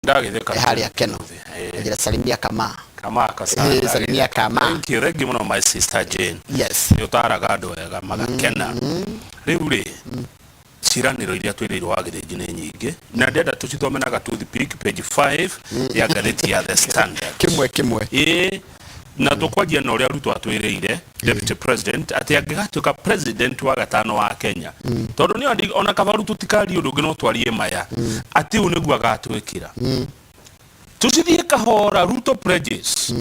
Ndagithĩka. Harĩa Keno. Njĩra salimia kama. Kamaka sana. Salimia kama. Thank you, thank you mũno, my sister Jane. Yes. Nĩ ũtaraga andũ wega magakena. Rĩu rĩ, ciĩranĩro iria twĩrĩirwo wa Gĩthĩnji nĩ nyingĩ, na ndĩrenda tũcithome na toothpick, page 5 ya ngathĩti ya The Standard. Kĩmwe kĩmwe. Ĩĩ, na tũkwanjia na ũrĩa Ruto atwĩrĩire, deputy president, atĩ angĩgatuĩka president wa gatano wa Kenya, tondũ nĩ ona kabaru tũtikarie ũndũ ũngĩ no twarie maya, atĩ ũũ nĩguo agatwĩkĩra. Tũcithiĩ kahora. Ruto pledges,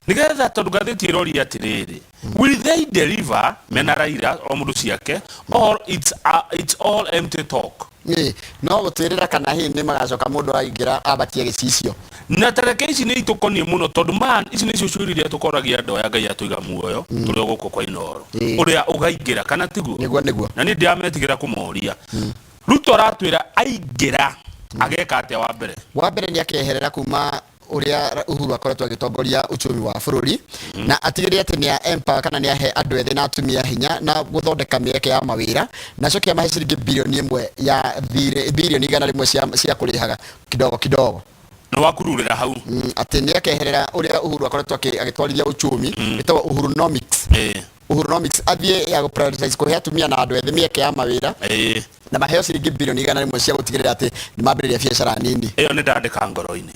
nigetha tondũ ngathĩti ĩroria atĩrĩrĩ, will they deliver mena Raila o mũndũ ciake, or it's all empty talk? Ĩ, no gũtwĩrĩra kana hihi nĩ magacoka mũndũ aingĩra ambatie gĩcicio. Na tareke ici nĩ itũkoniĩ mũno, tondũ man ici nĩcio ciũria iria tũkoragia andũ aya Ngai atũiga muoyo tũrĩ o gũkũ kwa Inooro. Ũrĩa ũgaingĩra kana tiguo? Nĩguo, nĩguo. Na niĩ ndĩrametigĩra kũmoria. Ruto aratwĩra aingĩra ageka atĩa wa mbere? Wa mbere nĩ akeherera kuma ũrĩa Uhuru akoretwo agĩtongoria uchumi wa bũrũri, na atigĩrĩre atĩ nĩ empower kana nĩ ahe andũ ethĩ na atumia hinya na gũthondeka mĩeke ya mawĩra, na acoke amahe ciringi 1 bilioni ya thirĩ, 100 bilioni cia kũrĩhaga kidogo kidogo. Nĩ wakururĩra hau. Atĩ nĩ akeherera ũrĩa Uhuru akoretwo agĩtwarithia uchumi, ĩtagwo Uhurunomics. Uhurunomics, athiĩ ya gũ-prioritize kũhe atumia na andũ ethĩ mĩeke ya mawĩra, na maheo ciringi 100 bilioni cia gũtigĩrĩra atĩ nĩ mambĩrĩria biacara nini. Ĩyo nĩ ndandĩka ngoro-inĩ.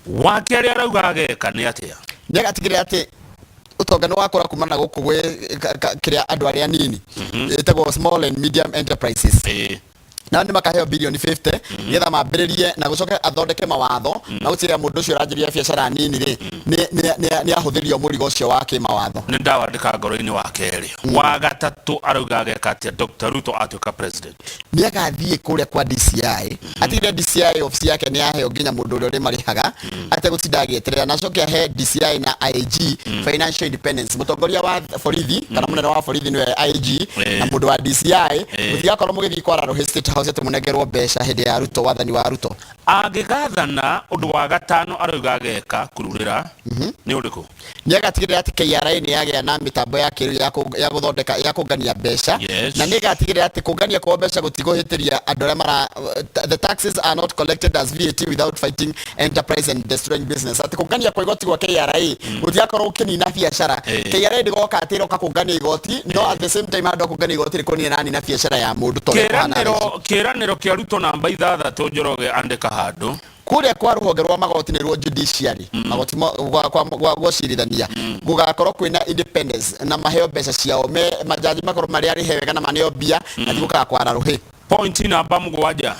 Wa kerĩ arauga ageka nĩ atĩa? Nĩ agatigĩrĩra atĩ ũtonga nĩ wakũra kumana na gũkũ gwĩ kĩrĩa andũ arĩa anini, ĩtagwo small and medium enterprises, nao nĩ makaheo 50 bilioni nĩgetha mambĩrĩrie, na gũcoke athondeke mawatho na gũtigĩrĩra mũndũ ũcio ũranjĩrĩria biacara nini rĩ, nĩ ahũthĩrio mũrigo ũcio wa kĩmawatho. Nĩ ndawandĩka ngoro-inĩ. Wa kerĩ. Wa gatatũ arauga ageka atĩa Dr. Ruto atuĩka president? Nĩ agathiĩ kũrĩa kwa DCI, atigĩrĩre DCI office yake nĩ yaheo nginya mũndũ ũrĩa ũrĩmarĩhaga ategũtinda agĩeterera, na acoke ahe DCI na IG financial independence. Mũtongoria wa borithi kana mũnene wa borithi nĩwe IG, na mũndũ wa DCI, mũtigakorwo mũgĩthiĩ kwara rũhĩ State House atĩ mũnengerwo mbeca hĩndĩ ya Ruto, wathani wa Ruto. Angĩgathana, ũndũ wa gatano arauga ageka kururĩra nĩ ũrĩkũ? Nĩ agatigĩrĩra atĩ KRA nĩ yagĩa na mĩtambo ya kĩrĩu ya gũthondeka, ya kũngania mbeca, na nĩ ĩgatigĩrĩra atĩ kũngania kwa mbeca gũtigũhĩtĩria andũ arĩa mara, the taxes are not collected as VAT without fighting enterprise and destroying business, atĩ kũngania kwa igoti gwa KRA gũtigakorwo gũkĩnina biacara. KRA ndĩgoka atĩ ĩroka kũngania igoti, no at the same time handũ ha kũngania igoti nĩ kũnina nina biacara ya mũndũ ta ũrĩa kũhana thaa ici. Kĩranĩro kĩa Ruto namba 6, Njoroge, andĩka handũ. Kũrĩa kwa rũhonge rwa magoti, nĩruo judiciary, magoti gwa gũcirithania, gũgakorwo kwĩna independence na maheo mbeca ciao, me majaji makorwo marĩ arĩhe wega na maneo mbia na tigũkaga kwara rũhĩ. Point namba 7.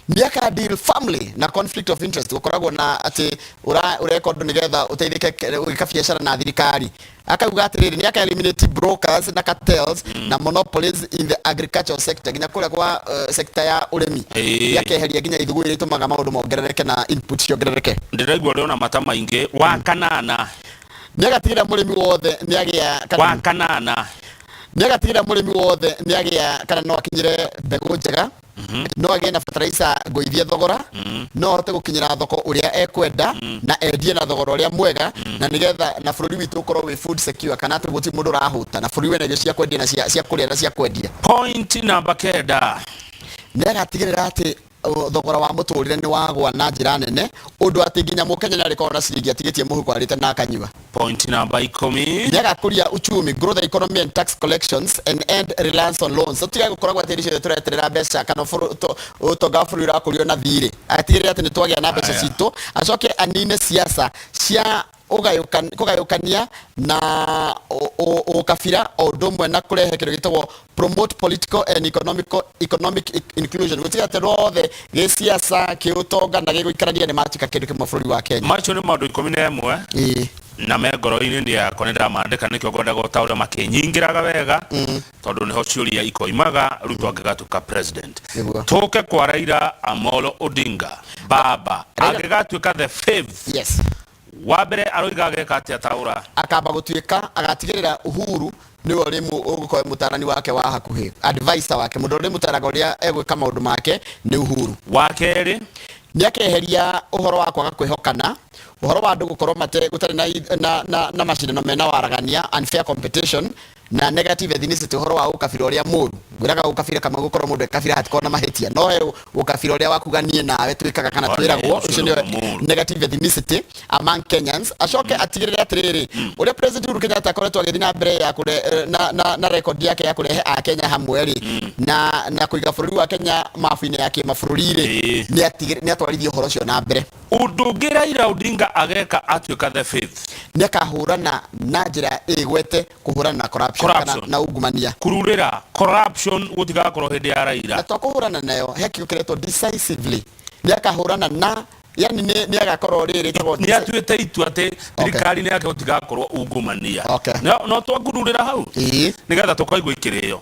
Nĩaka deal family na conflict of interest, gũkoragwo na atĩ ũreka ũndũ nĩgetha ũteithĩke ũgĩka biacara na thirikari. Akauga atĩrĩrĩ, nĩ aka eliminate brokers na cartels na monopolies in the agricultural sector, nginya kũrĩa kwa sector ya ũrĩmi. Nĩ akeheria nginya ithugu iria itũmaga maũndũ mongerereke na input ciongerereke. Ndĩraigua ũrĩ ona mata maingĩ. Wa kanana. Nĩ agatigĩrĩra mũrĩmi wothe nĩ agĩa kana Wa kanana. Nĩ agatigĩrĩra mũrĩmi wothe nĩ agĩa kana no akinyĩre mbegũ njega, no agĩe na fertilizer ngũithie thogora, no ahote gũkinyĩra thoko ũrĩa ekwenda na endie na thogora ũrĩa mwega, na nĩgetha na bũrũri witũ ũkorwo wĩ food secure, kana atĩ gũtirĩ mũndũ ũrahũta na bũrũri wĩna irio cia kwendia na cia kũrĩa na cia kwendia. Point namba 9. Nĩ agatigĩrĩra atĩ thogora wa mũtũrĩre nĩ wagwa na njĩra nene, ũndũ atĩ nginya mũkenya nĩ arĩkorwo na ciringi atigĩtie mũhuko arĩte na akanyua. Point namba 10. Nĩ agakũria uchumi, grow the economy and tax collections and end reliance on loans. Tũtige gũkoragwo atĩ hĩndĩ ciothe tũreterera mbeca kana ũtonga wa bũrũri ũrakũrio na thirĩ. Atigĩrĩre atĩ nĩ twagĩa na mbeca Aya. citũ, acoke anine siasa cia kũgayũkania na ũkabira, o ũndũ ũmwe na kũrehe kĩndũ gĩtagwo promote political and economic inclusion, gũtiga atĩ andũ othe gĩsiasa, kĩũtonga na gĩgũikarania nĩ matuĩka kĩndũ kĩmwe bũrũri wa Kenya. Macio nĩ maũndũ 11 na me ngoro-inĩ nĩ yakwa, nĩ ndamandĩka nĩkĩo ngwendaga ũtaũre makĩnyingĩraga wega, tondũ nĩho ciũria ikoimaga Ruto angĩgatuĩka president. Nĩguo. Tũke kwa Raila Amolo Odinga, baba. Angĩgatuĩka the fifth, wa mbere aroiga ageka atĩa? Taũra. Akamba gũtuĩka agatigĩrĩra Uhuru nĩwe ũrĩ ũgũkorwo mũtarani wake wa hakuhĩ, advisor wake, mũndũ ũrĩa mũtaraga ũrĩa egwĩka maũndũ make nĩ Uhuru. Wa kerĩ. Nĩ akeheria ũhoro wa kwaga kwĩhokana, ũhoro wa andũ gũkorwo mate gũtarĩ na macindano mena waragania, unfair competition. Na negative ethnicity, ũhoro wa ũkabira ũrĩa mũru. Ngwĩraga ũkabira kama gũkorwo mũndũ e kabira hatikorwo na mahĩtia, no he ũkabira ũrĩa wakuga niĩ nawe twĩkaga kana One, twĩragwo. ũcio Ũcio nĩo nĩguo mũru. negative ethnicity among Kenyans. Acoke atigĩrĩre atĩrĩrĩ, ũrĩa President Uhuru Kenyatta akoretwo agĩthiĩ na mbere ya kũre, na record yake ya kũrehe Akenya hamwe rĩ, na kũiga bũrũri wa Kenya mabu-inĩ ya kĩmabũrũri rĩ, nĩ atwarithie ũhoro ũcio na mbere. Ũndũ ũngĩ Raila Odinga ageka atuĩka the fifth? Nĩ akahũrana na njĩra ĩgwete kũhũrana na corruption, kana Corruption. na ungumania. Kururĩra corruption gũtigakorwo hĩndĩ ya Na Raila. to kũhũrana nayo, he kiugo kĩretwo decisively. Nĩ akahũrana na, yani nĩ agakorwo rĩrĩ ĩtagwo Nĩ atuĩte itua atĩ thirikari-inĩ yake gũtigakorwo ungumania. No twangururĩra hau nĩgetha tũkaigua ikĩrĩo.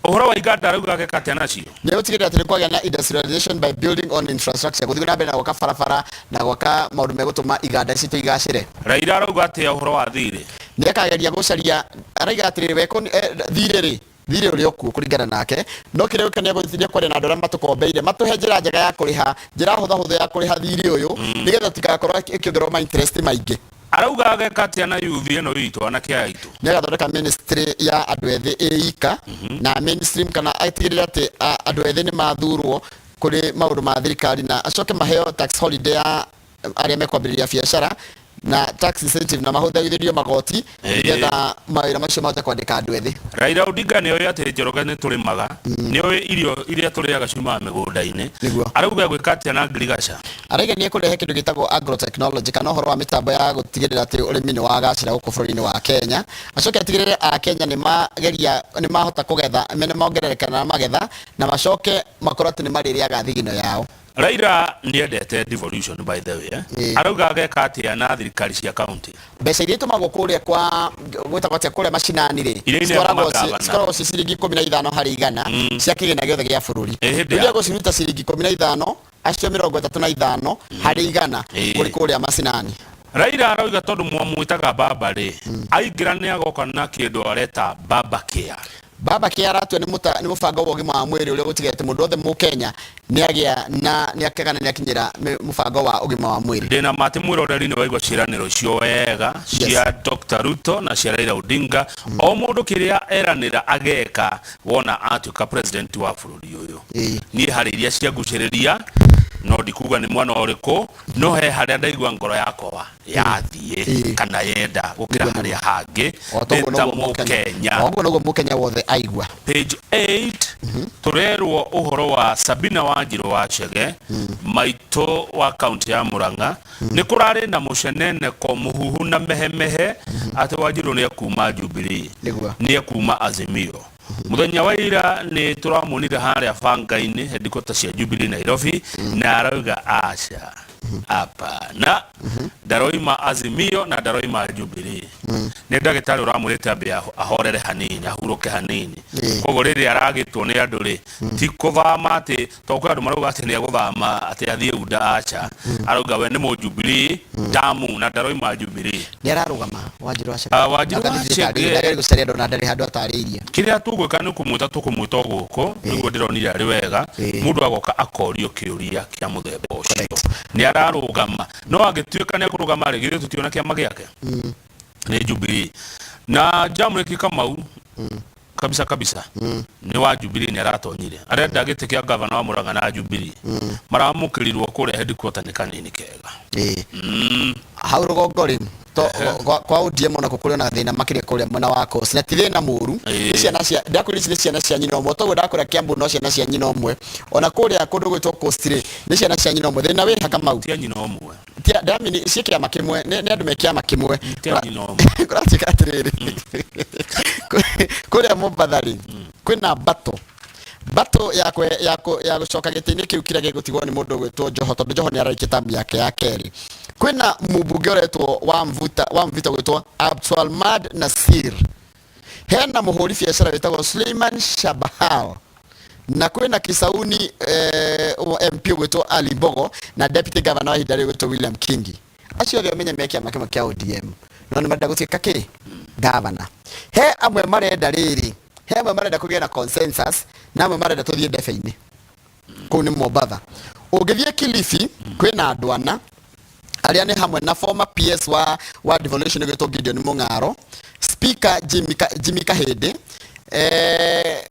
Ũhoro wa iganda arauga ageka atĩa nacio? Nĩ gũtigĩrĩra atĩ nĩ kwagĩa na industrialization by building on infrastructure, gũthiĩ na mbere na gwaka barabara na gwaka maũndũ megũtũma iganda citũ igacĩre. Raila arauga atĩa ũhoro wa thirĩ? Nĩ akageria gũcaria, araiga atĩrĩrĩ, we thirĩ rĩ, thirĩ ũrĩ okuo kũringana nake, no kĩrĩa gĩũka nĩ kwaria na andũ arĩa matũkombeire matũhe njĩra njega ya kũrĩha, njĩra hũthahũthũ ya kũrĩha thirĩ ũyũ, nĩgetha tũtigakorwo ĩkĩongererwo ma interest maingĩ. Arauga ageka atĩa na youth ĩno itũ, anake aya aitũ? Nĩ agathondeka ministry ya andũ ethĩ ĩ ika na mainstream, kana atigĩrĩre atĩ andũ ethĩ nĩ mathurwo kũrĩ maũndũ ma thirikari, na acoke maheo tax holiday ya arĩa mekwambĩrĩria biacara na tax incentive, na mahũthagĩrio magoti nĩgetha mawĩra macio mahote kwandĩka andũ ethĩ. Raila Odinga nĩ oĩ atĩ Njoroge nĩ tũrĩmaga, nĩ oĩ irio iria tũrĩaga ciumaga mĩgũnda-inĩ. Arauga gwĩka atĩa na ngirigaca? Araiga nĩ ekũrehe kĩndũ gĩtagwo agrotechnology, kana ũhoro wa mĩtambo ya gũtigĩrĩra atĩ ũrĩmi nĩ wagacĩra gũkũ bũrũri-inĩ wa Kenya. Acoke atigĩrĩre a Kenya nĩ mageria nĩ mahota kũgetha, nĩ mongerereka na magetha, na macoke makorwo atĩ nĩ marĩrĩaga thigino yao. Raila nĩ endete devolution, by the way, eh? Arauga ageka atĩa na thirikari cia county? Mbeca iria itũmagwo kũrĩa kwa gwĩtagwo atĩa, kũrĩa macinani rĩ, Iria ineagwo citwaragwo magavana. Cikoragwo ci ciringi 15 harĩ igana cia kĩgĩna gĩothe gĩa bũrũri. Hĩndĩ Rĩu gũciruta ciringi 15, acio 35 harĩ igana kũrĩ kũrĩa macinani. Raila arauga tondũ mwamwĩtaga baba rĩ, aingĩra nĩ agoka na kĩndũ areta Baba Care. Baba Care aratua nĩ mũbango wa ũgima wa mwĩrĩ ũrĩa ũgũtigĩrĩra atĩ mũndũ wothe mũkenya nĩ agĩa na nĩ akegana nĩ akinyĩra mũbango wa ũgima wa mwĩrĩ. Ndĩna ma atĩ mwĩroreri nĩ waigua ciĩranĩro icio wega cia Dr. Ruto na cia Raila Odinga, o mũndũ kĩrĩa eranĩra ageka wona atuĩka president wa bũrũri ũyũ. Niĩ harĩ iria ciangucĩrĩria, no ndikuga nĩ mwana ũrĩkũ, no he harĩa ndaigua ngoro yakwa yathiĩ kana yenda gũkĩra harĩa hangĩ. O ta ũguo Ndĩ ta noguo Mũkenya. O ũguo noguo mũkenya wothe aigua. Page 8 tũrerwo ũhoro wa Sabina Wanjirũ wa Chege, maitũ wa kaunti ya Murang'a. Nĩ kũrarĩ na mũceneneko, mũhuhu na mehemehe atĩ Wanjirũ nĩ ekuma Jubilee, nĩ ekuma Azimio. Mũthenya wa ira nĩ tũramuonire harĩa banga-inĩ headquarters cia Jubilee Nairobi, na arauga aca, hapana, ndaroima Azimio na ndaroima Jubilee. Nĩ ndagĩtarĩ ũramwĩrĩte ambe ahorere hanini, ahurũke hanini. Koguo rĩrĩa aragĩtwo nĩ andũ rĩ, ti kũthama atĩ to kwĩ andũ marauga atĩ nĩ egũthama atĩ athiĩ UDA. Aca, arauga we nĩ mũjubilee damu na ndaroima Jubilee. Nĩ ararũgama Wanjirũ wa Chege? Ah, Wanjirũ wa Chege. Ndagĩrĩ gũcaria andũ na ndarĩ handũ atarĩirie. Kĩrĩa tũgwĩka nĩ kũmwĩta, tũkũmwĩta o gũkũ nĩguo ndĩronire arĩ wega. Mũndũ agoka akorio kĩũria kĩa mũthemba ũcio. Nĩ ararũgama, no angĩtuĩka nĩ ekũrũgama rĩ, githĩ tũtiona kĩama gĩake nĩ Jubilee na Jamreki Kamau kabisa kabisa nĩ wa Jubilee, nĩ aratonyire arenda gĩtĩ kĩa gavana wa Murang'a na Jubilee maramũkĩrirwo kũrĩa headquarter nĩ kanini kega. Hau rũgongo rĩ, kwa ODM onako kũrĩ ona thĩna makĩria kũrĩa mwena wa Coast, na ti thĩna mũru. Nĩ ciana cia, ndakwĩra ici nĩ ciana cia nyina ũmwe, toguo ndakwĩra Kiambu no ciana cia nyina ũmwe, ona kũrĩa kũndũ gwĩtwo Coast rĩ, nĩ ciana cia nyina ũmwe. Thĩna wĩ ha, Kamau? Ti a nyina ũmwe. Ndamini ciĩ kĩama kĩmwe, nĩ andũ me kĩama kĩmwe. Ti a nyina ũmwe. Kũratuĩka atĩrĩrĩ, kũrĩa Mombatha rĩ, kwĩna battle ya gũcoka gĩtĩ-inĩ kĩu kĩrĩa gĩgũtigwo nĩ mũndũ ũgwĩtwo Joho, tondũ Joho nĩ ararĩkia tamu yake ya kerĩ. Kwĩna mũmbunge ũretwo wa Mvita ũgwĩtwo Abdulswamad Nasir, hena mũhũri biacara wĩtagwo Suleiman Shabahal, na kwĩna Kisauni wa MP ũgwĩtwo Ali Mbogo, na deputy governor wa ihinda rĩu ũgwĩtwo William Kingi. Acio othe ũmenye me kĩama kĩmwe kĩa ODM, no nĩ marenda gũtuĩka kĩ governor. He amwe marenda rĩrĩ, he amwe marenda kũgĩe na consensus, na amwe marenda tũthiĩ ndebe-inĩ. Kũu nĩ Mombatha. Ũngĩthiĩ Kilifi kwĩna andũ ana. Arĩa nĩ hamwe na former PS wa devolution ũgĩtwo Gideon Mung'aro, Speaker Jimmy Kahĩndĩ,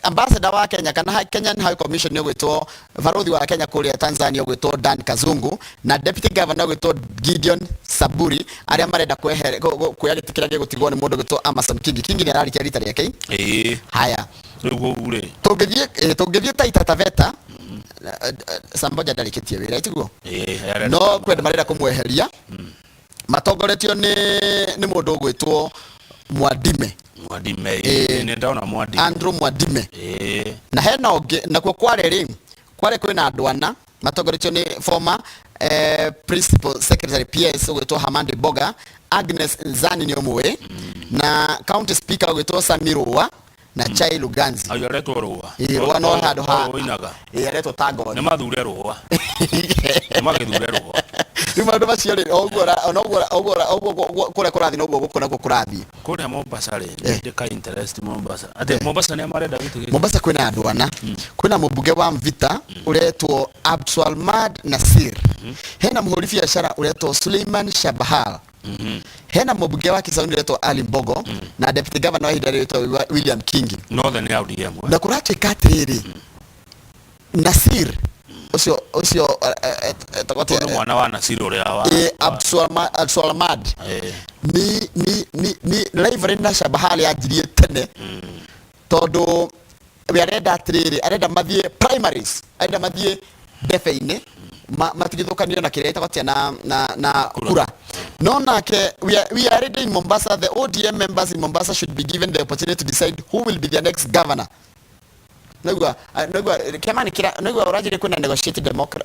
ambassador wa Kenya kana Kenyan High Commission ũgwĩtwo barothi wa Kenya kũrĩa Tanzania ũgwĩtwo Dan Kazungu, na deputy governor ũgwĩtwo Gideon Saburi, arĩa marenda kuoya gĩtĩ kĩrĩa gĩgũtigwo nĩ mũndũ ũgwĩtwo Amason Kingi. Kingi nĩ ararikia rita rĩake. Ĩĩ. Haya. Rĩu kũu rĩ. Tũngĩthiĩ Taita Taveta, Samboja ndarĩkĩtie wĩra, tiguo? Ĩĩ. No kwenda marenda kũmweheria, matongoretio nĩ mũndũ ũgwĩtwo Mwadime. Mwadime. Ĩĩ. Nĩ ndona Mwadime. Andrew Mwadime. Ĩĩ. Na hena ũngĩ nakuo Kware rĩ, Kware kwĩna andũ ana matongoretio nĩ former principal secretary, PS, ũgwĩtwo Hamandi Boga. Agnes Nzani nĩ ũmũĩ, na county speaker ũgwĩtwo Sami Rũa na Chai Luganzi. Ayo aretwo Rũa. Ĩĩ, Rũa no handũ ha ũinaga. Ĩĩ, aretwo ta ngothi. Nĩ mathure Rũa, nĩ magĩthure Rũa. Rĩu maũndũ macio rĩ, o ũguo ona ũguo kũrĩa kũrathiĩ noguo gũkũ nakuo kũrathiĩ. Kũrĩa Mombasa rĩ, nĩ ka interest Mombasa atĩ Mombasa nĩ marenda gĩtĩ gĩkĩ. Mombasa kwĩna andũ ana. Kwĩna mũmbunge wa Mvita ũretwo Abdulswamad Nasir, hena mũhũri biacara ũretwo Suleiman Shabahal, hena mũmbunge wa Kisauni ũretwo Ali Mbogo, na deputy governor wa ihinda rĩrĩ ũretwo William Kingi. Northern ya ODM, eh? Na kũratuĩka atĩrĩrĩ, Nasir ũcio etagwo atĩa? Ũyũ nĩ mwana wa Nasir ũrĩa wa Abdulswamad ni rivalry na Shabahal yanjirie tene, tondũ we arenda atĩrĩrĩ, arenda mathiĩ primaries, arenda mathiĩ ndebe-inĩ, matigithũkanio na kĩrĩa ĩtagwo atĩa, na kura. No nake we are ready in Mombasa. The ODM members in Mombasa should be given the opportunity to decide who will be their next governor. Naigua kĩama nĩ kĩra naigua ũranjĩria kwĩna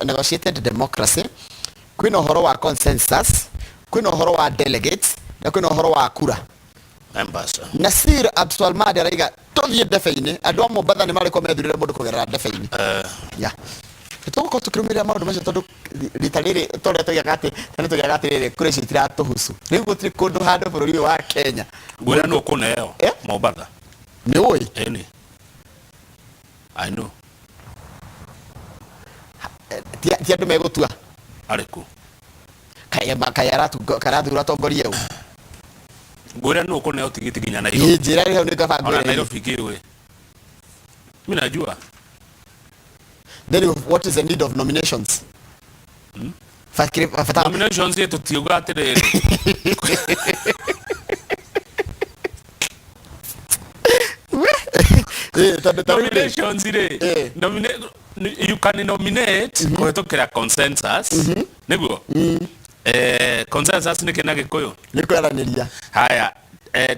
negotiated democracy, kwĩna ũhoro wa consensus, kwĩna ũhoro wa delegates, na kwĩna ũhoro wa kura. Members. Nasir Abdulswamad araiga tũthiĩ ndebe-inĩ, andũ a Mombatha nĩ marĩko methurĩre mũndũ kũgerera ndebe-inĩ. Ya tũgũkorwo tũkĩrũmĩrĩra maũndũ macio, tondũ rita rĩrĩ torĩa tũigaga atĩ tene tũigaga atĩrĩrĩ, kũrĩ icio itiratũhusu, rĩu gũtirĩ kũndũ handũ bũrũri ũyũ wa Kenya. Ngwĩra nũ kũneo. Eh? Mombatha. Nĩ ũĩ? Ĩni, I know. Ti andũ megũtua. Arĩkũ? Kaĩ karathura atongoria ũ? Ngwĩra nũ kũneo tigiti nginya Nairobi. Ĩ, njĩra rĩu nĩ kaba. Ona ngwĩre. Nairobi kĩũĩ mi najua. Then what is the need of nominations? Bata Nominations ĩ tũtiuga atĩrĩrĩ. Tondũ ta rĩu rĩ, Nominations rĩ, you can nominate kũhetũkĩra consensus, nĩguo consensus nĩ kĩ na Gĩkũyũ? Nĩ kwaranĩria. Haya,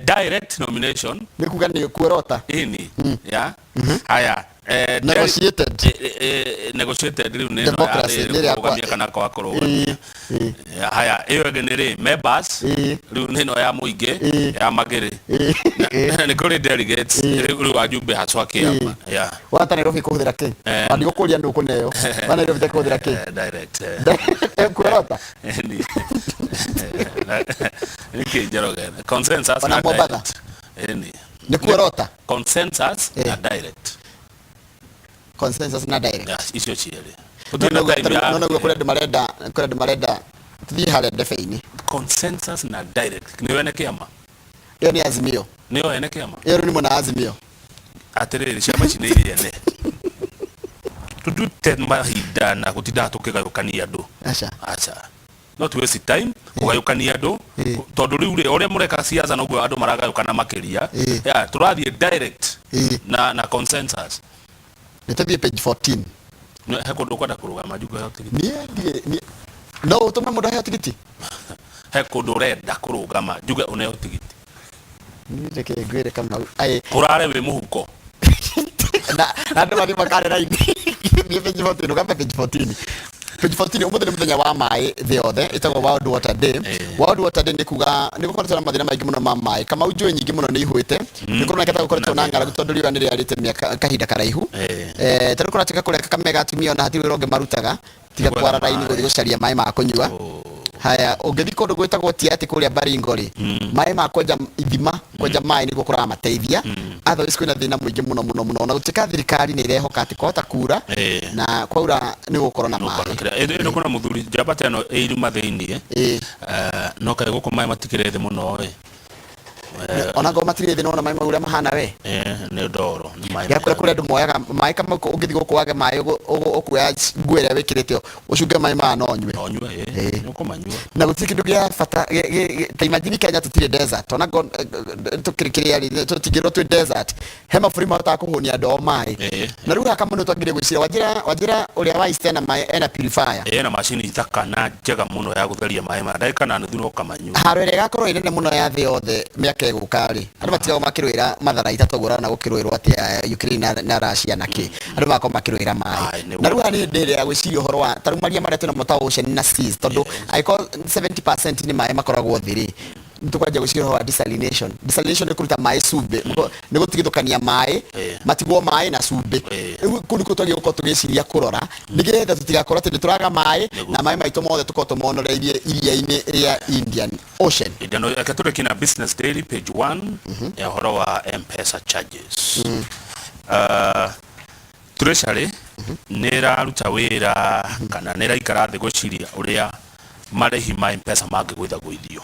direct nomination. Nĩ kuga nĩ kuorota. Ĩni ya haya, Negotiated. Negotiated rĩu nĩ ĩno ya Democracy, rĩrĩ, nĩ ĩrĩa kũrũgamia kana kwaga kũrũgamia. Haya, ĩyo ĩngĩ nĩ rĩ members. Rĩu nĩ ĩno ya mũingĩ, ya magĩrĩ. Nĩ kũrĩ delegates, rĩu wajumbe haswa kĩama ya Wata Nairobi kũhũthĩra kĩ? Ndigũkũria nũ kũneo wa Nairobi te kũhũthĩra kĩ? Direct. Kuorota. Nĩkĩ Njoroge, consensus Ona na Mombatha? direct. Ĩni. Nĩ kuorota. Consensus na direct. Consensus na direct. Ya, icio cierĩ. Gũtirĩ na time ya No naguo kũrĩ andũ marenda tũthiĩ harĩa ndebe-inĩ. Consensus na direct nĩyo ene kĩama. Ĩyo nĩ Azimio. Nĩyo ene kĩama. Ĩyo rĩu nĩ mwena wa Azimio. Atĩrĩrĩ, ciama ici nĩ iria ene tũtute mahinda na gũtindaga tũkĩgayũkania andũ. Aca. Aca, not waste time kũgayũkania andũ, tondũ rĩu rĩ, ũrĩa mũreka siasa noguo andũ maragayũkana makĩria. Ya tũrathiĩ direct na consensus. Nĩ tũthiĩ page 14. He kũndũ ũkwenda kũrũgama njugo ya tigiti? Niĩ ndirĩ no ũtũme mũndũ aheo tigiti. He kũndũ ũrenda kũrũgama njuge ũneo tigiti? Niĩ reke ngwĩre, Kamau, ai. Ũrare wĩ mũhuko. Na andũ mathiĩ makare raini. Thiĩ page 14, ũgambe page 14. Page 14. Ũmũthĩ nĩ mũthenya wa maĩ thĩ yothe, ĩtagwo World Water Day. World Water Day nĩ kuga nĩ gũkoretwo na mathĩna maingĩ mũno ma maĩ, Kamau. Njũĩ nyingĩ mũno nĩ ihũĩte, nĩ kũroneka ta gũkoretwo na ng'aragu tondũ riũa nĩ rĩarĩte mĩaka kahinda karaihu. Ta rĩu kũratuĩka kũrĩa Kakamega atumia ona hatirĩ wĩra ũngĩ marutaga tiga Gwetha kwara raini maĩ. gũthiĩ gũcaria maĩ ma kũnyua. Haya, ũngĩthiĩ kũndũ gwĩtagwo Tiaty kũrĩa Baringo rĩ, maĩ ma kwenja ithima, kwenja maĩ nĩguo kũramateithia. Otherwise kwĩna thĩna mũingĩ mũno mũno mũno, ona gũtuĩka thirikari nĩ ĩrehoka atĩ kwahota kura, na kwaura nĩ gũgũkorwo na maĩ. Ĩno kwĩna mũthuri njamba ta ĩno ĩ irima thĩiniĩ. No kaĩ gũkũ maĩ matikĩrĩ thĩ mũno ĩ. Ona ngorwo matirĩ thĩ, nĩwona maĩ mau ũrĩa mahana we. Nĩ ndoro, nĩ maĩ. Ya kũrĩa kũrĩa andũ moyaga maĩ kama ũngĩthiĩ gũkũ wage maĩ, ũkuoya nguo ĩrĩa wĩkĩrĩte ũcunge maĩ maya no ũnyue. No ũnyue, ĩ, nĩ ũkũmanyua. Na gũtirĩ kĩndũ gĩa bata ta imagine Kenya tũtirĩ desert, ona ngorwo tũkĩrĩ kĩrĩa rĩ, tũtingĩrwo twĩ desert, he mabũrũri mahotaga kũhũnia andũ ao maĩ. Na rĩu haha Kamau nĩ twagĩrĩire gwĩciria wanjĩra wanjĩra ũrĩa wa East ena maĩ, ena purifier. Ena macini thaka na njega mũno ya gũtheria maĩ maya, ndagĩka na nuthu no ũkamanyua. Haro ĩrĩa ĩgakorwo ĩ nene mũno ya thĩ yothe mĩaka ĩgũka rĩ, andũ matigagwo makĩrũĩra matharaita toguo ũrona gũkĩrũĩrwo atĩ Ukraine na Russia na kĩ, andũ magakorwo makĩrũĩra maĩ. Maĩ, nĩguo. Na rĩu haha nĩ hĩndĩ ĩrĩa ya gwĩciria ũhoro wa ta rĩu maria marĩa twĩnamo ta ocean na seas, tondũ angĩkorwo 70% nĩ maĩ makoragwo thĩ rĩ, nĩ tũkwanjia gwĩciria ũhoro wa desalination. Desalination nĩ kũruta maĩ cumbĩ, nĩ gũtigithũkania maĩ, matigwo maĩ na cumbĩ. Rĩu kũu nĩkuo twagĩrĩirwo gũkorwo tũgĩciria kũrora, nĩgetha tũtigakorwo atĩ nĩ tũraga maĩ, na maĩ maitũ mothe tũkorwo tũmonoreirie iria-inĩ rĩa Indian Ocean. Indian Ocean. Reke tũrĩkie na Business Daily page 1 ya ũhoro wa M-Pesa charges. Treasury nĩ ĩraruta wĩra kana nĩ ĩraikara thĩ gwĩciria ũrĩa marĩhi ma M-Pesa mangĩgũithagũithio.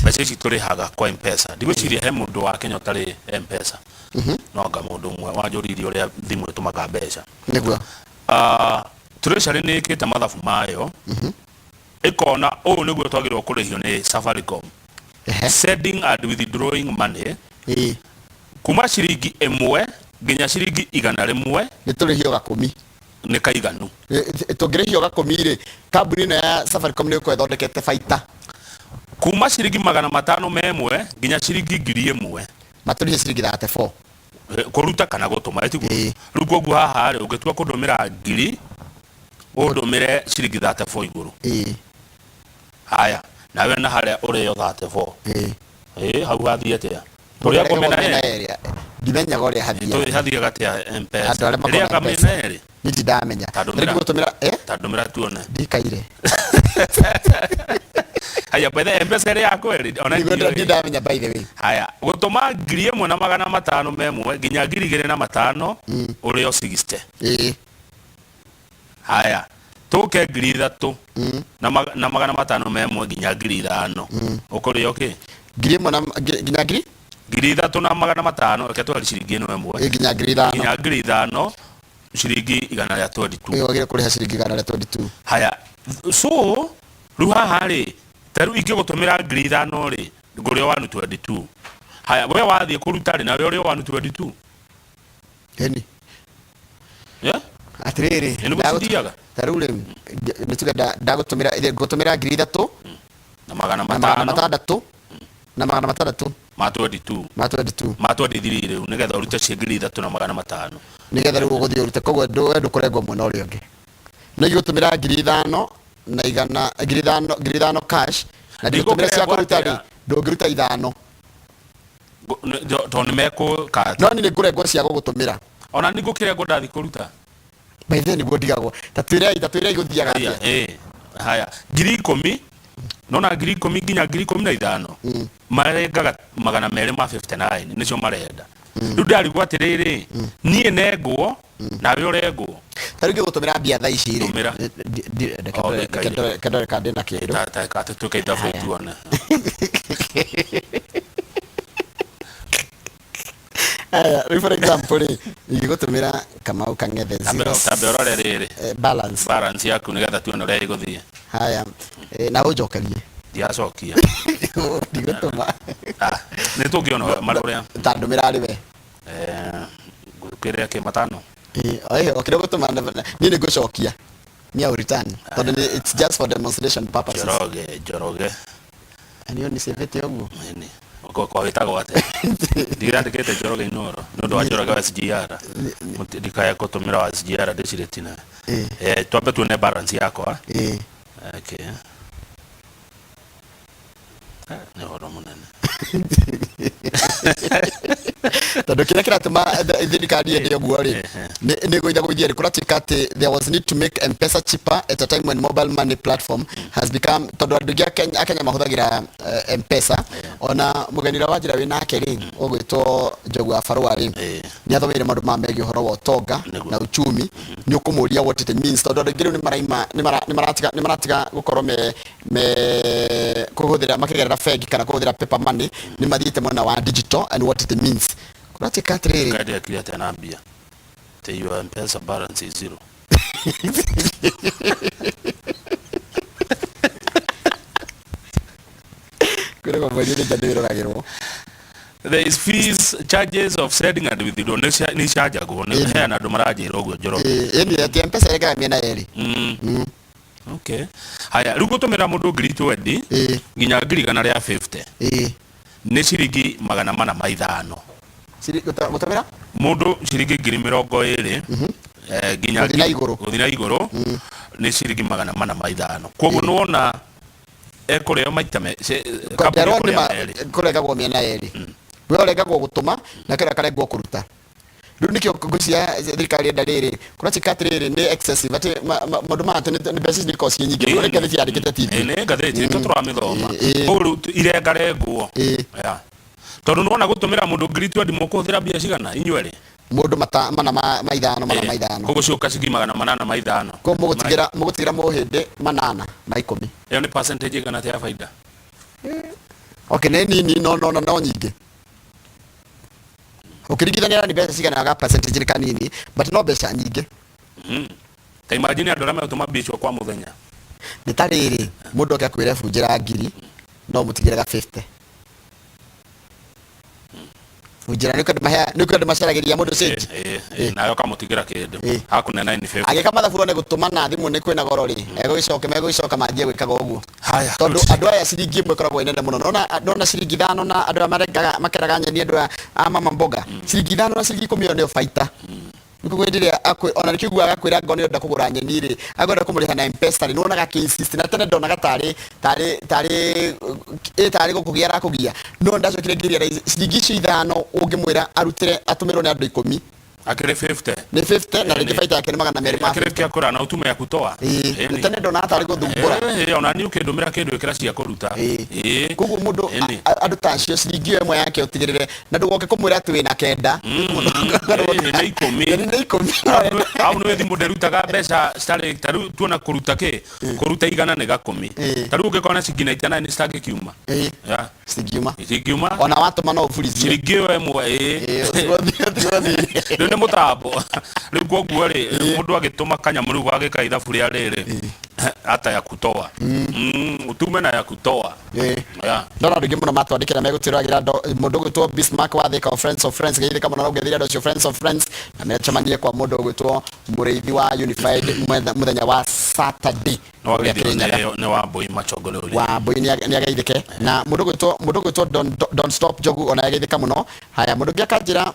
Mbeca ici tũrĩhaga kwa M-Pesa, ndigwĩciria he mũndũ wa Kenya ũtarĩ M-Pesa. No anga mũndũ ũmwe wanjũririe ũrĩa thimũ ĩtũmaga mbeca. Treasury nĩ ĩkĩte mathabu mayo, ĩkona ũũ nĩguo twagĩrĩirwo kũrĩhio nĩ Safaricom. Sending and withdrawing money kuma ciringi ĩmwe nginya ciringi 100. Nĩ tũrĩhio gakũmi. Nĩ kaiganu. Tũngĩrĩhio gakũmi rĩ, kambuni ĩno ya Safaricom nĩ ĩgũkorwo ĩthondekete baita. Kuma ciringi 501 nginya ciringi 1000. Matũrĩhie ciringi 34. Kũruta kana gũtũma, ĩtiguo? Rĩu koguo haha rĩ, ũngĩtua kũndũmĩra ngiri, ũndũmĩre ciringi 34 igũrũ. Haya, nawe na harĩa ũrĩo 34. Hau hathiĩ atĩa? Tũrĩa Tũrĩa mĩena mĩena yerĩ. Yerĩ. Ndimenyaga ũrĩa hathiaga. Hathiaga atĩa M-Pesa? Andũ arĩa makoragwo Ĩrĩaga M-Pesa. mĩena yerĩ? Niĩ ndindamenya. Ta ndũmĩra. Rĩngĩ gũtũmĩra, eh? Ta ndũmĩra tuone. Ndikaire. Haya, by the way, M-Pesa ĩrĩ yakwa ĩrĩ? Ona Nĩguo ndiũĩ. ndindamenya by the way. Haya, gũtũma 1501 nginya 2500 ũrĩo 60. Haya, tũke 3501 nginya 5000. Ũkũrĩo kĩ? 1000 na nginya ngiri? 3500, reke twari ciringi ĩno ĩmwe. Ĩ, nginya 5000. Nginya 5000, ciringi 122. Ĩ, wagĩrĩire kũrĩha ciringi 122. Haya, so rĩu haha rĩ, ta rĩu ingĩgũtũmĩra 5000 rĩ, ngũrĩo 122. Haya, we wathiĩ kũruta rĩ, nawe ũrĩo 122. Ĩni. Yeah? Atĩrĩrĩ, Ĩ, nĩguo cithiaga? Ta rĩu rĩ, nĩ tuge ndagũtũmĩra, ngũtũmĩra 3000 Na magana na magana matano. matandatũ. Na 600. Ma 22. Ma 22. Ma 23 rĩu, nĩgetha ũrute cia 3500. Nĩgetha rĩu ũgũthiĩ ũrute, koguo we ndũkũrengwo mwena ũrĩa ũngĩ. Nĩ ingĩgũtũmĩra ngiri ithano na igana, ngiri ithano, 5000 cash, na ndingĩgũtũmĩra cia Ndingũkĩrengwo kũruta rĩ, atĩa? ndũngĩruta ithano. Tondũ nĩ mekũkata. No niĩ nĩ ngũrengwo cia gũgũtũmĩra. Ona nĩ ngũkĩrengwo ndathiĩ kũruta. By the way, nĩguo ndigagwo. Ta twĩrei, ta twĩrei gũthiaga Haya, atĩa. Haya, 10,000, nona 10,000 nginya 15,000, marengaga 259, nĩcio marenda. Rĩu ndarigwo atĩrĩrĩ, niĩ nengwo, nawe ũrengwo. Ta rĩu ingĩgũtũmĩra mbia thaa ici rĩ, Tũmĩra. Reke Oh, ndikaire. reke ndore kana ndĩna kĩndũ. Ta, ta, ta, tuĩke ithabu Haya. tuone. Haya, rĩu for example rĩ, ingĩgũtũmĩra Kamau Kang'ethe Tambe zero tambe ũrore rĩrĩ. Balance. Balance yaku nĩgetha tuone ũrĩa ĩgũthiĩ. Haya, na ũnjokerie. Ndiacokia. Ndigũtũma. Ah, nĩ tũngĩona marũrĩa. Ta ndũmĩra arĩ we. Ngũkwĩrĩra kĩ matano? O kĩrĩa ũgũtũma, niĩ nĩ ngũcokia. Niĩ I will return. Tondũ it's just for demonstration purposes. Njoroge, Njoroge. Na niĩ ũnicĩvĩte ũguo. Nini. Kwa wĩtagwo atĩa? Ndirandĩkĩte Njoroge Inoro. Nĩ ũndũ wa Njoroge wa SGR. Ndikae gũtũmĩra wa SGR ndĩcirĩtie na. Twambe tuone balance yakwa. Okay. Nĩ ũhoro mũnene. Tondũ kĩrĩa kĩratũma thirikari ĩende ũguo rĩ, nĩ gũitha rĩ, kũratuĩka atĩ there was need to make M-Pesa cheaper at a time when mobile money platform has become, tondũ andũ aingĩ a Kenya mahũthagĩra M-Pesa. Ona mũgeni ũrĩa wanjĩra wĩ nake rĩ, ũgwĩtwo Njogu wa Barũa rĩ, nĩ athomeire maũndũ maya megiĩ ũhoro wa ũtonga na uchumi. Nĩ ũkũmũria what it means, tondũ andũ aingĩ rĩu nĩ maraima, nĩ maratiga gũkorwo me kũhũthĩra, makĩgerera bengi kana kũhũthĩra paper money, nĩ mathiĩte mwena wa digital and what it means. Kũratuĩka atĩrĩrĩ, Kandi akiri atĩa na mbia? Te your M-Pesa balance is zero. Kwĩragwo mweri nĩ nja nĩroragĩrwo. There is fees, charges of sending and withdrawal. Nĩ ichanjagwo. Nĩ heana andũ maranjĩra ũguo, Njoroge. Ĩni atĩ M-Pesa ĩrengaga mĩena yerĩ. Okay. Haya, rĩu gũtũmĩra mũndũ 20,000 nginya 150,000 nĩ ciringi 405. Gũtũmĩra mũndũ ciringi 20,000 nginya Gũthiĩ na igũrũ. Gũthiĩ na igũrũ nĩ ciringi 405. Koguo nĩ wona ekũrĩo maita kambuni Nderwo ĩkũrĩa nĩma merĩ. Kũrengagwo mĩena yerĩ. We ũrengagwo gũtũma na kĩrĩa karengwo kũruta. Rĩu nĩkĩo ngwĩciria thirikari enda rĩrĩ, kũratuĩka atĩrĩrĩ, nĩ excessive, atĩ maũndũ maya atĩ nĩ mbeca ici nĩ ikoragwo ciĩ nyingĩ mũno. Nĩ ngathĩti yandĩkĩte ti Ĩĩ, nĩ ngathĩti nĩkĩo tũramĩthoma. Koguo rĩu irengarengwo. Yeah. Tondũ nĩwona gũtũmĩra mũndũ 20,000 mũkũhũthĩra mbia cigana inyuerĩ? Mũndũ mata mana ma ithano, mana ma ithano. Koguo ciũka ciringi 805. Koguo mũgũtigĩra mũhĩndĩ 810. Ĩyo nĩ percentage igana atĩa ya baida? Okay, nĩ nini, no nyingĩ ũkĩringithania na nĩ mbeca cigana, ga percentage nĩ kanini, but no mbeca nyingĩ. Ta imagine andũ arĩa megũtũma mbia icio kwa mũthenya. Nĩ ta rĩrĩ, mũndũ oke akwĩre bunjĩra ngiri, no mũtigĩre ga 50 bunjĩra, nĩ kwĩ andũ macaragĩria mũndũ change. Ĩĩ, nawe ũkamũtigĩra kĩndũ hakune 950. Agĩka mathabu one gũtũma na thimũ nĩ kwĩna goro rĩ, egũgĩcoka megũgĩcoka manjie gwĩkaga ũguo. Haya. Tondũ andũ aya ciringi ĩmwe ĩkoragwo ĩ nene mũno. Nona ciringi 5 na andũ aya marengaga makeraga nyeni, andũ aya a mama mboga, ciringi 5 na ciringi 10 ĩyo nĩyo baita. Nĩkũguo hĩndĩ ĩrĩa ona nĩkĩo ũiguaga agakwĩra ngoro nĩenda kũgũra nyeni rĩ, akwenda kũmũrĩha na M-Pesa rĩ, nĩwonaga akĩ insist. Na tene ndonaga tarĩ tarĩ tarĩ ĩ tarĩ gũkũgia arakũgia, no ndacokire ngĩ realize ciringi icio 5 ũngĩmwĩra arutĩre atũmĩrwo nĩ andũ 10 Akĩrĩ 50. Nĩ 50 na rĩngĩ baita yake nĩ 200 ma Akĩrĩ kĩa kũra na utume ya kutoa. Ĩĩ, tene ndonaga tarĩ gũthumbũra. Ĩĩ, ona niĩ ũkĩndũmĩra kĩndũ ĩkĩra cia kũruta. Koguo mũndũ andũ ta acio ciringi ĩyo ĩmwe yake ũtigĩrĩre na ndũgoke kũmwĩra atĩ wĩna 9. Ĩĩ, nĩ 10. Nyeni nĩ 10. Au nĩ thimũ ndĩrutaga mbeca citarĩ, ta rĩu tuona kũruta kĩ, kũruta 100 nĩ gakũmi. Ta rĩu ũngĩkorwo na ciringi 99 citangĩkiuma. Yeah. Citingiuma. Citingiuma. Ona watũma no ũburicie. Ciringi ĩyo ĩmwe, ĩĩ. Rĩu nĩ mũtambo. Rĩu koguo rĩ, mũndũ agĩtũma kanyamũ rĩu gagĩka ithabu rĩa rĩrĩ hata ya kutoa. Utume na ya kutoa. Yeah. Ndona andũ aingĩ mũno matwandĩkĩra megũtwĩragĩra mũndũ ũgwĩtwo Bismarck wa Thika of Friends of Friends, geithĩka mũno na ũgeithĩria andũ acio Friends of Friends, na mecemanie kwa mũndũ ũgwĩtwo Mũrĩithi wa Unified mũthenya wa Saturday Nĩ kũrĩa wageithio. Kĩrĩnyaga. Nĩ Wambui Machongo nĩ ũrĩa. Wa Mbui nĩ ageithĩke, na mũndũ ũgwĩtwo Don't Stop Njogu ona ageithĩka mũno. Haya, mũndũ ũngĩ akanjĩra,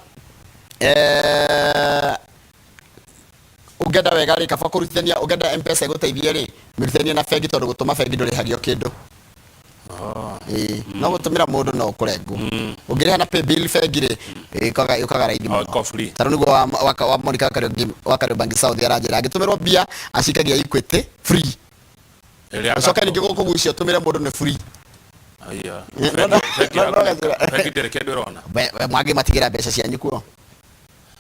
ũngĩenda wega rĩ, kaba kũrutithania, ũngĩenda M-Pesa ĩgũteithie rĩ, mĩrutithanie na bengi, tondũ gũtũma bengi ndũrĩhagio kĩndũ. Ĩĩ, no gũtũmĩra mũndũ no ũkũrengwo. Ũngĩrĩha na paybill bengi rĩ, yũkaga raithi Oh, mũno. ĩkoragwo free. Ta rĩu nĩguo wa Monica Kariuki wa Kariobangi South aranjĩra angĩtũmĩrwo mbia acikagia Equity free. Ĩrĩa ũcoke ningĩ gũkũgucia ũtũmĩre mũndũ nĩ free. Aya. No, gacĩra. Bengi ndĩrĩ kĩndũ ĩrona. We mwangĩmatigĩra mbeca cianyu kuo.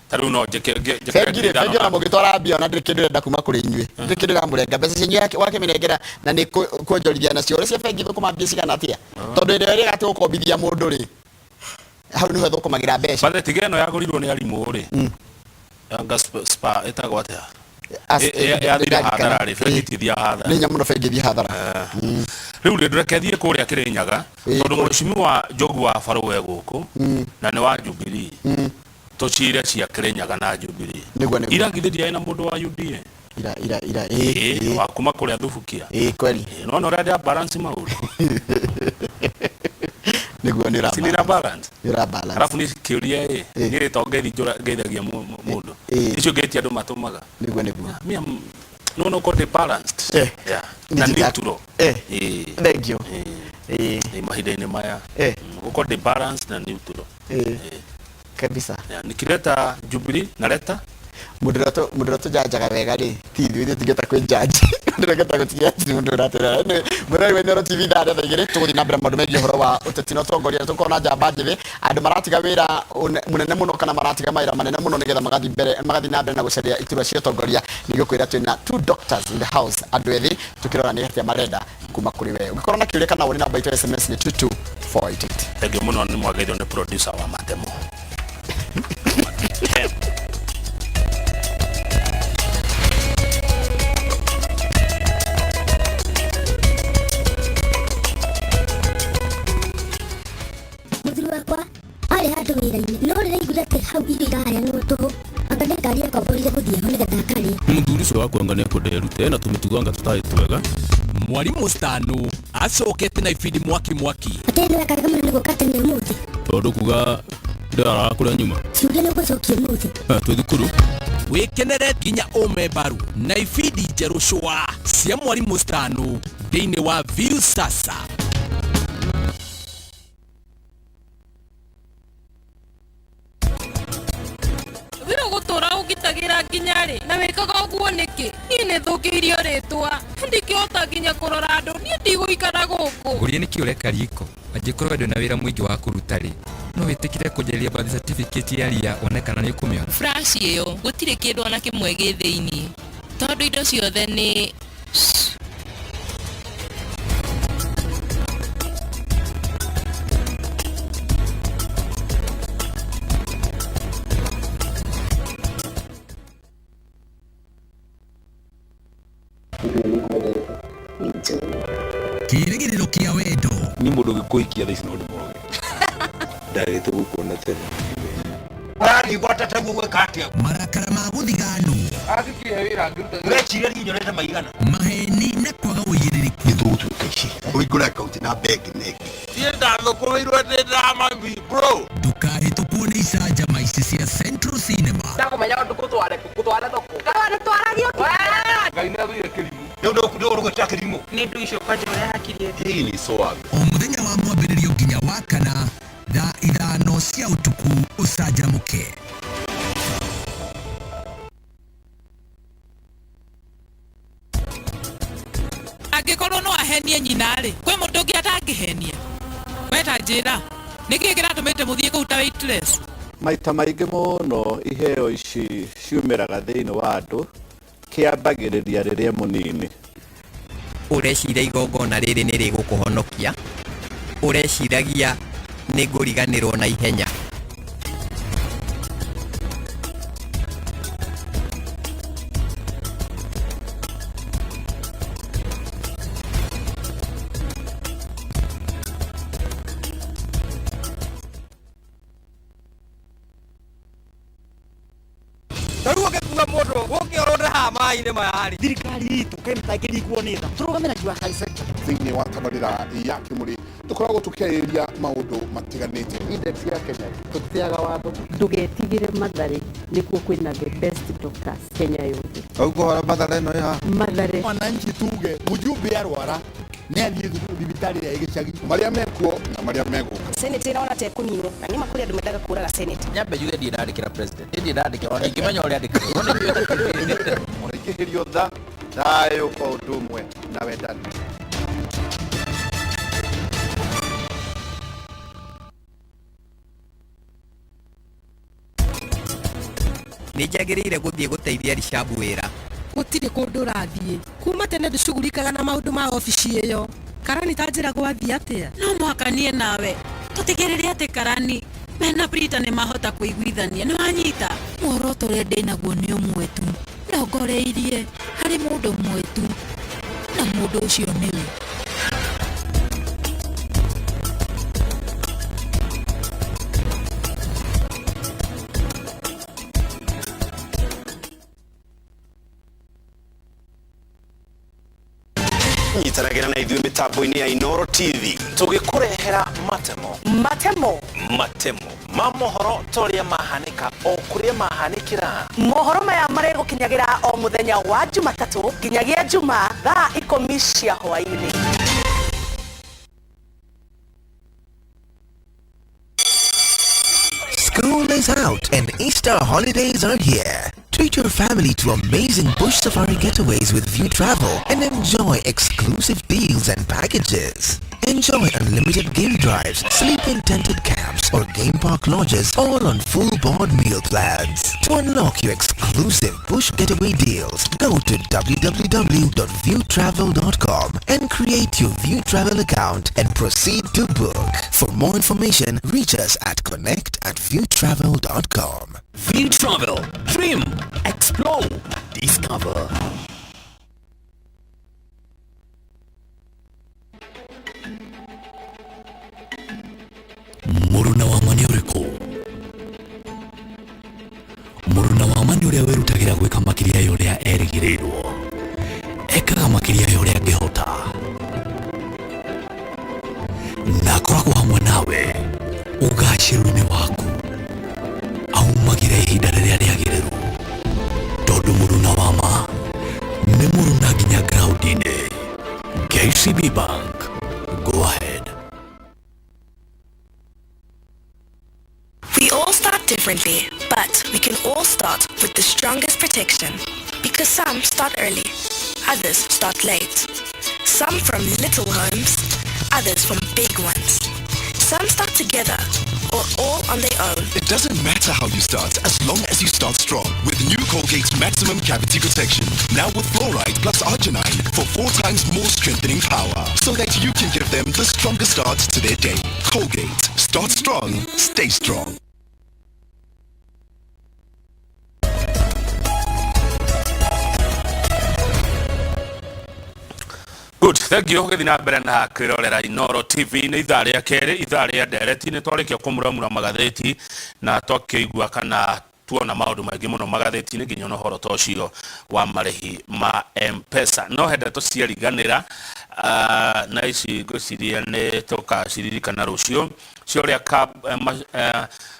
Ta rĩu no njĩke Bengi rĩ, 5,000 bengi ona mũgĩtwara mbia ona ndĩrĩ kĩndũ ĩrenda kuma kũrĩ inyuĩ, ndĩrĩ kĩndũ ĩramũrenga mbeca cianyu wakĩmĩnengera na nĩ kuonjorithia nacio. Ũrĩa cia bengi thũkũma mbia cigana atĩa, tondũ ĩrĩa ĩrĩga atĩ gũkombithia mũndũ rĩ, hau nĩho ĩthũkũmagĩra mbeca. Bathe tiga ĩno yagũrirwo nĩ arimũ rĩ. Anga spa ĩtagwo atĩa? Yathire hathara rĩ, bengi tithiaga hathara. Nĩ hinya mũno bengi ĩthiĩ hathara. Rĩu rĩ, ndũreke thiĩ kũrĩa Kĩrĩnyaga, tondũ mheshimiwa Njogu wa Barũwe gũkũ na nĩ wa Jubilee. Tũcire cia Kĩrĩnyaga na Jubilee. Nĩguo. Ira githĩ ndiarĩ na mũndũ wa UDA? Ira ĩĩ. Ĩĩ, wa kuma kũrĩa Thubukia. Ĩĩ, kweli. Ĩĩ, nona ũrĩa ndĩa balance maũndũ. Nĩguo nĩ Si nĩ balance. Nĩ ũra balance. Arabu nĩ kĩũria ĩ, niĩ to ngeithi ngeithagia mũndũ. Icio ngeithi andũ matũmaga. Nĩguo. Me am no no got balanced. Yeah. Na neutral. Thank you. Ĩĩ, mahinda-inĩ maya. Gũkorwo ndĩ balanced na neutral. Eh, kabisa. Yeah, nikileta Jubilee naleta Mũndũ ũrĩa tũjanjaga wega rĩ, ti ithuĩ, ithuĩ tũngĩhota kwĩnjanji. Mũndũ ũrĩa ũngĩhota gũtũjanji nĩ mũndũ ũratwĩrora. Anyway, mũrori wa Inooro TV, thaa 2:00 tũgũthiĩ na mbere maũndũ megiĩ ũhoro wa ũteti na ũtongoria, na tũkorwo na njamba njĩthĩ, andũ maratiga wĩra mũnene mũno kana maratiga mawĩra manene mũno nĩgetha magathiĩ mbere, magathiĩ na mbere na gũcaria iturwa cia ũtongoria. Nĩngũkwĩra twĩna two doctors in the house, andũ ethĩ, tũkĩrora nĩ atĩa marenda kuma kũrĩ we. Ũngĩkorwo na kĩũria kana woni, namba itũ ya SMS nĩ 22488. Thengiũ mũno, nĩ mwageithio nĩ producer wa Matemo. Matemo. Mũthuri wakwa arĩ handũ wĩra-inĩ, no rĩrĩa aiguire atĩ hau irio iraheanwo tũhũ, anga nĩ ngari akomborire gũthiĩ ho nĩgetha akarĩe. Mũthuri ũcio wakwa anga nĩekwenda erute, ena tũmĩtugo anga tũtarĩ twega. Mwarimũ Stano acokete na ibindi mwaki mwaki. Atĩ nĩ wekaga mũno nĩ gũka tene ũmũthĩ. Tondũ kuga ndĩraraga kũrĩa nyuma. Ciũria nĩ ũgũcokia ũmũthĩ. Eh, twĩ thukuru. Wĩkenere nginya ũme mbaru na ibindi njerũ cwa cia Mwarimũ Stano thĩinĩ wa Viu Sasa. We ũgũtũra ũngitagĩra nginya rĩ, na wĩkaga ũguo nĩkĩ? Niĩ nĩ thũkĩirio rĩtwa, ndingĩhota nginya kũrora andũ, niĩ ndigũikara gũkũ. Ngũrie nĩkĩ ũreka riko? Angĩkorwo we ndwĩna wĩra mũingĩ wa kũruta rĩ, no wĩtĩkĩre kũnjeria birth certificate ya ria wone kana nĩ ũkũmĩona? Flash ĩyo gũtirĩ kĩndũ ona kĩmwe gĩ thĩinĩ, tondũ indo ciothe nĩ Kĩrĩgĩrĩro kĩa wendo. Ni mũndũ ũngĩkũhikia thaa ici no ndĩmũroge. Ndagĩte gũkuona tene. Ũrandigwata taguo gwĩka atĩa? Marakara ma gũthiganwo. Ũreciria niĩ nyonete maigana? Maheni na kwaga ũigĩrĩrĩki. Nĩtũgũtuĩka ici ũhingũre akaunti na bengi negi. Niĩ ndathũkũmĩirwo ndĩ ndamami bro. Ndũkahĩtũkwo nĩ icanjama ici cia Central Cinema. Ndakũmenya ũndũ ngũtware kũ, ngũtware thoko. Twaragia. Ngai nĩ athũire kĩrimũ. Nĩ ũndũ ũrũgĩta kĩrimũ. Nĩ ndũ icio kwanja ũrĩa hakiri ĩthiĩ. Hii ni swag. O mũthenya wa mwambĩrĩrio nginya wa kana thaa 5 cia ũtukũ, ũcanjamũke. Angĩkorwo no ahenie nyina rĩ, kwĩ mũndũ ũngĩ atangĩhenia? Weta njĩra nĩkĩ kĩratũmĩte mũthiĩ kũu ta waitress? Maita maingĩ mũno iheo ici ciumĩraga thĩinĩ wa andũ kĩambagĩrĩria rĩrĩa mũnini. Ũreciria igongona rĩrĩ nĩ rĩgũkũhonokia? Ũreciragia nĩ ngũriganĩrwo na ihenya? Tarĩu ũngĩkua mũndũ ũngĩorwo haha maĩ-inĩ maya rĩ. Thirikari itũ kaĩ mũtangĩringwo nĩ tha, tũrũgame na Jua Kali sector. Thĩinĩ wa tabarĩra ya Kĩmũrĩ tũkoragwo tũkĩarĩrĩria maũndũ matiganĩte. Index ya Kenya tũtĩaga watho. Ndũgetigĩre Mathare, nĩkuo kwĩna the best doctors Kenya yothe. Ũguo Mathare ĩno ĩ haha. Mathare. Wananchi tuge mũjumbe arwara nĩ athiĩ thibitarĩ ĩrĩa ĩ gĩcagi, marĩa mekuo na marĩa megũka. Senate ĩrona ta ĩkũninwo, na nĩma kũrĩ andũ mendaga kũraga Senate. Nyambe njuge ndirĩ ndandĩkĩra president, niĩ ndirĩ ndandĩkĩra, ona ingĩmenya ũrĩa andĩkĩrwo. Mũraingĩhĩrio tha, thayũ o ũndũ ũmwe na wendani. Nĩ njagĩrĩire gũthiĩ gũteithia Rishabu wĩra. Gũtirĩ kũndũ ũrathiĩ, kuma tene ndũcugurikaga na maũndũ ma obici ĩyo. Karani, ta njĩra gwathiĩ atĩa? No mũhaka niĩ nawe tũtigĩrĩre atĩ Karani mena Prita nĩ mahota kũiguithania, nĩ wanyita? Muoroto ũrĩa ndĩ naguo nĩ ũmwe tu, ndongoreirie harĩ mũndũ ũmwe tu, na mũndũ ũcio nĩwe. Nyitanagĩra na ithuĩ mĩtambo-inĩ ya Inooro TV tũgĩkũrehera matemo. Matemo. Matemo ma mohoro ta ũrĩa mahanĩka o kũrĩa mahanĩkĩra. Mohoro maya marĩgũkinyagĩra o mũthenya wa Jumatatũ nginyagia Jumaa thaa 10 cia hwaĩ-inĩ. is out and Easter holidays are here. Treat your family to amazing bush safari getaways with View Travel and enjoy exclusive deals and packages. Enjoy unlimited game drives, sleep in tented camps or game park lodges, all on full board meal plans. To unlock your exclusive bush getaway deals, go to www.viewtravel.com and create your View Travel account and proceed to book. For more information, reach us at connect@viewtravel.com. View Travel. Dream, explore, discover. Mũruna wa ma nĩ ũrĩkũ? Mũruna wa ma nĩ ũrĩa wĩrutagĩra gwĩka makĩria ya ũrĩa erĩgĩrĩirwo. Ekaga makĩria ya ũrĩa angĩhota. Na akoragwo hamwe nawe ũgacĩru-inĩ waku. Aumagĩra ihinda rĩrĩa rĩagĩrĩru. Tondũ mũruna wa ma nĩ mũruna nginya ground-inĩ. KCB Bank. Go ahead. We all start differently, but we can all start with the strongest protection. Because some start early, others start late. Some from little homes, others from big ones. Some start together or all on their own. It doesn't matter how you start, as long as you start strong with new Colgate Maximum Cavity Protection. Now with fluoride plus arginine for 4 times more strengthening power, so that you can give them the strongest start to their day. Colgate. Start strong, stay strong. Good, thank you. Gũgĩthiĩ na mbere na kwĩrorera Inooro TV nĩ ithaa rĩa kerĩ, ithaa rĩa ndereti. Nĩ twarĩkia kũmuramura magathĩti na twakĩigua kana tuona maũndũ maingĩ mũno magathĩti-inĩ, nginya ona ũhoro ta ũcio wa marĩhi ma M-Pesa. No he ndeto ciariganĩra, na ici ngwĩciria nĩ tũkaciririkana rũciũ, cia ũrĩa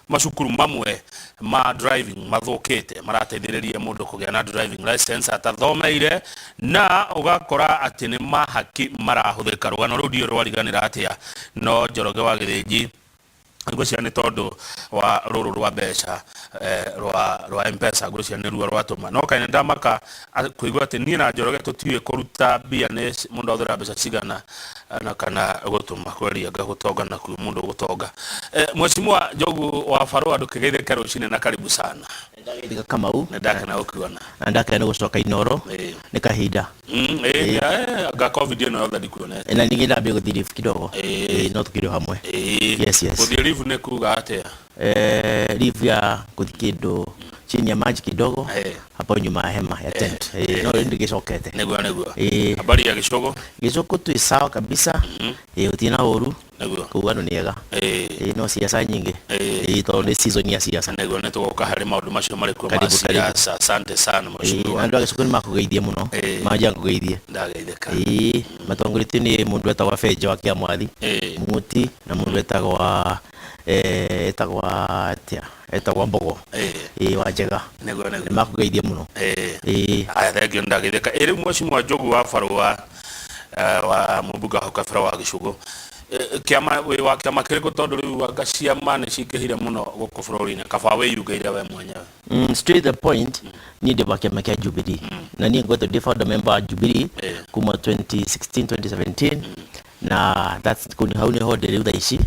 macukuru mamwe ma driving mathũkĩte, marateithĩrĩria mũndũ kũgĩa na driving license atathomeire, na ũgakora atĩ nĩ mahaki marahũthĩka. Rũgano rũu ndiũĩ rwariganĩra atĩa, no Njoroge wa Gĩthĩnji ngwĩciria nĩ tondũ wa rũrũ rwa mbeca, rwa M-Pesa, ngwĩciria nĩ ruo rwatũma. No kaĩ nĩndamaka kũigua atĩ niĩ na Njoroge tũtiũĩ kũruta mbia nĩ mũndũ ahũthĩra mbeca cigana na kana gũtũma kweria anga gũtonga na kuo mũndũ gũtonga. Mheshimiwa Njogu wa Barũa, ndũkĩgeithĩke rũcinĩ na karibu sana. Nĩndageithĩka Kamau. Nĩndakena gũkuona. Na ndakena gũcoka Inooro. Nĩ kahinda. Anga COVID ĩno yothe ndikuonete. Na ningĩ ndambia gũthiĩ leave kidogo. No tũkĩrĩ o hamwe. Yes, yes. Gũthiĩ leave nĩ kuga atĩa? Leave ya gũthiĩ kĩndũ chini ya maji kidogo, hapo nyuma ya hema ya tent. No rĩu ndigĩcokete. Nĩguo, nĩguo. Habari ya Gĩcũgũ? Gĩcũgũ twĩ sawa kabisa. Gũtirĩ na ũru. Nĩguo. Kũu andũ nĩ ega. No siasa nyingĩ. Tondũ nĩ season ya siasa. Nĩguo, nĩ tũgoka harĩ maũndũ macio marĩ kuo ma Karibu, karibu. siasa. Asante sana, mheshimiwa. Andũ a Gĩcũgũ nĩ makũgeithia mũno. Manjia ngũgeithie. Ndageithĩka. Matongoretio nĩ mũndũ wetagwo Benjo wa Kĩamwathi. Mũti na mũndũ wetagwo, etagwo atĩa? Etagwo Mbogo. Wa Njega. Nĩguo, nĩguo. Nĩ makũgeithia mũno. Aya, thank you, ndageithĩka. Rĩu mheshimiwa Njogu wa Barũa, wa mũmbunge wa kabera wa Gĩcũgũ. Kĩama, wĩ wa kĩama kĩrĩkũ? Tondũ rĩu anga ciama nĩ cingĩhire mũno gũkũ bũrũri-inĩ, kaba wĩyungĩire we mwenyewe. Straight to the point, niĩ ndĩ wa kĩama kĩa Jubilee. Na niĩ ngoretwo ndĩ founder member wa Jubilee kuma 2016, 2017. Na that's kũu hau nĩho ndĩ rĩu thaa ici.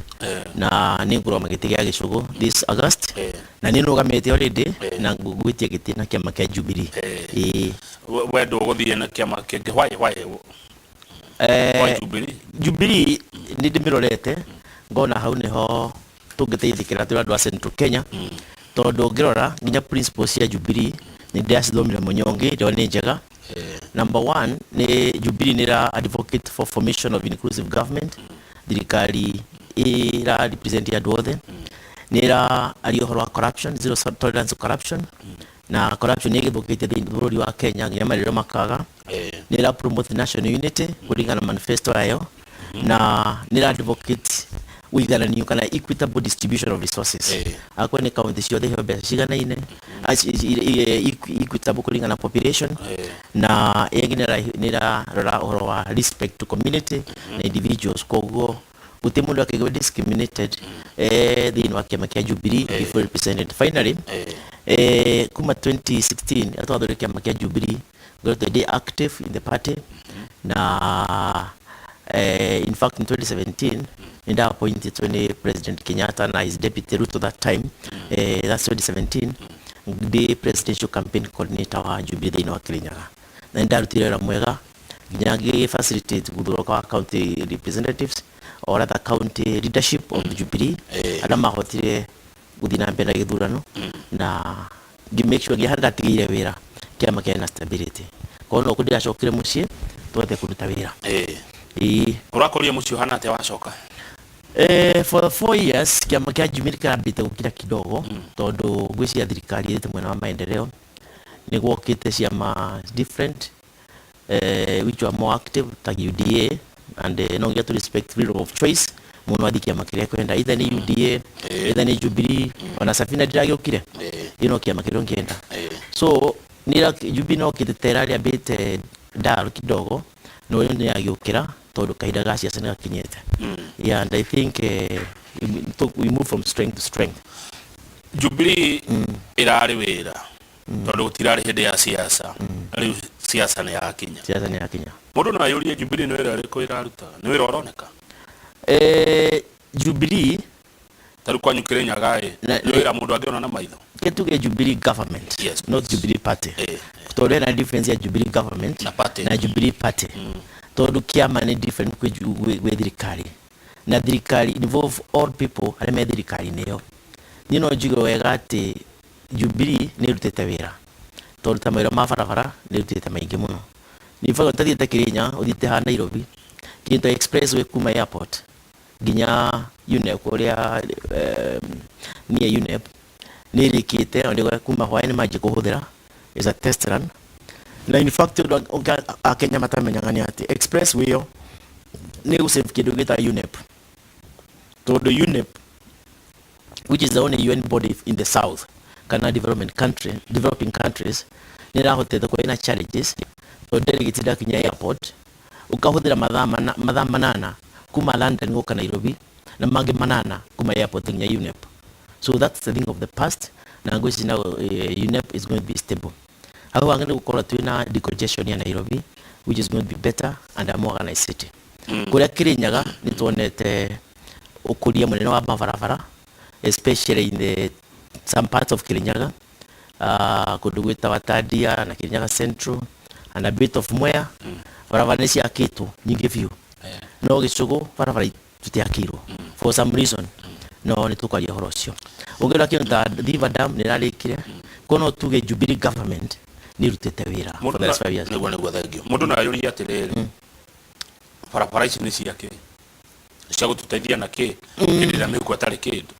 Na nĩ ngũrũgama gĩtĩ gĩa Gĩcũgũ this August. Na nĩ nũgamĩte already na ngũgwĩtia gĩtĩ na kĩama kĩa Jubilee. We ndũgũthiĩ na kĩama kĩngĩ? Why, why? Why Jubilee? Jubilee nĩ ndĩmĩrorete ngona hau nĩho tũngĩteithĩkĩra tũrĩ andũ a Central Kenya. Tondũ ũngĩrora nginya principles cia Jubilee nĩ ndĩracithomire mũnyongĩ, ndĩrona nĩ njega. Number 1 nĩ Jubilee nĩ ĩra advocate for formation of inclusive government, thirikari ĩra represent andũ othe. Nĩ ĩra aria ũhoro wa corruption, zero tolerance to corruption. Na corruption nĩ ĩgĩthũkĩtie thĩinĩ bũrũri wa Kenya nginya marĩro makaga. Nĩ ĩra promote national unity kũringana na manifesto yayo, na nĩ ĩra advocate ũigananio kana equitable distribution of resources. Akorwo nĩ county ciothe iheo mbeca ciganaine, equitable kũringana na population. Na ĩngĩ nĩ ĩrarora ũhoro wa respect to community na individuals. Koguo Gũtirĩ mũndũ akĩigua discriminated thĩinĩ wa kĩama kĩa Jubilee before represented. Finally, kuma 2016 atwathũrire kĩama kĩa Jubilee, ngoretwo ndĩ active in the party, na in fact in 2017 nĩ nda appointed nĩ President Kenyatta na his deputy Ruto that time, that's 2017, ndĩ presidential campaign coordinator wa Jubilee thĩinĩ wa Kirinyaga, na nĩ ndarutire wĩra mwega nginya ngĩ facilitate gũthurwo kwa county representatives, or rather county leadership of Jubilee, arĩa mahotire gũthiĩ na mbere na gĩthurano, na ngĩ make sure nginya harĩa ndatigĩire wĩra kĩama kĩarĩ na stability. Koguo no ndĩracokire mũciĩ tũhote kũruta wĩra. Ĩĩ. Ũrakorire mũciĩ ũhana atĩa wacoka? For the 4 years kĩama kĩa Jubilee kĩrambĩte gũkira kidogo, tondũ ngwĩciria thirikari ĩrĩte mwena wa maendeleo, nĩ gwokĩte ciama different which were more active ta UDA, and no nginya to respect freedom of choice, mũndũ athiĩ kĩama kĩrĩa kwenda, either nĩ UDA, either nĩ Jubilee, ona Safina ndĩragĩũkire ĩno kĩama kĩrĩa ũngĩenda. So nĩ Jubilee no kĩte ta ĩrarĩambĩte ndaro kidogo, no rĩu nĩ yagĩũkĩra tondũ kahinda ga ciaca nĩ gakinyĩte. Yeah, and I think we move from strength to strength. Jubilee ĩrarĩ wĩra tondũ gũtirarĩ hĩndĩ ya siasa, rĩu siasa nĩ yakinya. Siasa nĩ yakinya. Mũndũ no ayũrie, Jubilee nĩ wĩra ũrĩkũ ĩrarutaga? Nĩ wĩra ũroneka? Jubilee Ta rĩu kwanyu Kĩrĩnyaga ĩ, nĩ wĩra mũndũ angĩona na maitho? Kĩtuge Jubilee government, not Jubilee Party, tondũ hena difference ya Jubilee government na party. Na Jubilee Party, tondũ kĩama nĩ different kwĩ thirikari, na thirikari involve all people arĩa me thirikari-inĩ ĩyo. Niĩ no njuge wega atĩ Jubilee nĩ ĩrutĩte wĩra, tondũ ta mawĩra ma barabara nĩ ĩrutĩte maingĩ mũno. In fact, ũtathiĩte Kĩrĩnya, ũthiĩte haha Nairobi, kĩndũ ta expressway kuma airport nginya UNEP kũrĩa near UNEP nĩ ĩrĩkĩte, ona kuma hwaĩ-inĩ manjie kũhũthĩra is a test run. Na in fact, ũndũ ũngĩ Akenya matamenyaga nĩ atĩ expressway ĩyo nĩ gũsave kĩndũ gĩtagwo UNEP, tondũ UNEP, which is the only UN body in the south kana development country, developing countries, nĩ ĩrahotete kũrĩ na challenges, tondũ delegate ndakinya airport ũkahũthĩra mathaa 8 kuma London gũka Nairobi, na mangĩ 8 kuma airport nginya UNEP. So that's the thing of the past, na ngwĩciria now UNEP is going to be stable. Hau hangĩ nĩ gũkorwo twĩna decongestion ya Nairobi, which is going to be better and a more organized city. Kũrĩa Kĩrĩnyaga nĩ tuonete ũkũria mũnene wa mabarabara, especially in the some parts of Kirinyaga, kũndũ gwĩtawa Tandia na Kirinyaga Central and a bit of Mwea. Barabara nĩ ciakĩtwo nyingĩ biũ, no gĩcũgũ barabara tũtiakĩirwo for some reason, no nĩ tũkwaria ũhoro ũcio. Ũngĩrora kĩndũ ta River Dam nĩ ĩrarĩkire. Koguo no tuge Jubilee government nĩ ĩrutĩte wĩra for the last 5 years. Nĩguo, thengio. Mũndũ no ayũrie atĩrĩrĩ, barabara ici nĩ ciake cia gũtũteithia na kĩ hĩndĩ ĩrĩa mĩhuko ĩtarĩ kĩndũ?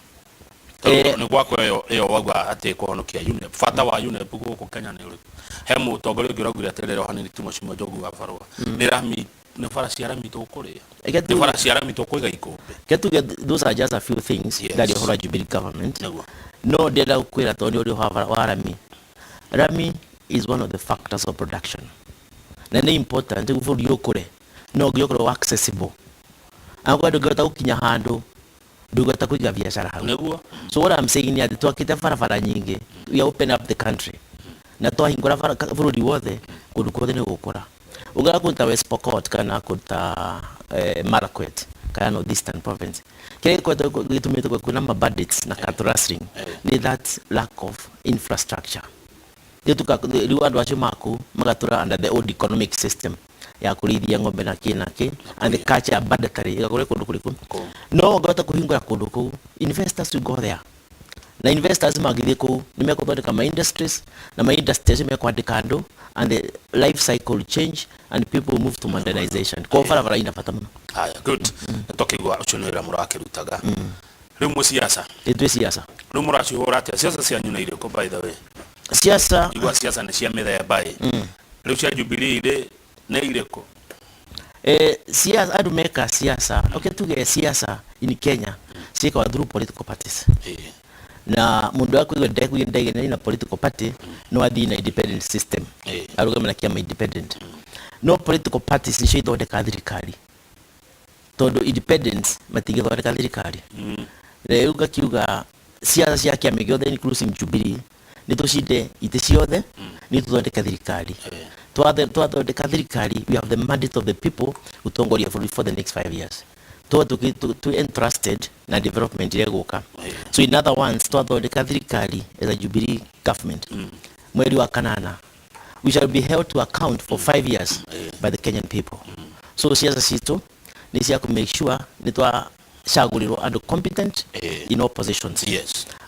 Tondũ nĩ gwakwa ĩyo wauga atĩ kũhonokia UNEP, bata wa UNEP gũkũ Kenya nĩ ũrĩkũ? He mũtongoria ũngĩ ũraugire atĩrĩrĩ, o hanini tu, Mheshimiwa Njogu wa Barũa, nĩ rami, nĩ bara cia rami tũkũrĩa, nĩ bara cia rami tũkũiga ikũmbĩ. Get to get those are just a few things that ũhoro wa Jubilee government. No ndĩrenda gũkwĩra, tondũ nĩ ũrĩ wa rami, rami is one of the factors of production, na nĩ important nĩguo bũrũri ũkũre. No nginya ũkorwo accessible, angĩkorwo ndũngĩhota gũkinya handũ, ndũngĩhota kũiga biacara hau. So what I'm saying nĩ atĩ twakĩte barabara nyingĩ, we open up the country, na twahingũra bũrũri wothe, kũndũ kuothe nĩ gũkũra. Ũngĩra kũndũ ta West Pokot kana kũndũ ta Marakwet kana North Eastern Province, kĩrĩa gĩkoretwo gĩtũmĩte kwĩna mabandits na cattle rustling nĩ that lack of infrastructure. Rĩu andũ acio maku magatũra under the old economic system ya kũrĩithia ng'ombe na kĩ na kĩ, and the culture ya banditry ĩgakorwo kũndũ kũrĩkũ. No ũngĩhota kũhingũra kũndũ kũu, investors will go there, na investors mangĩthiĩ kũu nĩ mekũthondeka ma industries, na ma industries mekwandĩka andũ, and the life cycle will change and people will move to modernization. Koguo barabara ina bata mũno. Haya, good. Nĩ twakĩigua ũcio nĩ wĩra mũrakĩrutaga. Rĩu mwĩ siasa? Ĩ, twĩ siasa. Rĩu mũracihũra atĩa siasa cianyu nĩ irĩkũ, by the way? Siasa Igua siasa nĩ cia mĩthemba ĩ. Rĩu cia Jubilee rĩ nĩ irĩkũ? Siasa, andũ meka siasa, okay, tuge siasa in Kenya ciĩkawa through political parties, na mũndũ akwigua ndegenia na political party no athiĩ na independent system, arũgame na kĩama independent, no political parties nicio ithondekaga thirikari. Tondũ independence matingĩthondeka thirikari. Rĩu ngakiuga ciaca cia kĩama gĩothe including Jubilee nĩ tũcinde itĩ ciothe, nĩ tũthondeke thirikari. Twathondeka thirikari, we have the mandate of the people gũtongoria bũrũri for the next 5 years. Twa tũ entrusted na development ĩrĩa ĩgũka. So in other words, twathondeka thirikari as a Jubilee government mweri wa kanana, we shall be held to account for 5 years by the Kenyan people. So ciaca citũ nĩ cia kũ make sure nĩ twacagũrĩrwo andũ competent in all positions.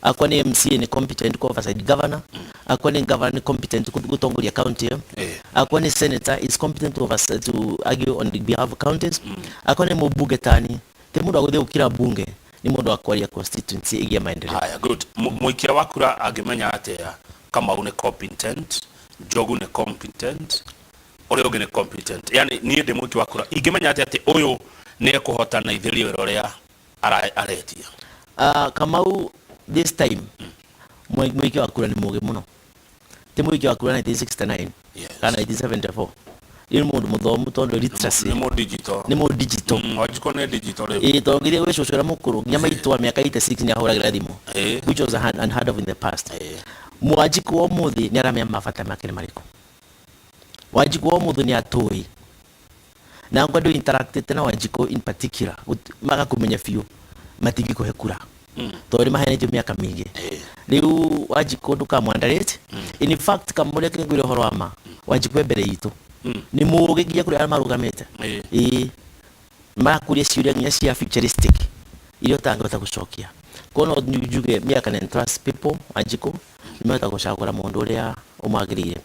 Akwa nĩ MCA nĩ competent ku oversight governor, akwa nĩ governor nĩ competent gũtongoria county ĩyo, akwa nĩ senator is competent to, oversight, to argue on the behalf of counties, akwa nĩ mũmbunge tani ti mũndũ wa gũthiĩ gũkira bunge, nĩ mũndũ wa kwaria constituency ĩgĩe maendeleo. Haya, good. Mũikia wa kura angĩmenya atĩa Kamau nĩ competent, Njogu nĩ competent, ũrĩa ũngĩ nĩ competent? Yani niĩ ndĩ mũikia wa kura, ingĩmenya atĩa atĩ ũyũ nĩ ekũhota na itherio wĩra ũrĩa aretia? Kamau this time mũikia wa kura nĩ mũgĩ mũno, ti mũikia wa kura 1969 kana 1974. Nĩ mũndũ mũthomu tondũ literacy. Nĩ mũ digital. Nĩ mũ digital. Wanjikũ nĩ digital rĩu. Ĩĩ, tondũ ngithie gwĩ cũcũ ũrĩa mũkũrũ nginya maitũ wa mĩaka 86 nĩ ahũragĩra thimũ, which was unheard of in the past. Mwanjikũ wa ũmũthĩ nĩ aramenya mabata make nĩ marĩkũ. Wanjikũ wa ũmũthĩ nĩ atũĩ na ngo andũ interactĩte na Wanjikũ in particular magakũmenya biũ, matingĩkũhe kura tondũ nĩ maheanĩtio mĩaka mĩingĩ. Rĩu Wanjikũ ndũkamwandarĩte. In fact, kamũrĩa kĩngwĩra ũhoro wa ma, Wanjikũ e mbere itũ, nĩ mũũgĩ nginya kũrĩ arĩa marũgamĩte. Ĩĩ, marakũria ciũria nginya cia futuristic iria ũtangĩhota gũcokia. Koguo no njuge me I can entrust people Wanjikũ nĩ mahota gũcagũra mũndũ ũrĩa ũmwagĩrĩire.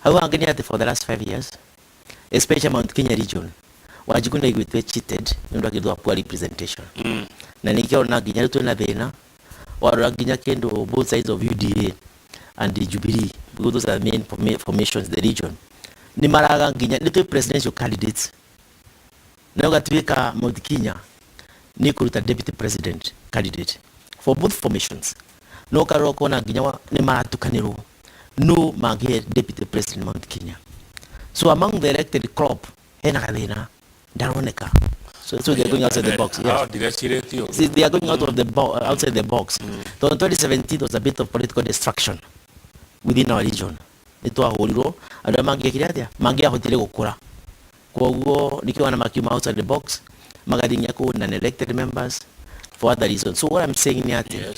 Hau hangĩ nĩ atĩ for the last 5 years, especially Mount Kenya region, Wanjikũ nĩ aiguĩtwe cheated nĩ ũndũ wa kĩndũ wa poor representation, na nĩkĩo ona nginya rĩu twĩna thĩna warora nginya kĩndũ both sides of UDA and the Jubilee, because those are the main formations in the region, nĩ maraga nginya nĩ twĩ presidential candidates na ũgatuĩka Mount Kenya nĩ kũruta deputy president candidate for both formations, no ũkarora ũkona nginya nĩ maratukanĩrwo no mangĩhe deputy president Mount Kenya. So among the elected crop hena gathĩna ndaroneka. So they are going outside the box, yes. Ah, ndirecirĩtie ũguo. See, they are going out of the outside the box. So in 2017 there was a bit of political destruction within our region. Nĩ twahũrirwo andũ arĩa mangĩekire atĩa mangĩahotire gũkũra, koguo nĩkĩo wana makiuma outside the box magathiĩ nginya kũ non elected members for other reasons. So what I'm saying nĩ atĩ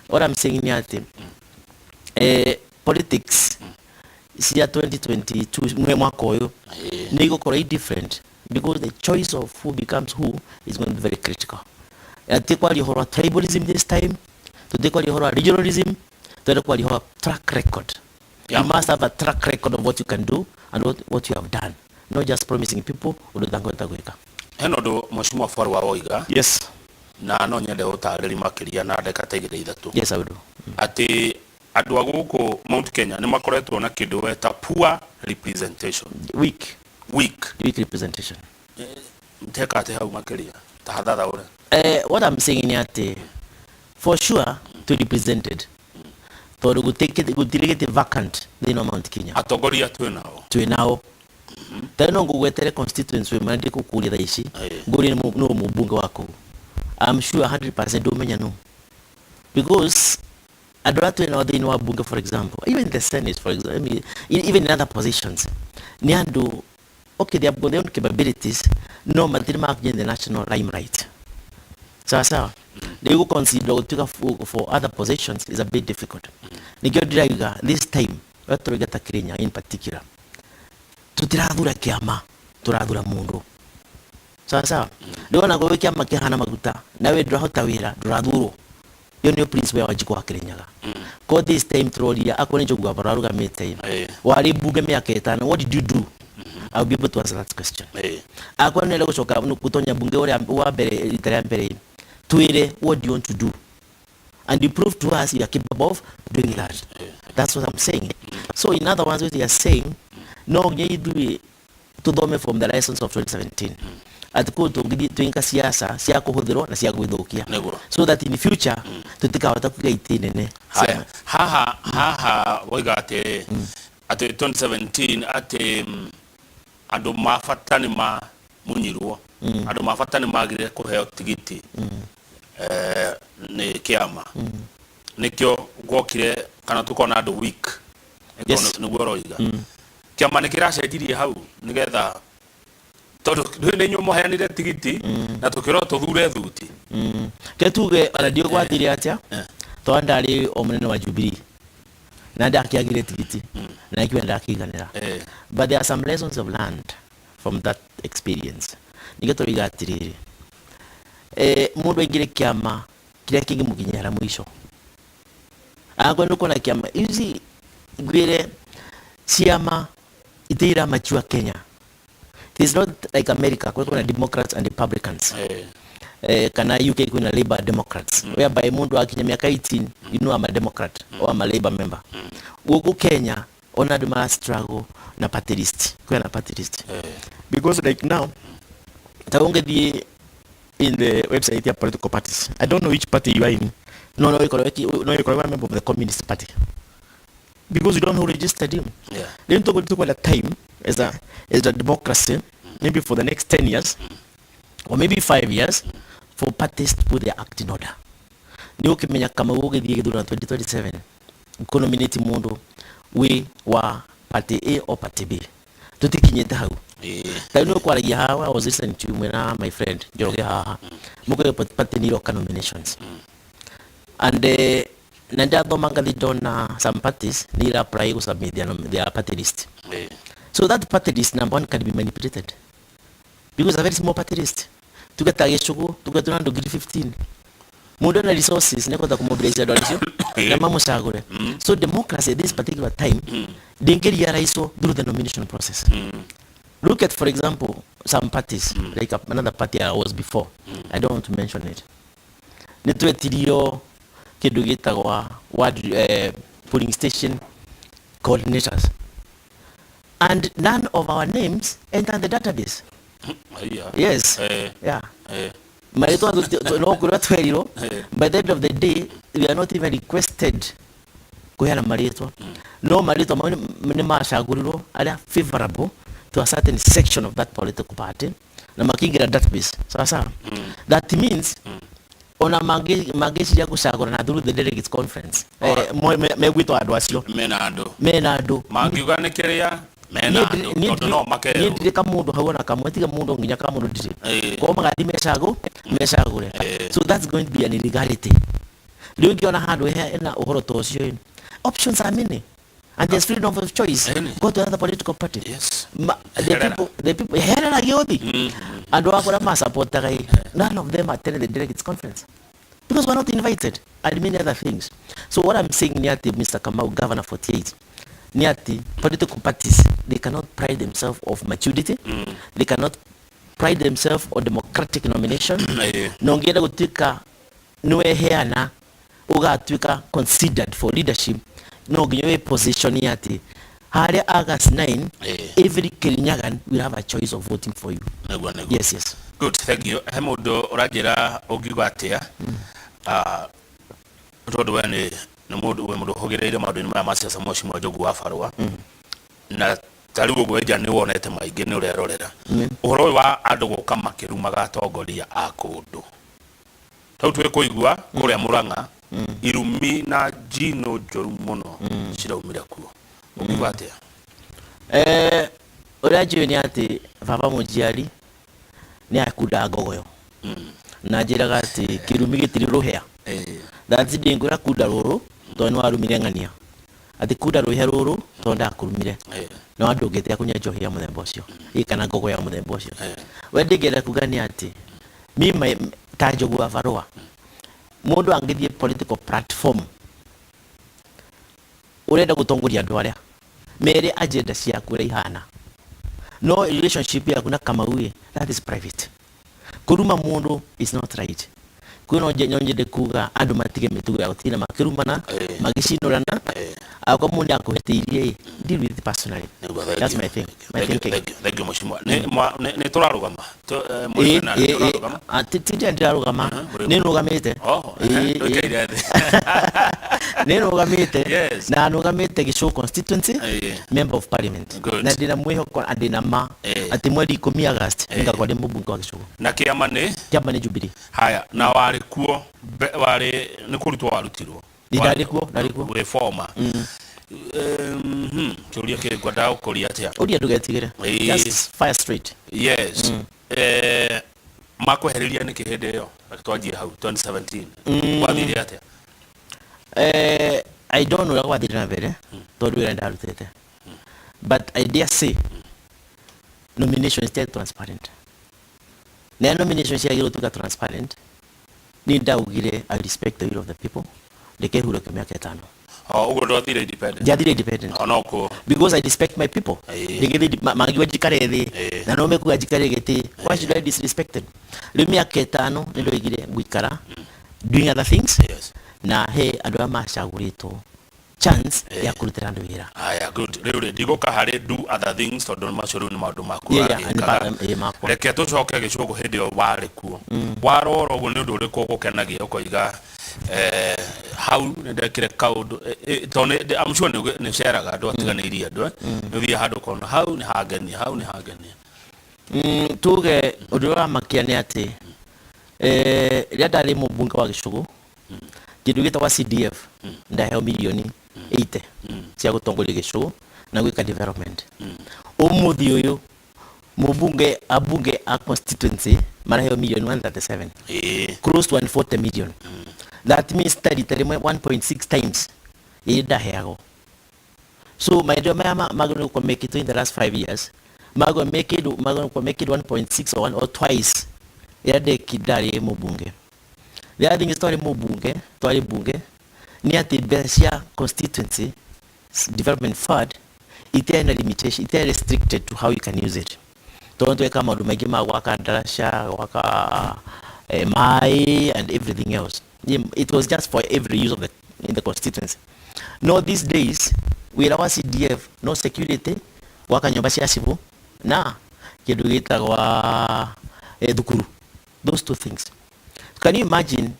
what I'm saying nĩ atĩ politics cia 2022 mwaka ũyũ nĩ igũkorwo i different because the choice of who becomes who is going to be very critical. Atä kwaria ũhoro wa tribalism this time, tũtĩ kwaria ũhoro wa regionalism, twende kwaria ũhoro wa track record. You must have a track record of what you can do and what you have done, not just promising people ũndũ ũtangĩhota gwĩka. Hena ũndũ mheshimiwa Farwa woiga na no nyende ũtarĩri makĩria na ndagĩka ta igĩrĩ ithatũ. Yes, I will do. Atĩ andũ a gũkũ Mount Kenya nĩ makoretwo na kĩndũ weta poor representation. Weak. Weak. Weak representation. Teka atĩ hau makĩria ta hathathaũre. What I'm saying nĩ atĩ for sure to represented tondũ gũtirĩ gĩtĩ vacant thĩinĩ wa Mount Kenya. Atongoria twĩ nao. Twĩ nao. Tarĩ no ngũgwetere constituency ĩmwe ndĩkũkũria thaa ici, ngũrie nũ mũmbunge wa kũu, I'm sure 100% ndũmenya nũ, because andũ arĩa twĩ nao thĩinĩ wa bunge, for example, even the senate, for example, I mean, even in other positions, nĩ andũ okay, they have got their own capabilities, no matirĩ makinya in the national limelight. Sawa sawa, rĩu gũconsider gũtuĩka for other positions is a bit difficult. Nĩkĩo ndĩrauga this time ũrĩa tũrauga ta Kĩrĩnyaga in particular, tũtirathura kĩama, tũrathura mũndũ. Sawa sawa, rĩu ona gwĩ kĩama kĩhana maguta nawe ndũrahota wĩra, ndũrathurwo. Ĩyo nĩyo principle ya Wanjikũ wa Kĩrĩnyaga. Ko this time tũroria akorwo nĩ Njogu wa arũgamĩte warĩ mbunge mĩaka 5, what did you do? I'll be able to answer that question. Akorwo nĩ gũcoka gũtonya mbunge ũrĩa wa mbere rita rĩa mbere, twĩre what do you want to do and you prove to us you are capable of doing that. That's what I'm saying. So in other words, what you are saying, no nginya ithuĩ tuthome from the lessons of 2017 atĩ kũu tũngĩthiĩ twĩka siasa cia kũhũthĩrwo na cia gwĩthũkia, so that in future tũtikahota kũiga itĩ nene. Haya, haha woiga atĩ 2017 atĩ andũ mabata nĩ ma Munyirwo andũ mabata nĩ magire kũheo tigiti nĩ kĩama nĩkĩo gwokire kana tukona andũ weak. Yes. Nĩguo ũroiga kĩama nĩ kĩracenjirie hau nĩgetha tondũ nĩ inyuĩ mũheanire tigiti na tũkĩrwo tũthure thuti. Ke tuge ona ndiũ gwathire atia tondũ ndarĩ o mũnene wa Jubilee na ndakĩagire tigiti na ikiwa ndakĩiganĩra, but there are some lessons I've learned from that experience. Ningĩ tũriga atĩrĩrĩ, mũndũ aingĩre kĩama kĩrĩa kĩngĩmũkinyĩra mũico angorwo nĩ kuona kĩama ici ngwĩre ciama itĩira mature Kenya. It is not like America kũrĩa kwĩna Democrats and Republicans, kana UK kwĩna Labour Democrats, whereby mũndũ akinya mĩaka 18, you know I'm a Democrat or I'm a Labour member. Gũkũ Kenya ona andũ mara struggle na party list, kwĩna party list, because like now ta ũngĩthiĩ in the website ya political parties, I don't know which party you are in, no ĩkorwo no ĩkorwo a member of the Communist Party because you don't know who registered him. Then to go to a time as a democracy, maybe for the next 10 years or maybe 5 years, for parties to put their act in order. Nĩ ũkĩmenya kama ũgĩthiĩ gĩthurano 2027 ũkũnominate mũndũ wĩ wa party A or party B. Tũtikinyĩte hau. Ta rĩu nĩ ũkwaragia haha, I was listening to you mwena my friend Njoroge haha mũkũge party nĩ iroka nominations and na ndathoma ngathi ndona some parties nĩ ira apply gũ submit their party list. So that party list, number one, can be manipulated because it's a very small party list. Tuge ta gĩcũgũ tuge tuna andũ 15,000, mũndũ ena resources nĩ kũhota kũmobilize andũ acio na mamũcagũre. So democracy at this particular time ndĩngĩrealizewo through the nomination process. Look at, for example, some parties, like another party I was before, I don't want to mention it. Nĩ twetirio kĩndũ gĩtagwa ward polling station coordinators and none of our names enter the database. Haiya. Yes. Yeah. Marĩtwa no kũrĩa twerirwo. By the end of the day, we are not even requested kũheana marĩtwa, no marĩtwa mau nĩ macagũrirwo arĩa favorable to a certain section of that political party na makĩingĩra database. Sawa sawa. That means ona mangĩciria gũcagũra na through the delegates conference, megwĩtwo andũ acio. Mena andũ. Mena andũ. Mangiuga nĩ kĩrĩa mena andũ tondũ no niĩ makerwo. Ndirĩ kamũndũ hau ona kamwe, tiga mũndũ nginya kamũndũ ndirĩ. Koguo magathi mecagũre. So that's going to be an illegality. Rĩu ũngĩona handũ hena ũhoro ta ũcio ĩ, options are many and there's freedom of choice. Go to another political party. The Herera. people herera gĩothi andũ a kũrĩa masupportaga ĩ, none of them attended the delegates conference because we're not invited and many other things. So what I'm saying ni ati Mr. Kamau, Governor 48, ni ati political parties, they cannot pride themselves of maturity, they cannot pride themselves on democratic nomination. Na ũngĩenda gũtuĩka nĩweheana ũgatuĩka considered for leadership, no nginya wĩ position ya atĩ harĩa August 9 every Kirinyagan will have a choice of voting for you. Nĩguo. Yes. Good, thank you. He mũndũ ũranjĩra ũngiuga atĩa? Ah, tondũ we nĩ mũndũ we mũndũ ũhũgĩrĩire maũndũ-inĩ maya ma siasa, Mheshimiwa Njogu wa Barũa, na ta rĩu ũguo enja nĩ wonete maingĩ nĩ ũrerorera ũhoro ũyũ wa andũ gũka makĩrumaga atongoria a kũndũ tau twĩ kũigua kũrĩa Mũrang'a irumi na njino njũru mũno ciraumire kuo, ũngiuga atĩa? Ũrĩa njũĩ nĩ atĩ baba mũnjiari nĩ akundaga ngogoyo na njĩraga atĩ kĩrumi gĩtirĩ rũhĩa. That's ndĩngwĩra kunda rũrũ tondũ nĩ warumire ng'ania, atĩ kunda rũhĩa rũrũ tondũ ndakũrumire no andũ ũngĩtĩa kũnyua njohi ya mũthemba ũcio ĩ kana ngogo ya mũthemba ũcio. We ndĩngĩenda kuga nĩ atĩ mi ta Njogu wa Barũa, mũndũ angĩthiĩ political platform ũrenda gũtongoria andũ arĩa mere agenda ciaku ũrĩa ihana, no relationship yaku na Kamau ĩ, that is private. Kũruma mũndũ is not right. Kwĩ no nyende kuga andũ matige mĩtugo ya gũtinda makĩrumana, magĩcinũrana. Akorwo mũndũ nĩ akũhĩtĩirie ĩ, deal with it personally. That's my thing, my thinking. Thank you, mheshimiwa. Nĩ tũrarũgama. Ĩ, Mũrĩ ĩ, ĩ, tũrarũgama. Ah, ti ndĩrarũgama, nĩ nũgamĩte. Oh, Ĩ, ĩ. ndũikaire thĩ. Nĩ nũgamĩte. Yes. Na nũgamĩte Gĩcũgũ constituency, member of parliament. Good. Na ndĩna mwĩhoko na ndĩna ma atĩ mweri 10 August nĩngakorwo ndĩ mũmbunge wa Gĩcũgũ. Na kĩama nĩ? Kĩama nĩ Jubilee. Haya, na warĩ kuo warĩ nĩ kũrutwo warutirwo? Nĩ ndarĩ kuo, ndarĩ kuo. Wĩ former. Kĩũria kĩrĩ ngwendaga gũkũria atĩa? Ũria, ndũgetigĩre. Just fire straight. Yes. Makwehereria nĩkĩ hĩndĩ ĩyo? Reke twanjie hau 2017. Gwathire atĩa? I don't know ũrĩa gwathire na mbere tondũ wĩra ndarutĩte, but I dare say nomination itiarĩ transparent, na nomination ciagĩrĩirwo gũtuĩka transparent. Niĩ ndaugire I respect the will of the people, reke hurũke mĩaka 5. O ũguo ndwathire independent? Ndiathire independent. O no kũ Because I respect my people. Ndigĩthi mangiuga njikare thĩ na no mekuga njikare gĩtĩ, why should I disrespect them? Rĩu mĩaka 5 nĩ ndoigire ngũikara doing other things na he andũ arĩa macagũrĩtwo chance ya kũrutĩra andũ wĩra. Aya, good. Rĩu rĩ, ndigũka harĩ do other things tondũ macio rĩu nĩ maũndũ maku Yeah, ũragĩkaga. Nĩ makwa. Reke tũcoke Gĩcũgũ hĩndĩ ĩyo warĩ kuo. Warora ũguo, nĩ ũndũ ũrĩkũ ũgũkenagia ũkoiga hau nĩ ndekire kaũndũ? Tondũ I'm sure nĩ ũceraga andũ atiganĩirie andũ, nĩ ũthiaga handũ ũkona hau nĩ hangenia, hau nĩ hangenia. Tuge ũndũ ũrĩa ũramakia nĩ atĩ rĩrĩa ndarĩ mũmbunge wa Gĩcũgũ, kĩndũ gĩtagwo CDF ndaheo mirioni 80 cia gũtongoria Gĩcũgũ na gwĩka development. Ũmũthĩ ũyũ mũmbunge, ambunge a constituency maraheo mirioni 137, close to 140 million. That means ta rita rĩmwe, 1.6 times ĩrĩa ndaheagwo. So maendeleo maya magĩrĩirwo gũkorwo mekĩtwo in the last 5 years, magĩrĩirwo mekĩrwo, magĩrĩirwo gũkorwo mekĩrwo 1.6 or 1 or twice ĩrĩa ndeki ndarĩ mũmbunge. The other thing is, twarĩ mũmbunge, twarĩ mbunge, nĩ atĩ mbeca cia constituency development fund itiarĩ na limitation, itiarĩ restricted to how you can use it, tondũ tweka maũndũ maingĩ ma gwaka ndaraca, gwaka maĩ and everything else. It was just for every use of the in the constituency. No, these days wĩra wa CDF no security, gwaka nyũmba cia civil na kĩndũ gĩtagwa thukuru, those two things. Can you imagine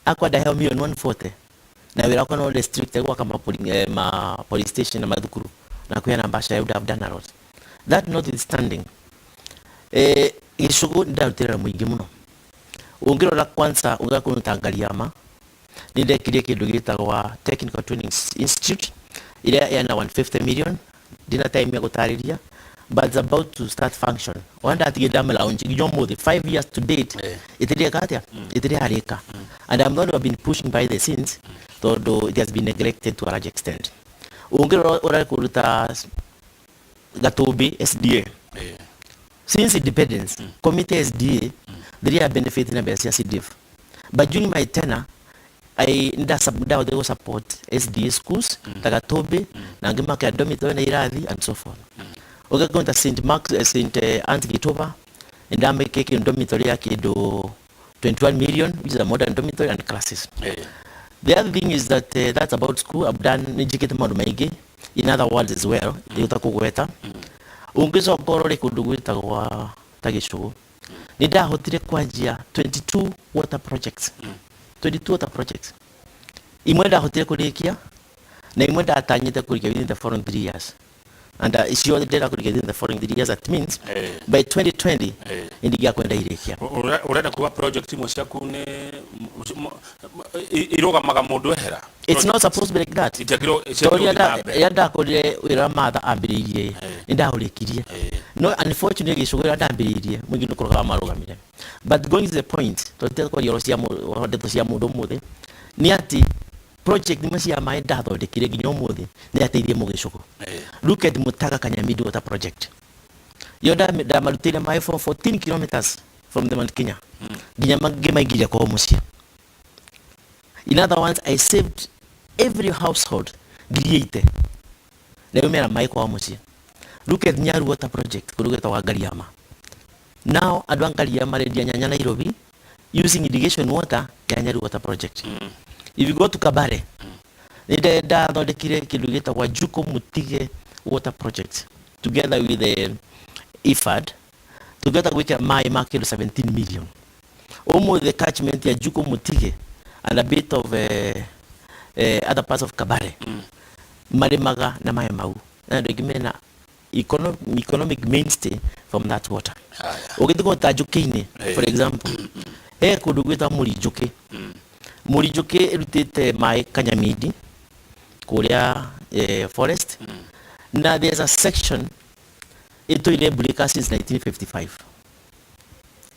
akwa ndaheo million 140 na wĩra wakwa no restricted gwaka ma police station na mathukuru na kũheana mbeca? I would have done a lot. That notwithstanding, Gĩcũgũ nĩ ndarutĩra mũingĩ mũno. Ũngĩrora kwanza, ũngĩrora kũndũ ta Ngariama, nĩ ndekirie kĩndũ gĩtagwa Technical Training Institute ĩrĩa ĩna 150 million. Ndina time ya gũtarĩria, but it's about to start function. Ona ndatigire ndamĩlaunch, nginya ũmũthĩ, 5 years to date, ĩtirĩ atĩa, ĩtirĩ yarĩka, and I'm the one who have been pushing by the scenes tondũ it has been neglected to a large extent. Ũngĩrora ũrarĩ kũndũ ta Gatũmbĩ SDA, since independence committee SDA they are benefit na mbeca cia CDF, but during my tenure I ndahotire gũ support SDA schools ta Gatũmbĩ na angĩ makĩa dormitory na irathi and so forth. Ũgakũnta St Mark's, St Anne's Gituba, ndamĩke kĩndũ dormitory ya kĩndũ 21 million, which is a modern dormitory and classes. The other thing is that that's about school. I've done, nĩnjĩkĩte maũndũ maingĩ in other words as well ndĩgũta kũgweta. Ũngĩcoka ũrore kũndũ gwĩtagwa ta Gĩcũgũ, nĩ ndahotire kwanjia 22 water projects, 22 water projects. Imwe ndahotire kũrĩkia na imwe ndatanyĩte kũrĩkia within the following 3 years, and icio ndĩrenda kũrĩkia within the following 3 years, that means by 2020 nĩndingĩakwenda irĩkia. Ũrenda kuga project imwe ciaku nĩ irũgamaga mũndũ ehera? It's not supposed to be like that. Itiagĩrĩirwo Tondũ ciagĩrĩirwo gũthiĩ na mbere. Rĩrĩa ndakorire wĩra wa Martha ambĩrĩirie, nĩ ndahũrĩkirie, no unfortunately gĩcũgũ rĩrĩa ndambĩrĩirie mũingĩ nĩ kũrũgama marũgamire. But going to the point, tondũ tũtikwaria ũhoro cia ũhoro ndeto cia mũndũ ũmũthĩ, nĩ atĩ project imwe cia maĩ ndathondekire nginya ũmũthĩ nĩ ateithie mũgĩcũgũ. Look at Mutaga Kanyamidi water project. Yo ndamarutĩire maĩ for 14 kilometers from the Mount Kenya nginya ngĩmaingĩria kwao mũciĩ. In other words, I saved every household 80,000 na rĩu mena maĩ kwao mũciĩ. Look at Nyaru water project kũndũ gwĩtagwo Ngariama. Now andũ a Ngariama marendia nyanya Nairobi using irrigation water. Ya Nyeri Water Project. If you go to Kabare, nĩ ndathondekire kĩndũ gĩtagwo Juko Mutige Water Project together with the IFAD, tũngĩhota gwĩkĩra maĩ ma kĩndũ 17 million. Ũmũthĩ catchment ya Juko Mutige and a bit of other parts of Kabare marĩmaga na maĩ mau, na andũ aingĩ mena economic mainstay from that water. Ũgĩthiĩ kũndũ ta Njũkĩ-inĩ, for example, he kũndũ gwĩtagwo Mũrinjũkĩ. Mũrinjũkĩ ĩrutĩte maĩ Kanyamindi kũrĩa forest, na there's a section ĩtũire breaker since 1955,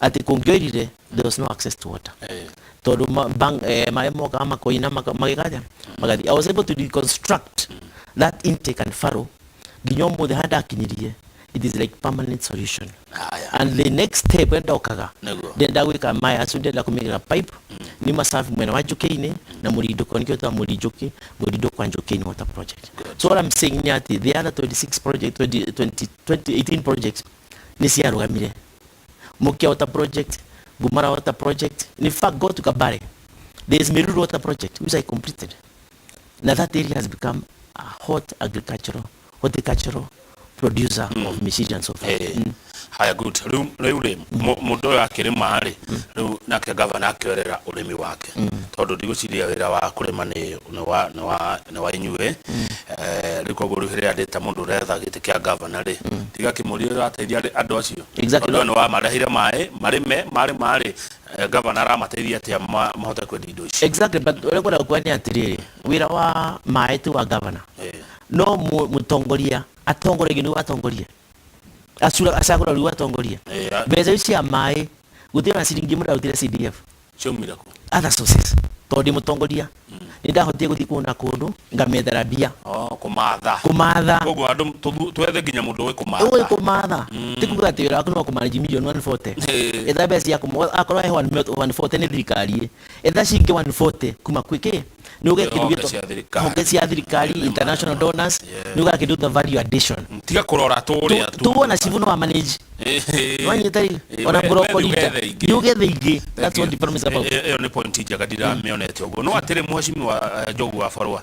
atĩ kũngĩoirire there was no access to water, tondũ maĩ mokaga makoina magĩkaja magathiĩ. I was able to reconstruct that intake and furrow nginya ũmũthĩ harĩa ndakinyirie. It is like permanent solution. And the next step ĩrĩa ndokaga, ndĩrenda gwĩka maĩ acio, ndĩrenda kũmĩkĩra pipe nĩ masafi mwena wa Njũkĩ-inĩ na Mũrindũko, nĩkĩo twĩtaga Mũrinjũkĩ, Mũrindũko wa Njũkĩ-inĩ Water Project. So what I'm saying nĩ atĩ the other 26 project, 20, 20, 20, 18 projects nĩ ciarũgamire. Mukia Water Project, Gumara Water Project. In fact, go to Kabare, there is Meruru Water Project, which I completed. Now that area has become a hot agricultural, horticultural producer of miciri and so forth. Haya, good. Rĩu rĩ, mũndũ ũyũ akĩrĩma rĩ, rĩu nake gavana akĩoerera ũrĩmi wake, tondũ ndigwĩciria wĩra wa kũrĩma nĩ wa inyuĩ. Rĩu koguo rĩu hĩrĩa ndĩta mũndũ ũretha gĩtĩ kĩa gavana rĩ, ndigakĩmũrie ũrateithia andũ acio. Tondũ nĩ wamarehire maĩ marĩme, marĩma rĩ, gavana aramateithia atĩa mahote kwendia indo ici? Exactly, but ũrĩa ngwenda kuga nĩ atĩrĩrĩ, wĩra wa maĩ ti wa gavana, no mũtongoria atongoragia nĩguo atongorie, acagũra rĩu atongoria. Mbeca icio cia maĩ gũtirĩ ona ciringi ĩmwe ndarutire CDF. Ciaumire kũ? Other sources, tondũ ndĩ mũtongoria nĩ ndahotire gũthiĩ kũndũ na kũndũ ngamethera mbia. Oh, kũmatha. Kũmatha. Koguo andũ twethe nginya mũndũ ũĩ kũmatha. Ũĩ kũmatha, ti kuga atĩ wĩra waku no kũmanage million 140. Etha mbeca cia akorwo he 140 nĩ thirikari ĩ, etha ciringi 140 kuma kwĩ kĩ nĩ ũge kĩndũ Honge gĩtwo cia thirikari. Honge cia thirikari, international donors, nĩ ũga kĩndũ ta value addition. Tiga kũrora tũrĩa tu. Tuona cibu no wa manage nwanyita rĩ, ona we brokoli ũgethe ingĩ. Nĩ ũgethe ingĩ. That's you. what development is about. Ĩyo nĩ point njega, ndiramĩonete ũguo. No atĩrĩ, mheshimiwa Njogu wa Barũa,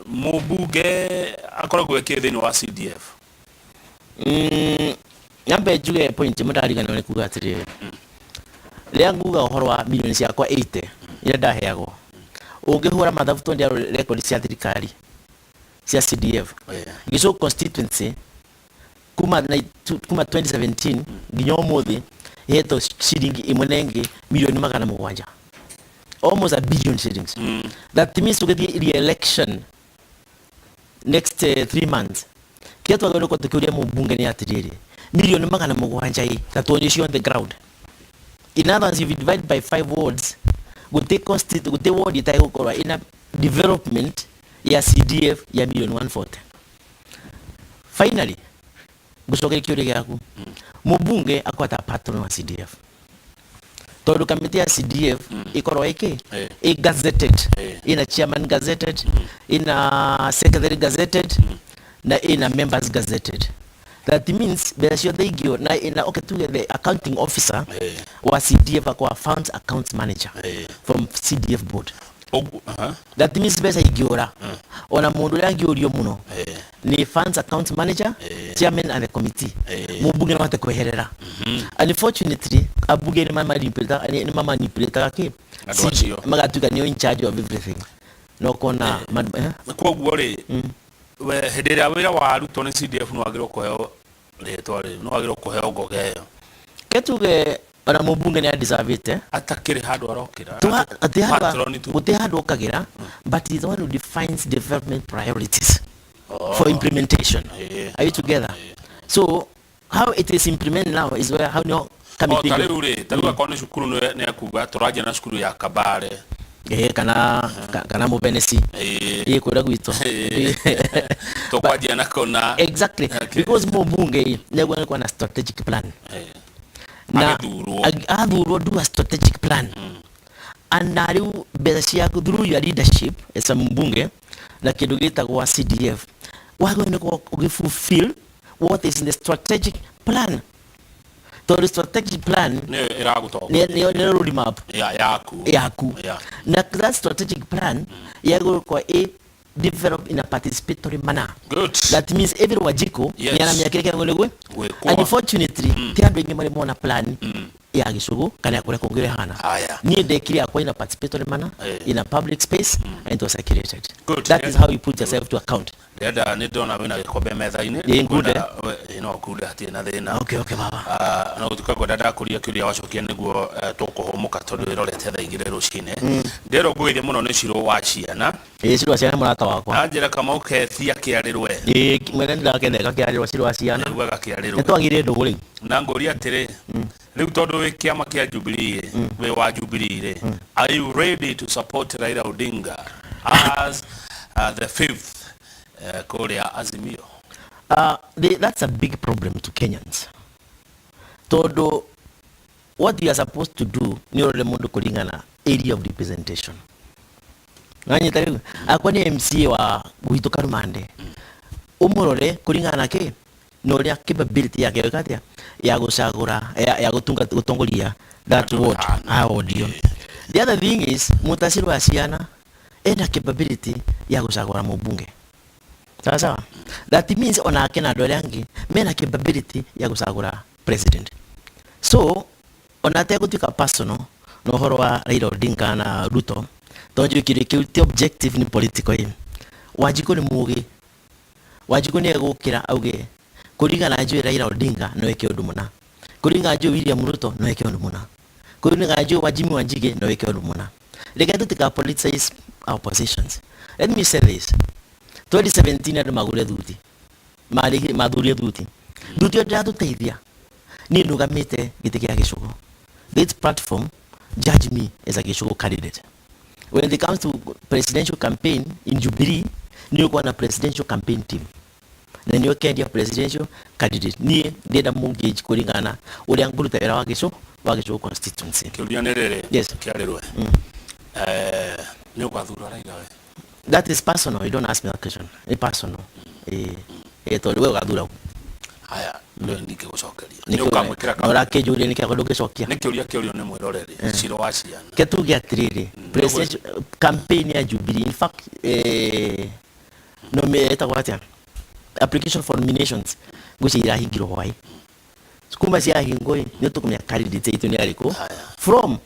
mũmbunge akoragwo ĩkĩ thĩinĩ wa CDF? Nyambe njuge point ĩmwe ndariganĩrwo nĩ kuga atĩrĩrĩ, rĩrĩa nguga ũhoro wa milioni ciakwa 80 iria ndaheagwo, ũngĩhũra mathabu tondũ record cia thirikari cia CDF, Gĩcũgũ constituency kuma 2017 nginya ũmũthĩ ĩhetwo ciringi ĩmwe na ĩngĩ milioni 700, almost a billion shillings. That means tũgĩthiĩ re-election next 3 months, kĩrĩa twagĩrĩirwo gũkorwo tũkĩũria mũmbunge nĩ atĩrĩrĩ, milioni 700 ĩ ta tuonie cio on the ground. In other words, if you divide by five wards, gũtĩ ward ĩtagũkorwo ĩna development ya CDF ya milioni 140. Finally, ngũcokeria kĩũria gĩaku, mũmbunge akorwo patron wa CDF, tondũ kamĩtĩ ya CDF ĩkorwo ĩkĩ ĩ gazetted, ina chairman gazetted, ina secretary gazetted, na ina members gazetted. That means mbeca ciothe ingĩo na ina, okay, tuge the accounting officer wa CDF akwa funds accounts manager from CDF board. Ũguo, aha. That means mbeca ingĩũra, ona mũndũ ũrĩa angĩũrio mũno ni funds account manager, chairman and the committee. Mũmbunge no ahote kweherera. Unfortunately, ambunge nĩ mamanipulataga kĩ Andũ acio. Magatuĩka nĩo in charge of everything, no kona Koguo rĩ, we hĩndĩ ĩrĩa wĩra warutwo nĩ CDF nĩ wagĩrĩirwo kũheo rĩtwa rĩ, nĩ wagĩrĩirwo kũheo ngoga ĩyo. Ketuge ona mũmbunge nĩ adeservĩte. Atakĩrĩ handũ arokĩra. Atĩ Patron tu. Gũtĩ handũ okagĩra, but he's the one who defines development priorities for implementation. Are you together? So how it is implemented now is where how no O committee. ta rĩu rĩ, ta rĩu akorwo nĩ cukuru nĩ ekuga tũranjia na cukuru ya Kabare. Kana mũbenesi ĩ kũrĩa gwitũ. Tũkwanjia na kũna. Exactly. Because mũmbunge nĩguo nĩkuwa na strategic plan na Agĩthurwo. Athurwo, do a strategic plan, and na rĩu mbeca ciaku through your leadership as a mbunge na kĩndũ gĩtagwo CDF, wagĩrĩirwo nĩ gũkorwo ũgĩfulfill what is in the strategic plan. Tondũ strategic plan nä ä ragå nĩ road map yaku. Yaku. Na that strategic plan yagũkorwo ĩ develop in a participatory manner. Good. That means every Wanjikũ nĩ aramenya kĩrĩa kĩagĩrĩirwo nĩ gwĩkwo. Unfortunately, ti andũ aingĩ marĩ mona plan ya gĩcũgũ kana ya kũrĩa kũngĩ ĩhana. Niĩ ndekire yakwa in a participatory manner, in a public space, and it was circulated. Good. That is how you put yourself to account. Ndĩrenda nĩ ndona wĩna gĩkombe metha-inĩ. Ĩ, ngunde. No ngunde, hatirĩ na thĩna. Okay, baba. Ah, no gũtuĩka ngwenda ndakũria kĩũria wacokia nĩguo tũkũhũmũka tondũ ĩrorete thaa 2 rũcinĩ. Ndĩrwo ngũgeithie mũno nĩ Cirũ wa ciana. Ĩ, Cirũ wa ciana mũrata wakwa. Anjĩra Kamau kethia kĩarĩrwe. Ĩ, mwene ndĩrakeneka kĩarĩrwo Cirũ wa ciana. Nĩguo gakĩarĩrwe. Nĩ twagire ndũgũ rĩu. Na ngũria atĩrĩ, rĩu tondũ wĩ kĩama kĩa Jubilee rĩ, wĩ wa Jubilee rĩ, are you ready to support Raila Odinga as the fifth kũrĩa Azimio? That's a big problem to Kenyans. Tondũ what you are supposed to do nĩ ũrore mũndũ kũringana area of representation. Nanyita rĩu akwa nĩ MCA wa gwitũ Karumande, ũmũrore kũringana na kĩ na ũrĩa capability yake ĩka atĩa ya gũcagũra ya gũtunga gũtongoria that ward, a ward ĩyo. The other thing is mũtacĩrĩ wa ciana ena capability ya gũcagũra mũmbunge, sawa sawa. That means onake na andũ arĩa angĩ mena capability ya gũcagũra president. So ona ategũtuĩka personal na ũhoro wa Raila Odinga na Ruto, tondũ njũĩ kĩndũ kĩu ti objective, nĩ political. Ĩ Wanjikũ nĩ mũgĩ, Wanjikũ nĩ egũkĩra auge kũringana njũĩ Raila Odinga no eke ũndũ mũna, kũringana njũĩ William Ruto no eke ũndũ mũna, kũringana njũĩ wa Jimmy Wanjigi no eke ũndũ mũna. Reke tũtika politicize our positions. Let me say this: 2017 andũ magũre thuti, mathurie thuti, thuti ĩyo ndĩratũteithia. Niĩ ndũgamĩte gĩtĩ kĩa gĩcũgũ. This platform judge me as a gĩcũgũ candidate. When it comes to presidential campaign in Jubilee, nĩ ũkuona na presidential campaign team na nĩ ũkendia presidential candidate. Niĩ ndĩrenda mũngage kũringana na ũrĩa ngũruta wĩra wa gĩcũgũ constituency. Kĩũria nĩ rĩrĩ, Yes. kĩarĩrwe, nĩ ũgathura Raila we? That is personal. You don't ask me that question. Ni personal. Tondũ we ũgathura? Haya, nĩ ndingĩgũcokeria. Nĩ ũkamwĩkĩra. Ũrakĩnjũria nĩkĩ ndũngĩcokia? Nĩ kĩũria kĩũrio nĩ mwĩroreri Ciro wa ciana. Ke tuge atĩrĩrĩ, presidential campaign ya Jubilee, in fact, no ĩtagwo atĩa, application for nominations ngwĩciria irahingirwo hwaĩ. Kuma ciahingwo ĩ, nĩ tũkũmenya candidate aitũ nĩ arĩkũ from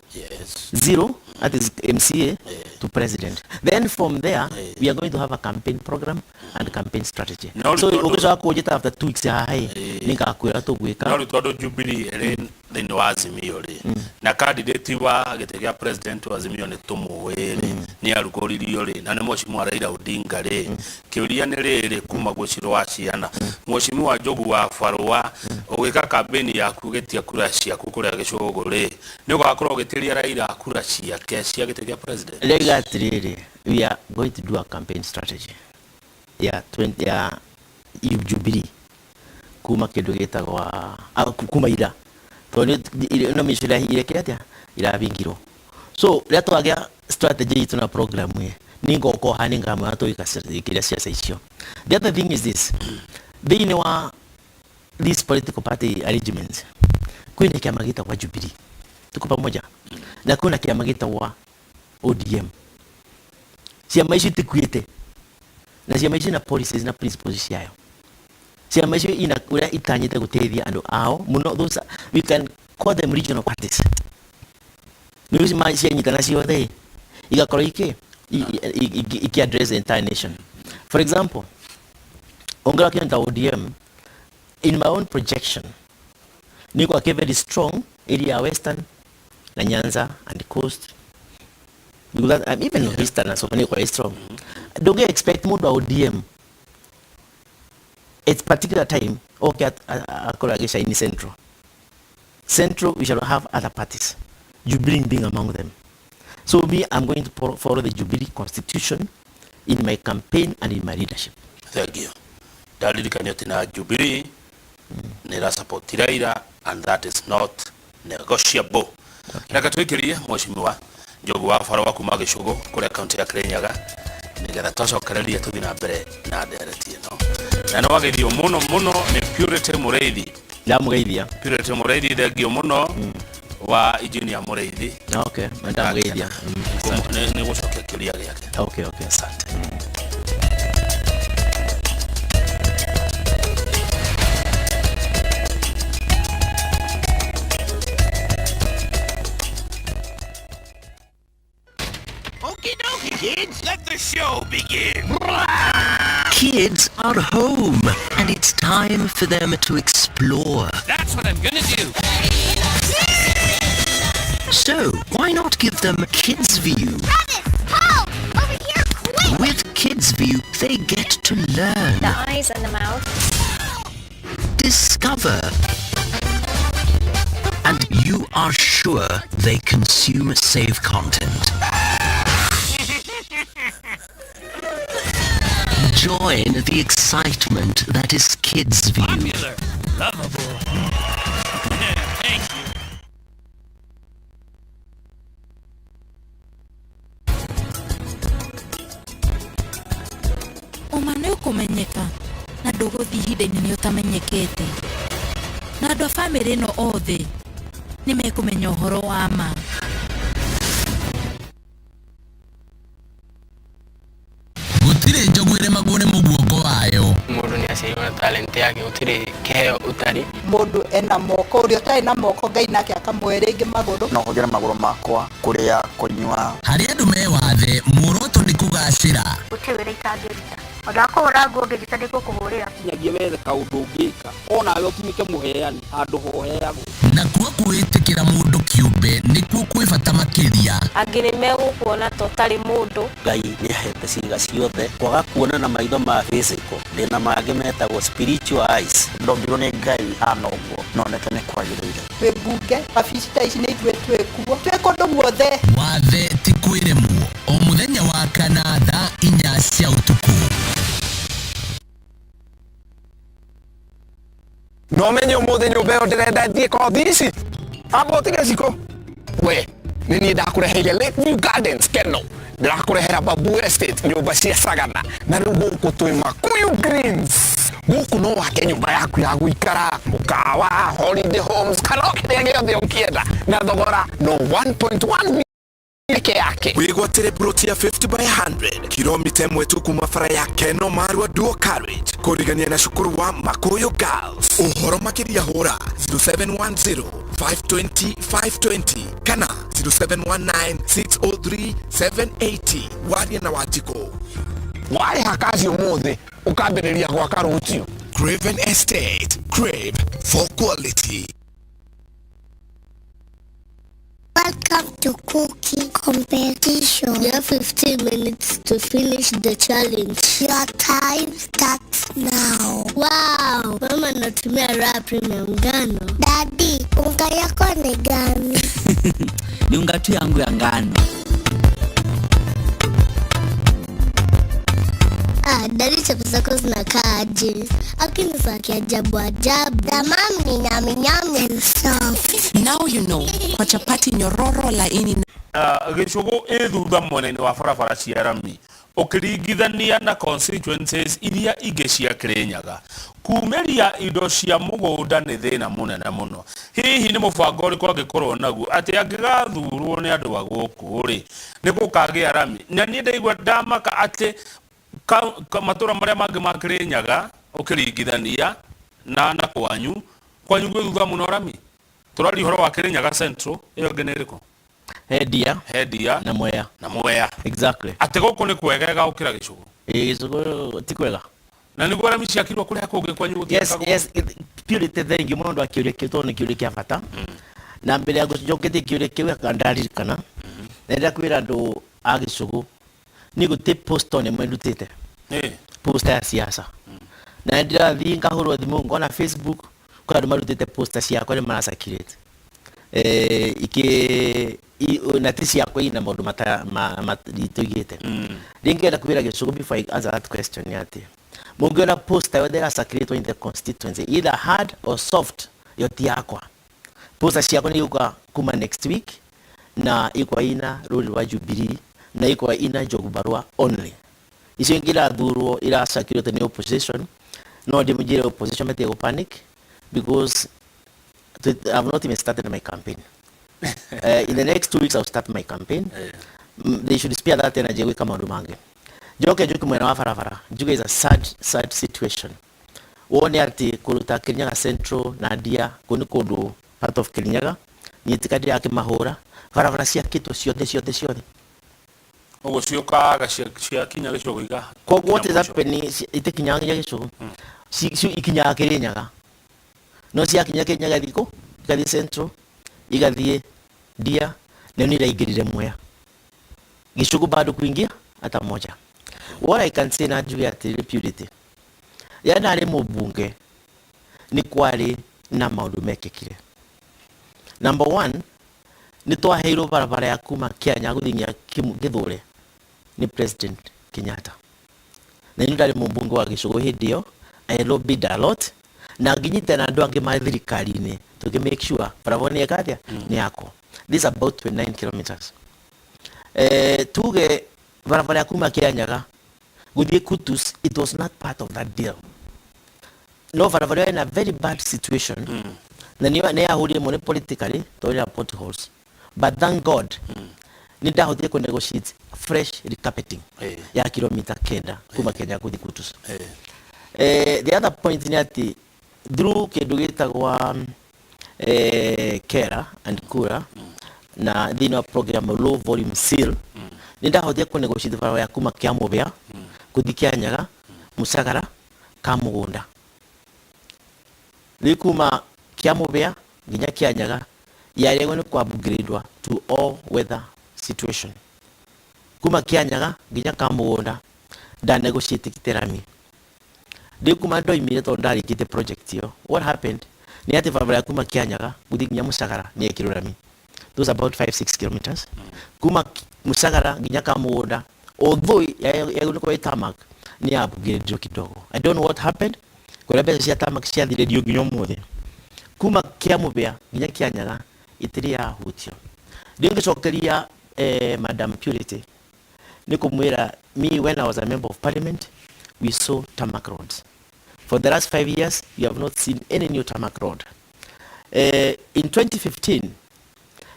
zero, that is MCA, to president. Then from there we are going to have a campaign program and campaign strategy. No, so tondũ- ũngĩcoka kũnjĩta after 2 weeks haha ĩ, nĩngakwĩra tũgwĩka. No rĩu tondũ Jubilee ĩrĩ thĩinĩ wa Azimio rĩ, na candidate wa gĩtĩ kĩa president wa Azimio nĩ tũmũĩ rĩ, nĩ arugũririo rĩ, na nĩ mheshimiwa Raila Odinga rĩ, kĩũria nĩ rĩrĩ kuma gwĩ Ciro wa ciana, mheshimiwa Njogu wa Barũa, ũgĩka kambĩni yaku ũgĩtia kura ciaku kũrĩa gĩcũgũ rĩ, nĩ ũgakorwo ũgĩtĩria Raila kura ciake cia gĩtĩ kĩa president? Rĩga atĩrĩrĩ, we are going to do a campaign strategy ya 20 ya Jubilee kuma kĩndũ gĩtagwo kuma ira, tondũ ĩno mĩico irekire atĩa irabingirwo. So rĩrĩa twagĩa strategy itũ na program ĩ, nĩ ngoka haha nĩ ngamwĩra tũgĩka kĩrĩa ciaca icio. The other thing is this: thĩinĩ wa these political party arrangements, kwĩna kĩama gĩtagwo Jubilee, tuko pamoja, na kwĩna kĩama gĩtagwo ODM. Ciama icio itikuĩte, na ciama icio na policies na principles ciayo. Ciama icio ina ũrĩa itanyĩte gũteithia andũ ao mũno. Those we can call them regional parties. Nĩ ũcio cianyitana ciothe igakorwo iki address the entire nation. For example, ũngĩrora kĩndũ ta ODM, in my own projection, nĩ kwa very strong area ya Western na Nyanza and Coast, because that, even Northeastern and so on, quite strong. Don't expect mũndũ wa ODM at particular time okay akorwo agĩcaini Central. Central we shall have other parties, Jubilee being among them. So me, I'm going to follow the Jubilee constitution in my campaign and in my leadership. Thank you. Ndaririkania atĩ na Jubilee nĩ ĩra support Raila and that is not negotiable. Reke twĩkĩrie mheshimiwa Njogu wa Barũa kuma Gĩcũgũ kũrĩa kaunti ya Kirinyaga, nĩgetha twacokererie tũthiĩ na mbere na ndereti ĩno. Na nĩ wageithio mũno mũno nĩ Purity Mũrĩithi. Ndamũgeithia. Purity Mũrĩithi, thengio mũno wa engineer Mũrĩithi. Okay, ndamũgeithia. Nĩ gũcokia kĩũria gĩake. Okay. Asante. Okie dokie, kids. Let the show begin. Kids are home, and it's time for them to explore. That's what I'm gonna do. So, why not give them Kids View? Paul! Over here, quick! With Kids View, they get to learn, The eyes and the mouth. discover, and you are sure they consume safe content. Join the excitement that is Kids View. Popular. Lovable. Thank you. Ũma nĩ ũkũmenyeka na ndũgũthiĩ ihinda inene ũtamenyekete, na andũ a bamĩrĩ ĩno othe nĩ mekũmenya ũhoro wa ma. Gũtirĩ njogu ĩremagwo nĩ mũguongo wayo. Mũndũ nĩ aciarirwo na talent yake, gũtirĩ kĩheo ũtarĩ. Mũndũ ena moko, ũrĩa ũtarĩ na moko Ngai nake akamũhe rĩngĩ magũrũ. No hũthĩre magũrũ makwa kũrĩa, kũnyua. Harĩ andũ me wathe, muoroto nĩ kũgacĩra. Gũtirĩ wĩra itangĩruta. Ona kũhũra nguo ngĩnjĩta nĩngũkũhũrĩra. Nginyagia wethe kaũndũ ũngĩka onawe ũtuĩke mũheani handũ hoheagwo. Nakuo kwĩĩtĩkĩra mũndũ kĩũmbe nĩkuo kwĩ bata makĩria. Angĩ nĩ megũkuona ta ũtarĩ mũndũ. Ngai nĩ ahete ciĩga ciothe kwaga kuona na maitho ma physical, ndĩna mangĩ metagwo spiritual eyes. Ndombirwo nĩ Ngai hana ũguo nonete nĩ kwagĩrĩire. Twĩ mbunge, wabici ta ici nĩ ithuĩ twĩkuo, twĩ kũndũ guothe. Wathe ti kwĩremwo, o mũthenya wa kana thaa 4 cia ũtukũ. No menye ũmũthĩ nyũmba ĩyo ndĩrenda thiĩ kothi ici amba ũtige ciko we nĩ niĩ ndakũreheire Lakeview Gardens Keno, ndĩrakũrehera Babu Estate, nyũmba cia Sagana, na rĩu gũkũ twĩ Makuyu Greens. Gũkũ no wake nyũmba yaku ya gũikara, mũkawa, holiday homes, kana o kĩrĩa gĩothe ũngĩenda na thogora no 1.1 peke yake. Wĩgwatĩre ploti ya 50 by 100 kilomita ĩmwe tu kuma bara ya Keno Marua Dual Carriage kũrigania na cukuru wa Makuyu Girls. Ũhoro makĩria hũra 0710 520 520 kana 0719 603 780. Waria na Wanjikũ. Warĩha kaci ũmũthĩ ũkambĩrĩria gwaka rũciũ. Craven Estate, crave for quality. Welcome to cooking competition. You have 15 minutes to finish the challenge. Your time starts now. Wow, mama anatumia raha premium ngano. Daddy, unga yako ni gani? Ni unga tu yangu ya ngano. Ah, daddy, chapo zako zinakaa aje? Lakini za kiajabu ajabu. The mom ni nyami nyami and soft. Now you know. Kwa chapati nyororo laini. Gĩcũgũ ĩ thutha mwena-inĩ wa barabara cia rami ũkĩringithania na constituencies iria ingĩ cia Kĩrĩnyaga. Kumĩria indo cia mũgũnda nĩ thĩna mũnene mũno. Hihi nĩ mũbango ũrĩkũ angĩkorwo naguo atĩ angĩgathurwo nĩ andũ a gũkũ rĩ nĩ gũkagĩa rami? Na niĩ ndaigua ndamaka atĩ matũra marĩa mangĩ ma Kĩrĩnyaga ũkĩringithania na kwanyu, kwanyu gwĩ thutha mũno rami. Tũraria ũhoro wa Kĩrĩnyaga Central, ĩyo ĩngĩ nĩ ĩrĩkũ? Hendia. Hendia. Na Mwea. Na Mwea. Exactly. Atĩ gũkũ nĩ kwegega gũkĩra gĩcũgũ. Ĩĩ, gĩcũgũ ti kwega. Na nĩguo rami ciakirwo kũrĩa kũngĩ kwanyu gũtiĩkagwo? Yes, yes, Purity, thank you mũno ndũ wa kĩũria kĩu tondũ nĩ kĩũria kĩa bata. Na mbere ya gũcoketie kĩũria kĩu aka ndaririkana, nenda kwĩra andũ a gĩcũgũ niĩ gũtirĩ poster ona ĩmwe ndutĩte. Poster ya siasa. Na ndĩrathiĩ ngahũrwo thimũ ngona Facebook kwĩ andũ marutĩte poster ciakwa nĩ maracirculate. Ikĩ na ti ciakwa ina maũndũ matũigĩte. Rĩngĩ ngenda kwĩra gĩcũgũ before I answer that question nĩ atĩ mũngĩona poster yothe ĩracirculate in the constituency either hard or soft, ĩyo ti yakwa. Poster ciakwa nĩ igũka kuma next week na ĩgũkorwo ina rũri rwa Jubilee na ĩgũkorwo ina Njogu Barua only. Icio ingĩ irathurwo iracirculate nĩ opposition, no ndĩmũnjĩre opposition matige gũ panic because I've not even started my campaign. In the next 2 weeks I'll start my campaign. They should spare that energy gwĩka maũndũ mangĩ. Njoke njuke mwena wa barabara, njuge is a sad, sad situation. Wone atĩ kũruta Kirinyaga Central na Ndia, kũu nĩ kũndũ part of Kirinyaga, niĩ ti ndĩrakĩmahũra, barabara ciakĩtwo ciothe ciothe ciothe. Ũguo ciũkaga ciakinya gĩcogo iga. Koguo what is happening, itikinyaga nginya gĩcũgũ. Ikinyaga Kirinyaga, no ciakinya Kirinyaga ithiĩ kũ? Igathiĩ Central, igathiĩ Ndia, na nĩ iraingĩrire Mwea. Gĩcũgũ bado kuingia hata moja. What I can say na njuge atĩrĩrĩ, Purity, rĩrĩa ndarĩ mũmbunge nĩ kwarĩ na maũndũ mekĩkire. Number one, nĩ twaheirwo barabara ya kuma Kĩanya gũthiĩ nginya Gĩthũre nĩ President Kenyatta. Na niĩ ndarĩ mũmbunge wa gĩcũgũ hĩndĩ ĩyo, I lobbied a lot na nginyita na andũ angĩ marĩ thirikari-inĩ tũkĩ make sure barabara nĩ eka atĩa, nĩ yakwo. This is about 29 kilometers. Tuge barabara ya kuma Kĩanyaga gũthiĩ Kutus, it was not part of that deal. No barabara ĩyo ĩna very bad situation na nĩ yahũrire mũno politically tondũ ĩna potholes, but thank God nĩ ndahotire kũ negotiate fresh recarpeting ya kilomita 9 kuma Kenya gũthiĩ Kutus. The other point nĩ atĩ through kĩndũ gĩtagwa Kera and Kura na thĩinĩ wa program low volume seal, nĩ ndahotire kũ negotiate barabara ya kuma Kĩamũbĩa gũthiĩ Kĩanyaga, Mũcagara, Kamũgũnda. Rĩu kuma Kĩamũbĩa nginya Kĩanyaga yarĩagwo nĩ kwa upgrade to all weather situation. Kuma Kĩanyaga nginya Kamũgũnda nda negotiate rami. Rĩu kuma ndoimire tondũ ndarĩkĩtie project ĩyo, what happened nĩ atĩ barabara ya kuma Kĩanyaga gũthiĩ nginya Mũcagara nĩ yekĩrwo rami. Those about 5-6 kilometers. Kuma Mũcagara nginya Kamũgũnda, although yagĩrĩirwo gũkorwo ĩ tarmac, nĩ ya upgrade kidogo. I don't know what happened, kũrĩa mbeca cia tarmac ciathire ndiũ nginya ũmũthĩ. Kuma Kĩamũbĩa nginya Kĩanyaga itirĩ yahutio. Rĩu ngĩcokeria Madam Purity nĩ kũmwĩra, me when I was a member of parliament, we saw tarmac roads. For the last 5 years we have not seen any new tarmac road. In 2015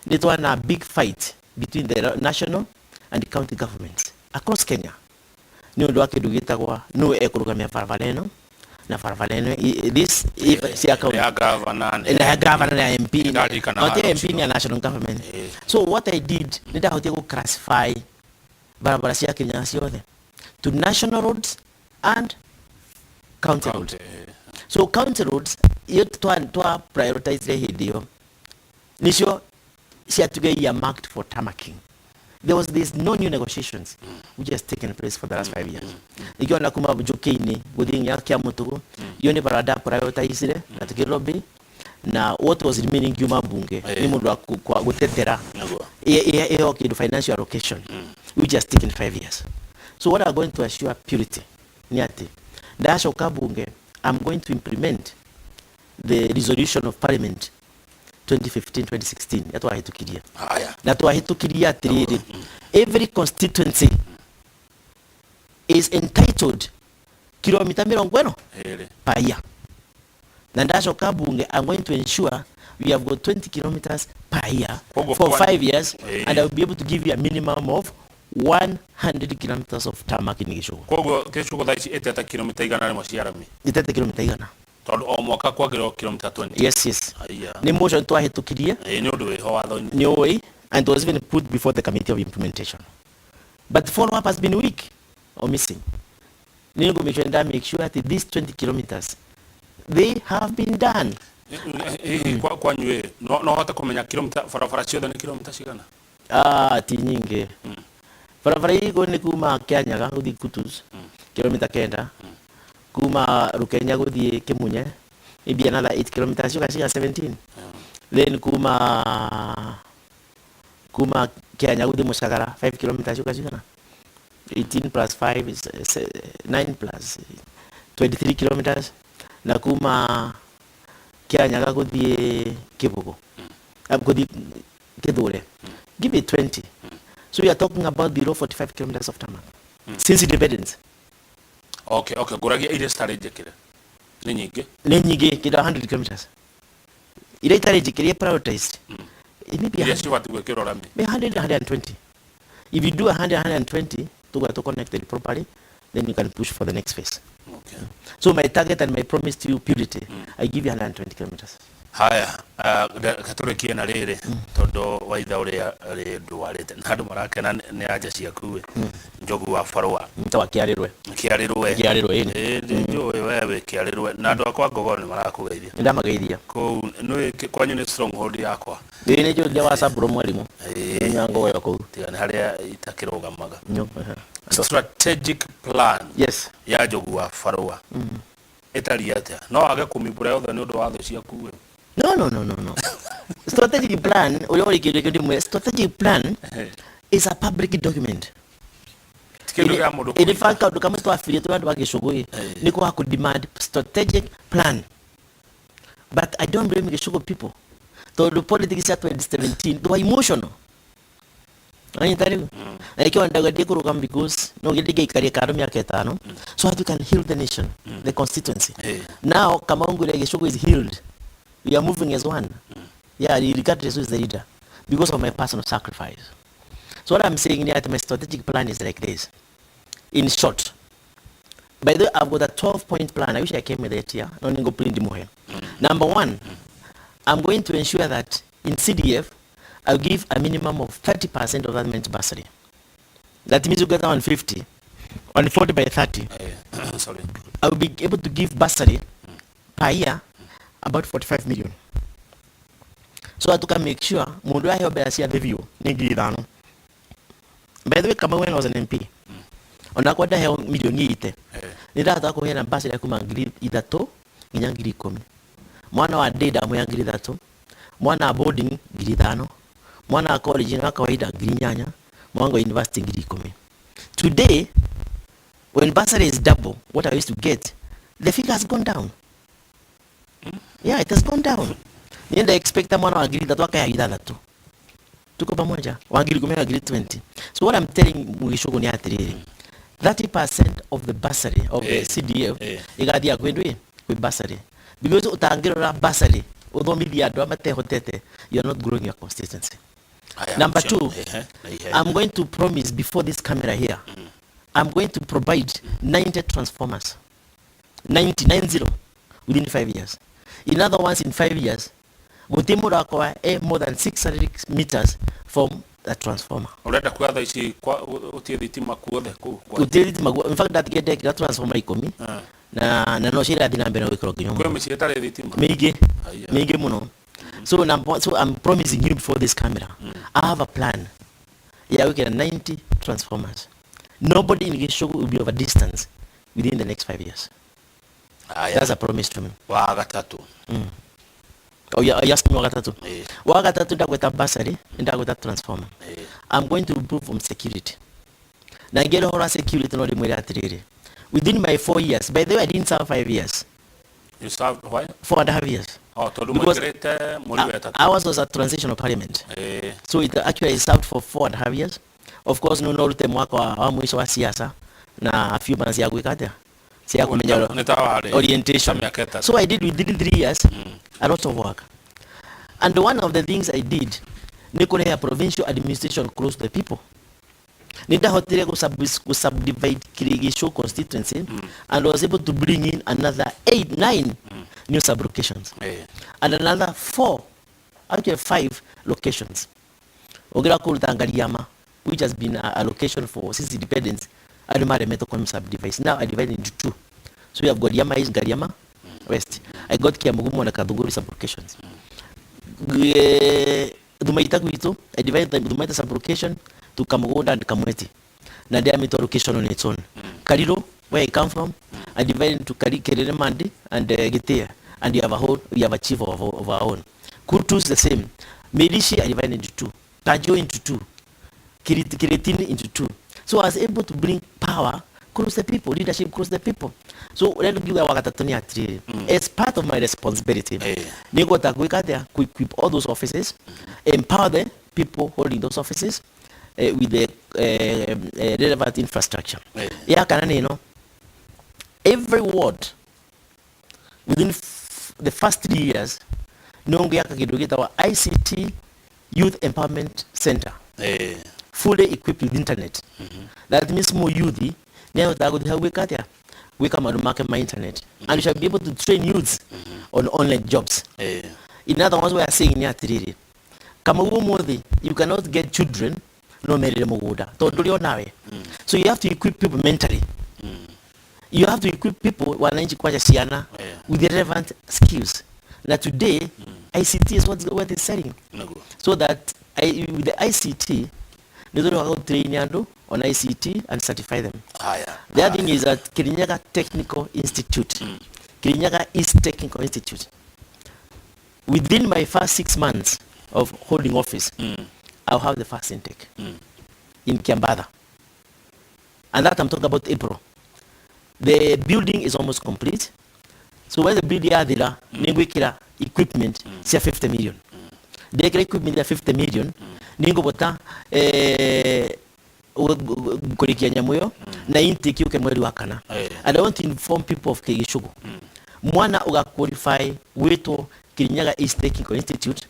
nĩ twana big fight between the national and the county governments across Kenya nĩ ũndũ wa kĩndũ gĩtagwa nũ ekũrũgamia barabara ĩno na barabara ĩno this if cia county ya governor. Na ya governor na MP. Ndarikana. Not watho MP, ni ya national government. So what I did, nĩ ndahotire gũ classify barabara cia Kenya ciothe to national roads and county roads. So county roads iyo twa prioritize hĩndĩ ĩyo nicio ciatuge earmarked for tarmacking. There was this no new negotiations which has taken place for the last 5 years. Ikiona kuma Njũkĩ-inĩ gũthiĩ nginya Kĩamũtũgũ, iyo nĩ barabara nda prioritizire na tũkĩ lobby, na what was remaining ngiuma bunge nĩ mũndũ wa gũtetera ĩho kĩndũ financial allocation which has taken 5 years. So what I'm going to assure Purity nĩ atĩ ndacoka bunge, I'm going to implement the resolution of parliament 2015-2016 ya twahĩtũkirie. Haya. Na twahĩtũkirie atĩrĩrĩ, every constituency is entitled kilomita 40 2 per year. Na ndacoka bunge, I'm going to ensure we have got 20 kilometers per year Koguo for 5 years and I will be able to give you a minimum of 100 kilometers of tarmac in gĩcũgũ. Koguo gĩcũgũ thaa ici ĩtete kilomita 100 cia rami? Ĩtete kilomita 100. Tondũ o mwaka kwagĩrĩrwo kilomita 20. Yes. Aya. Nĩ motion twahĩtũkirie. Ĩĩ, nĩ ũndũ wĩho watho-inĩ. Nĩ ũĩ, and it was even put before the committee of implementation, but follow up has been weak or missing. Nĩ ngũ make sure nda make sure that these 20 kilometers, they have been done. Hihi kwanyu ĩ no hote kũmenya kilomita barabara ciothe nĩ kilomita cigana? Ah, ti nyingĩ. Barabara igũ nĩ kuma Kĩanyaga gũthiĩ Kutus, kilomita 9, kuma Rukenya gũthiĩ Kĩmunye maybe another 8 kilometers, ciũka ciga 17, then kuma Kĩanya gũthiĩ Mũcagara 5 kilometers, ciũka cigana? 18 plus 5 is 9 plus 23 kilometers, na kuma Kĩanyaga gũthiĩ Kĩbũgũ, gũthiĩ Kĩthũre, give it 20. So we are talking about below 45 kilometers of tarmac since independence. Okay, ngũragia iria citarĩ njĩkĩre nĩ nyingĩ? Nĩ nyingĩ, kĩndũ 100 kilometers. Iria itarĩ njĩkĩrie prioritized, it may be Iria cibatiĩ gwĩkĩrwo rami. Maybe 100, 120. If you do 100, 120, to go connected properly, then you can push for the next phase. Okay. So my target and my promise to you, Purity, I give you 120 kilometers. Haya, gatũrĩkie na rĩrĩ tondũ waitha ũrĩa rĩ ndwarĩte na andũ marakena nĩ anja ciaku ĩ. Njogu wa barũa. Nĩtawa Kĩarĩrwe. Kĩarĩrwe. Kĩarĩrwe, ĩni. Ĩ, njũĩ we wĩ Kĩarĩrwe na andũ akwa Ngogoyo nĩ marakũgeithia. Nĩndamageithia. Kũu nĩũĩ kwanyu nĩ stronghold yakwa. Ĩĩ nĩ njũĩ nginya wa Samburu mwarimũ. Ĩĩ. Nĩ Ngogoyo kũu. Tiga nĩ harĩa itakĩrũgamaga. Nyo- Strategic plan Yes. ya Njogu wa barũa ĩtariĩ atĩa? No wage kũmimbũra yothe nĩ ũndũ wa thũ ciaku ĩ? No, no, no, no, no. Strategic plan, ũrĩa ũrĩkĩrĩtie ndĩmwĩre, strategic plan is a public document. Ti kĩndũ kĩa mũndũ In fact, kaũndũ kamwe twabirie tũrĩ andũ a gĩcũgũ ĩ, nĩ kwaga kũ demand strategic plan. But I don't blame gĩcũgũ people. Tondũ politics ya 2017, they were emotional. Anyita rĩu? Na nĩkĩo ndauga ndikũrũgama because no ngĩndĩ ngĩikaria kando mĩaka ĩtano so that we can heal the nation, the constituency. Now Kamau Ngure Gĩcũgũ is healed. We are moving as one. Yeah, regardless who is the leader, because of my personal sacrifice. So what I'm saying here, my strategic plan is like this. In short, by the way, I've got a 12-point plan. I wish I came with it here. No ningo print more. Number one, I'm going to ensure that in CDF, I'll give a minimum of 30% of that money to bursary. That means you get 150, 140 by 30. Sorry. I will be able to give bursary per year about 45 million. So that we can make sure mundu aheo mbeca cia thĩ biũ nĩ ngiri ithano. By the way, Kamau when I was an MP, onakwa ndaheo mirioni ite nĩ ndahotaga kũheana bursary ya kuma 3000 nginya 10,000. Mwana wa day ndamũhea 3000, mwana wa boarding 5000, mwana wa college na kawaida 8000, mwana wa university 10,000. Today, when bursary is double what I used to get, the figure has gone down. Yeah, it has gone down. Nienda expect mwana wa 3000 akaya ithathatũ. Tuko pamoja? Wa 10,000 wa ngiri 20. So what I'm telling Mugishogo ni atiriri. 30% of the bursary of the CDF igathiĩ kwĩ ndũĩ kwĩ bursary. Because ũtangĩrora bursary ũthomithie andũ arĩa matehotete, you are not growing your constituency. Haya, Number ũcio- two, ehe, na ihe. I'm going to promise before this camera here, I'm going to provide 90 transformers. 90, 90, within 5 years. In other words, in 5 years, gũtirĩ mũndũ akorwa e more than 600 meters from a transformer. Ũrenda kuga thaa ici gũtirĩ thitima kuothe kũu Gũtirĩ thitima in fact, ndatigire ndekĩra transformer ikũmi na no cirathiĩ na mbere na gwĩkĩrwo nginya Kwĩ ũmũthĩ. mĩciĩ ĩtarĩ thitima? Mĩingĩ, Aya. mĩingĩ mũno. So, number, so I'm promising you before this camera, I have a plan ya gwĩkĩra 90 transformers. Nobody in Gĩcũgũ will be over distance within the next 5 years. Aya. That's a promise to me. Wa gatatũ. Oh, yeah, you asked me wa gatatũ. Eh. Wa gatatũ ndagweta bursary, ndagweta transformer. I'm going to improve on security. Na ngĩra ũhoro wa security no ndĩmwĩre atĩrĩrĩ. Within my 4 years, by the way, I didn't serve 5 years. You served why? 4.5 years. Oh, tondũ Because mũingĩrĩte mweri wa ĩtatũ. Ours was a transitional parliament. Eh. So it actually served for 4.5 years. Of course, no no rute mwaka wa mwisho wa siasa na a few months ya gwĩka atĩa? Cia kũmenya Nĩ ta warĩ orientation. ta mĩaka ĩtatũ. So I did within 3 years a lot of work. And one of the things I did nĩ kũrehe provincial administration close to the people. Nĩ ndahotire gũ subdivide Kirigisho constituency and was able to bring in another 8, 9 new sub-locations. And another 4, actually 5 locations. Ũngĩra kũruta Ngariama, which has been a location for since independence, andũ maremetwo kũmĩ subdivide. Now I divide into 2. So we have got Yama East, Ngariama West. I got Kiamugumo na Kathunguri sub-locations. Thumaita gwitũ, I divide the Thumaita sub-location to Kamugunda and Kamweti. Na ndiamĩtwa location on its own. Kariro, where I come from, I divide into Kereremandi and Gitea. And you have a whole, we have a chief of our own. Kutu is the same. Mirishi, I divide into 2. Kajo into 2. Kiritini into 2. So I was able to bring power across the people, leadership across the people. So let me give you a atĩrĩrĩ. As part of my responsibility, nĩngũhota gwĩka atĩa? To equip all those offices, empower the people holding those offices with the relevant infrastructure. Ya kana nĩ ĩno, every ward within the first 3 years Nĩ ũngĩaka kĩndũ gĩtagwo ICT Youth Empowerment Center, fully equipped with internet. That means more youth nĩ ahotaga gũthiĩ hau gwĩka atĩa, gwĩka maũndũ make ma internet, and we shall be able to train youths on online jobs. In other words, we are saying nĩ atĩrĩrĩ, Kamau, ũmũthĩ you cannot get children no merĩre mũgũnda tondũ ndũrĩ onawe. So you have to equip people mentally, you have to equip people, wananchi kwacha ciana, with the relevant skills. Na today ICT is what is selling. So that with the ICT nĩ tũrĩhotaga gũtrain andũ on ICT and certify them. Haya. The other thing is that Kirinyaga Technical Institute, Kirinyaga East Technical Institute, within my first 6 months of holding office, I'll have the first intake in Kiambatha. And that I'm talking about April. The building is almost complete. So when the building yathira, nĩngwĩkĩra equipment cia 50 million. Ndekĩra equipment ya 50 million, nĩngũbota kũrĩkia nyamũ ĩyo na intake yũke mweri wa kana. And I want to inform people of Gĩcũgũ, mwana ũga qualify gwĩtwo Kirinyaga East Technical Institute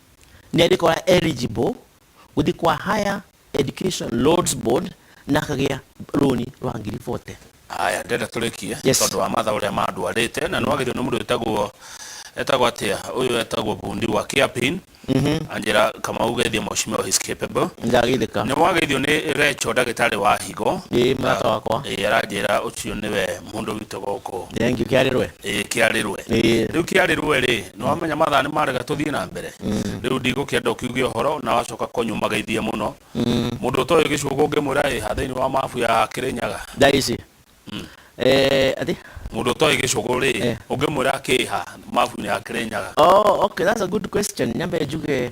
nĩ arĩkorwo eligible gũthiĩ kwa Higher Education Loans Board na akagĩa rũni rwa ngiri 40. Haya, ndenda tũrĩkie Yes. tondũ wa matha ũrĩa mandwarĩte na nĩwagĩrio nĩ mũndũ wĩtagwo, etagwo atĩa ũyũ, etagwo bundi wa Kiapin. Anjĩra Kamau geithie mheshimiwa, he's capable. Ndagĩthĩka. Nĩ wageithio nĩ Recho, ndagĩtarĩ wa higo. Ĩĩ, mũrata wakwa. Ĩĩ, aranjĩra ũcio nĩwe mũndũ witũ gũkũ. Thank you, kĩarĩrwe. Ĩĩ, kĩarĩrwe. Rĩu kĩarĩrwe rĩ, nĩ wamenya mathaa nĩ marega tũthiĩ na mbere. Rĩu ndigũkĩenda ũkiuge ũhoro na wacoka kũnyuma geithie mũno. Mũndũ ũtoĩ gĩcũgũ ũngĩmwĩra ĩha thĩinĩ wa mabu ya Kĩrĩnyaga? Thaa ici atĩ Mũndũ ũtoĩ gĩcũgũ rĩ, ũngĩmwĩra kĩha mabu-inĩ ya Kĩrĩnyaga? Oh, okay, that's a good question. Nyambe njuge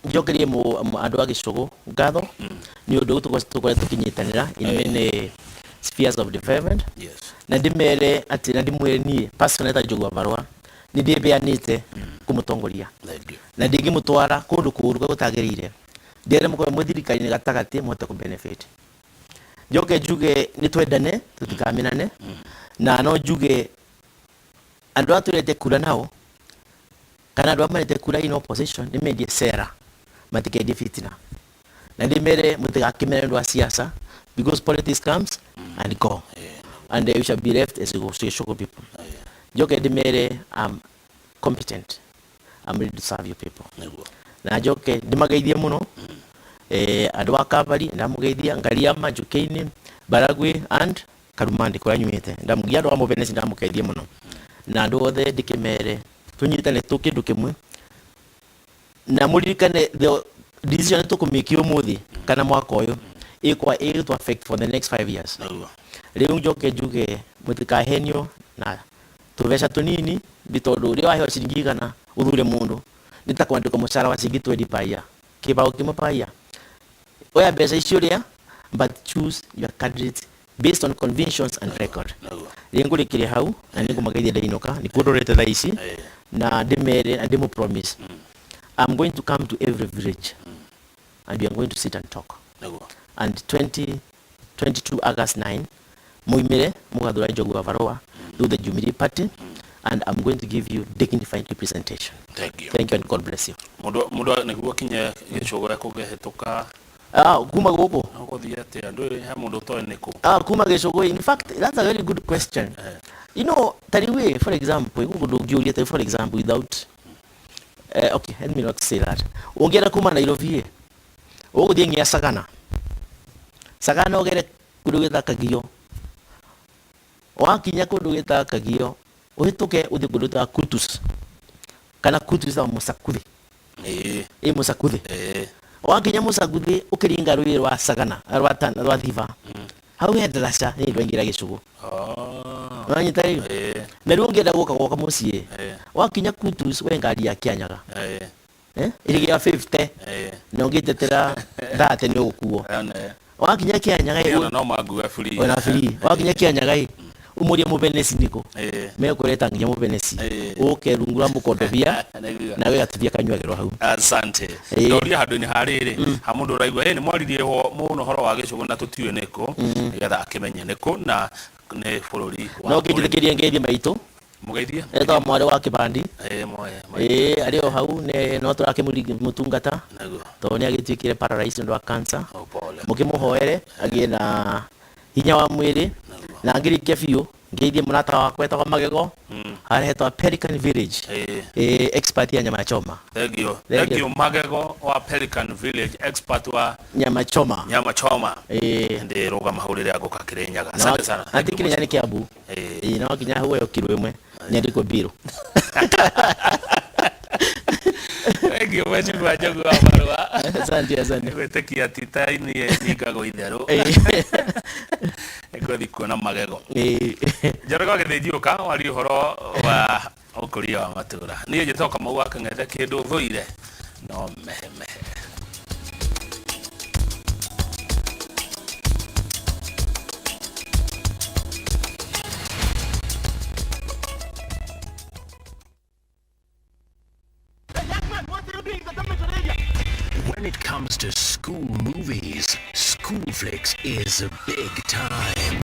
njokerie andũ a gĩcũgũ ngatho nĩ ũndũ tũkoretwo tũkĩnyitanĩra in many spheres of development. Na ndĩmere atĩ na ndĩmwĩre niĩ personally ta Njogu wa Marũa nĩ ndĩbeanĩte kũmũtongoria Thank you. Na ndingĩmũtwara kũndũ kũũru kũrĩa gũtagĩrĩire, ndĩrenda mũkorwo mwĩ thirikari-inĩ gatagatĩ mũhote kũ benefit. Njoke njuge nĩ twendane, tũtikamenane, na no njuge andũ arĩa tũrete kura nao kana andũ arĩa marete kura in opposition nĩ mendie sera, matikendie fitina, na ndĩmere mũtigakĩmene nĩ ũndũ wa siasa, because politics comes and go and we shall be left as Gĩcũgũ people. Njoke ndĩmere I'm competent, I'm ready to serve you people. Na njoke ndĩmageithie mũno andũ a Kavari, ndamũgeithia Ngariama, Njũkĩ-inĩ, Baragwi and Karumandi kũrĩa nyumĩte, ndamũgia andũ a Mũbenesi, ndamũgeithie mũno, na andũ othe ndĩkĩmere tũnyitane tũ kĩndũ kĩmwe na mũririkane the decision tũkũmĩki ũmũthĩ kana mwaka ũyũ ĩkwa ĩgũtũ affect for the next 5 years. Rĩu njoke njuge mũtikahenio na tũbeca tũnini nĩ tondũ rĩrĩa waheo ciringi 100 ũthure mũndũ nĩ ta kwandĩkwo mũcara wa ciringi 20 per year, kĩbaũ kĩmwe per year. Oya mbeca icio rĩa, but choose your candidate based on convictions and record. Rĩngĩ ngũrĩkĩria hau na nĩ ngũmageithia ndainũka nĩkuo ndorete thaa ici, na ndĩmere na ndĩmũ promise I'm going to come to every village and we are going to sit and talk. And 2022 August 9 muimire mugathura Njogu wa Varũa through the Jubilee Party, and I'm going to give you dignified representation. Thank you. Thank you and God bless you. Mũndũ nĩguo akinye gĩcũgũ ekũngĩhĩtũka? Ah, kuma gũkũ? Gũthiĩ atĩa? Ndũĩ he mũndũ ũtoĩ nĩkũ. Ah, kuma gĩcũgũ, in fact that's a very good question. Ta rĩu for example gũkũ ndũngĩũria ta for example without okay, let me not say that. Ũngĩenda kuma Nairobi ĩ, ũgũthiĩ nginya Sagana, Sagana ũgere kũndũ gwĩta Kagio, wakinya kũndũ gwĩta Kagio ũhĩtũke ũthiĩ kũndũ gwĩta Kutus, kana Kutus ĩtagwo Mũsakuthi. Ĩ Mũsakuthi, wakinya Mũsakuthi ũkĩringa rũĩ rwa Sagana rwa rwa Thiba, hau he ndaraca nĩ ndwaingĩra gĩcũgũ. Wanyita rĩu? Na rĩu ũngĩenda gũka gwoka mũciĩ, wakinya Kutus we ngari ya Kĩanyaga, eh, ĩrĩ ya 50 na ũngĩtetera 30 nĩ ũgũkuo. Wakinya Kĩanyaga ĩ, Ona no mangue free. Ona free. Wakinya Kĩanyaga ĩ, ũmũrie mũbenesi nĩkũ, mekũreta nginya mũbenesi ũke rungu rwa mũkondobia na we gatubia kanyuagĩrwo hau. Asante. Ndoria handũ-inĩ ha rĩrĩ ha mũndũ ũraigua nĩ mwaririe mũno ũhoro wa gĩcũgũ na tũtiũĩ nĩkũ, nĩgetha akĩmenye nĩkũ na nĩ bũrũri wa No ngĩnjĩtĩkĩrie ngeithie maitũ Mũgeithie. Etagwo mwarĩ wa Kĩbandi. Ĩĩ, moe. Ĩĩ, arĩ o hau nĩ no tũrakĩmũtungata Nĩguo. tondũ nĩ agĩtuĩkire paralyzed nĩ ũndũ wa cancer. Oh, pole. Mũkĩmũhoere agĩe na hinya wa mwĩrĩ na ngĩrĩkia biũ ngeithie mũrata wakwa etagwo Magego harĩa hetagwo Pelican Village. Ĩĩ. Ĩĩ, expert ya nyama choma. Thank you. Thank Thank you. you Magego wa Pelican Village, expert wa nyama choma. Nyama choma. Ĩĩ. Ndĩrũgama hau rĩrĩa ngũka Kĩrĩnyaga. Asante sana. Na ti Kĩrĩnyaga, nĩ Kiambu. Ĩĩ. Ĩĩ, no nginya huoyo kiro ĩmwe nyandĩkwo mbirũ. Thank you Mheshimiwa Njogu wa Marua. Asante, asante. Gwĩtĩkia ti ta inie ningagwo itherũ. Nĩngũthiĩ kuona Magego. Njoroge wa Gĩthĩnjiũka warie ũhoro wa ũkũria wa matũra. Niĩ njĩtagwo Kamau wa Kang'ethe, kĩndũ thũire no mehemehe. When it comes to school movies, Schoolflix is a big time.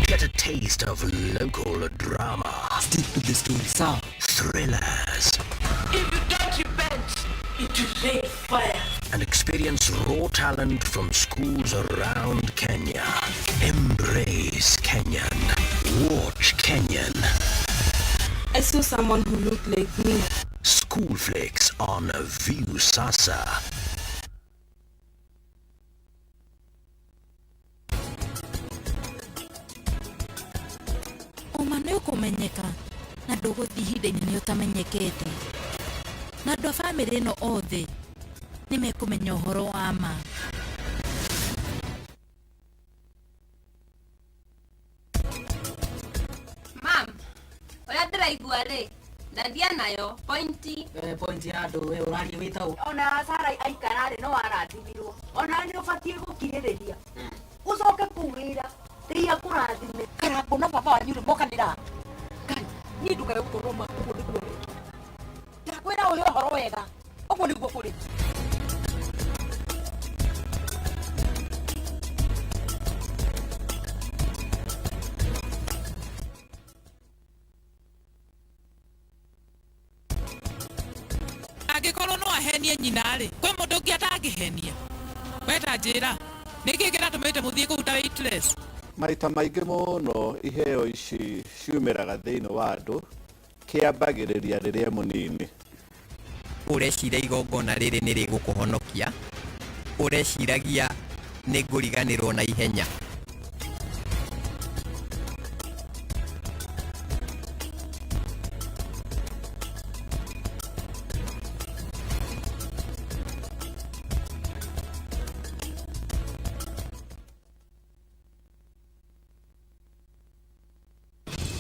Get a taste of local drama. Stick to the story, sawa? Thrillers. If you don't repent, it will rain fire. And experience raw talent from schools around Kenya. Embrace Kenyan. Watch Kenyan. I saw someone who looked like me. Schoolflix on Viusasa. Ũma nĩ ũkũmenyeka na ndũgũthiĩ ihinda inene ũtamenyekete, na andũ a bamĩrĩ ĩno othe nĩ mekũmenya ũhoro wa ma. Mam, ũrĩa ndĩraigua rĩ, ndandia nayo pointi. Point ya andũ we ũraria wĩtagwo Ona Sara aikara rĩ, no arathimirwo. Ona nĩ ũbatiĩ gũkirĩrĩria ũcoke kũu wĩra rĩia kũrathime. Karangũ na baba wanyu rĩ mokanĩra ngai niĩ ndũkae gũkorwo ma ũguo nĩguo wĩ ndakwĩra ũhe ũhoro wega ũguo nĩguo kũrĩ. Angĩkorwo no ahenie nyina rĩ, kwĩ mũndũ ũngĩ atangĩhenia? We ta njĩra, nĩkĩ kĩratũmĩte mũthiĩ kũu ta waitress? Maita maingĩ mũno iheo ici ciumĩraga thĩinĩ wa andũ kĩambagĩrĩria rĩrĩa mũnini. Ũreciria igongona rĩrĩ nĩ rĩgũkũhonokia, ũreciragia nĩ ngũriganĩrwo na ihenya.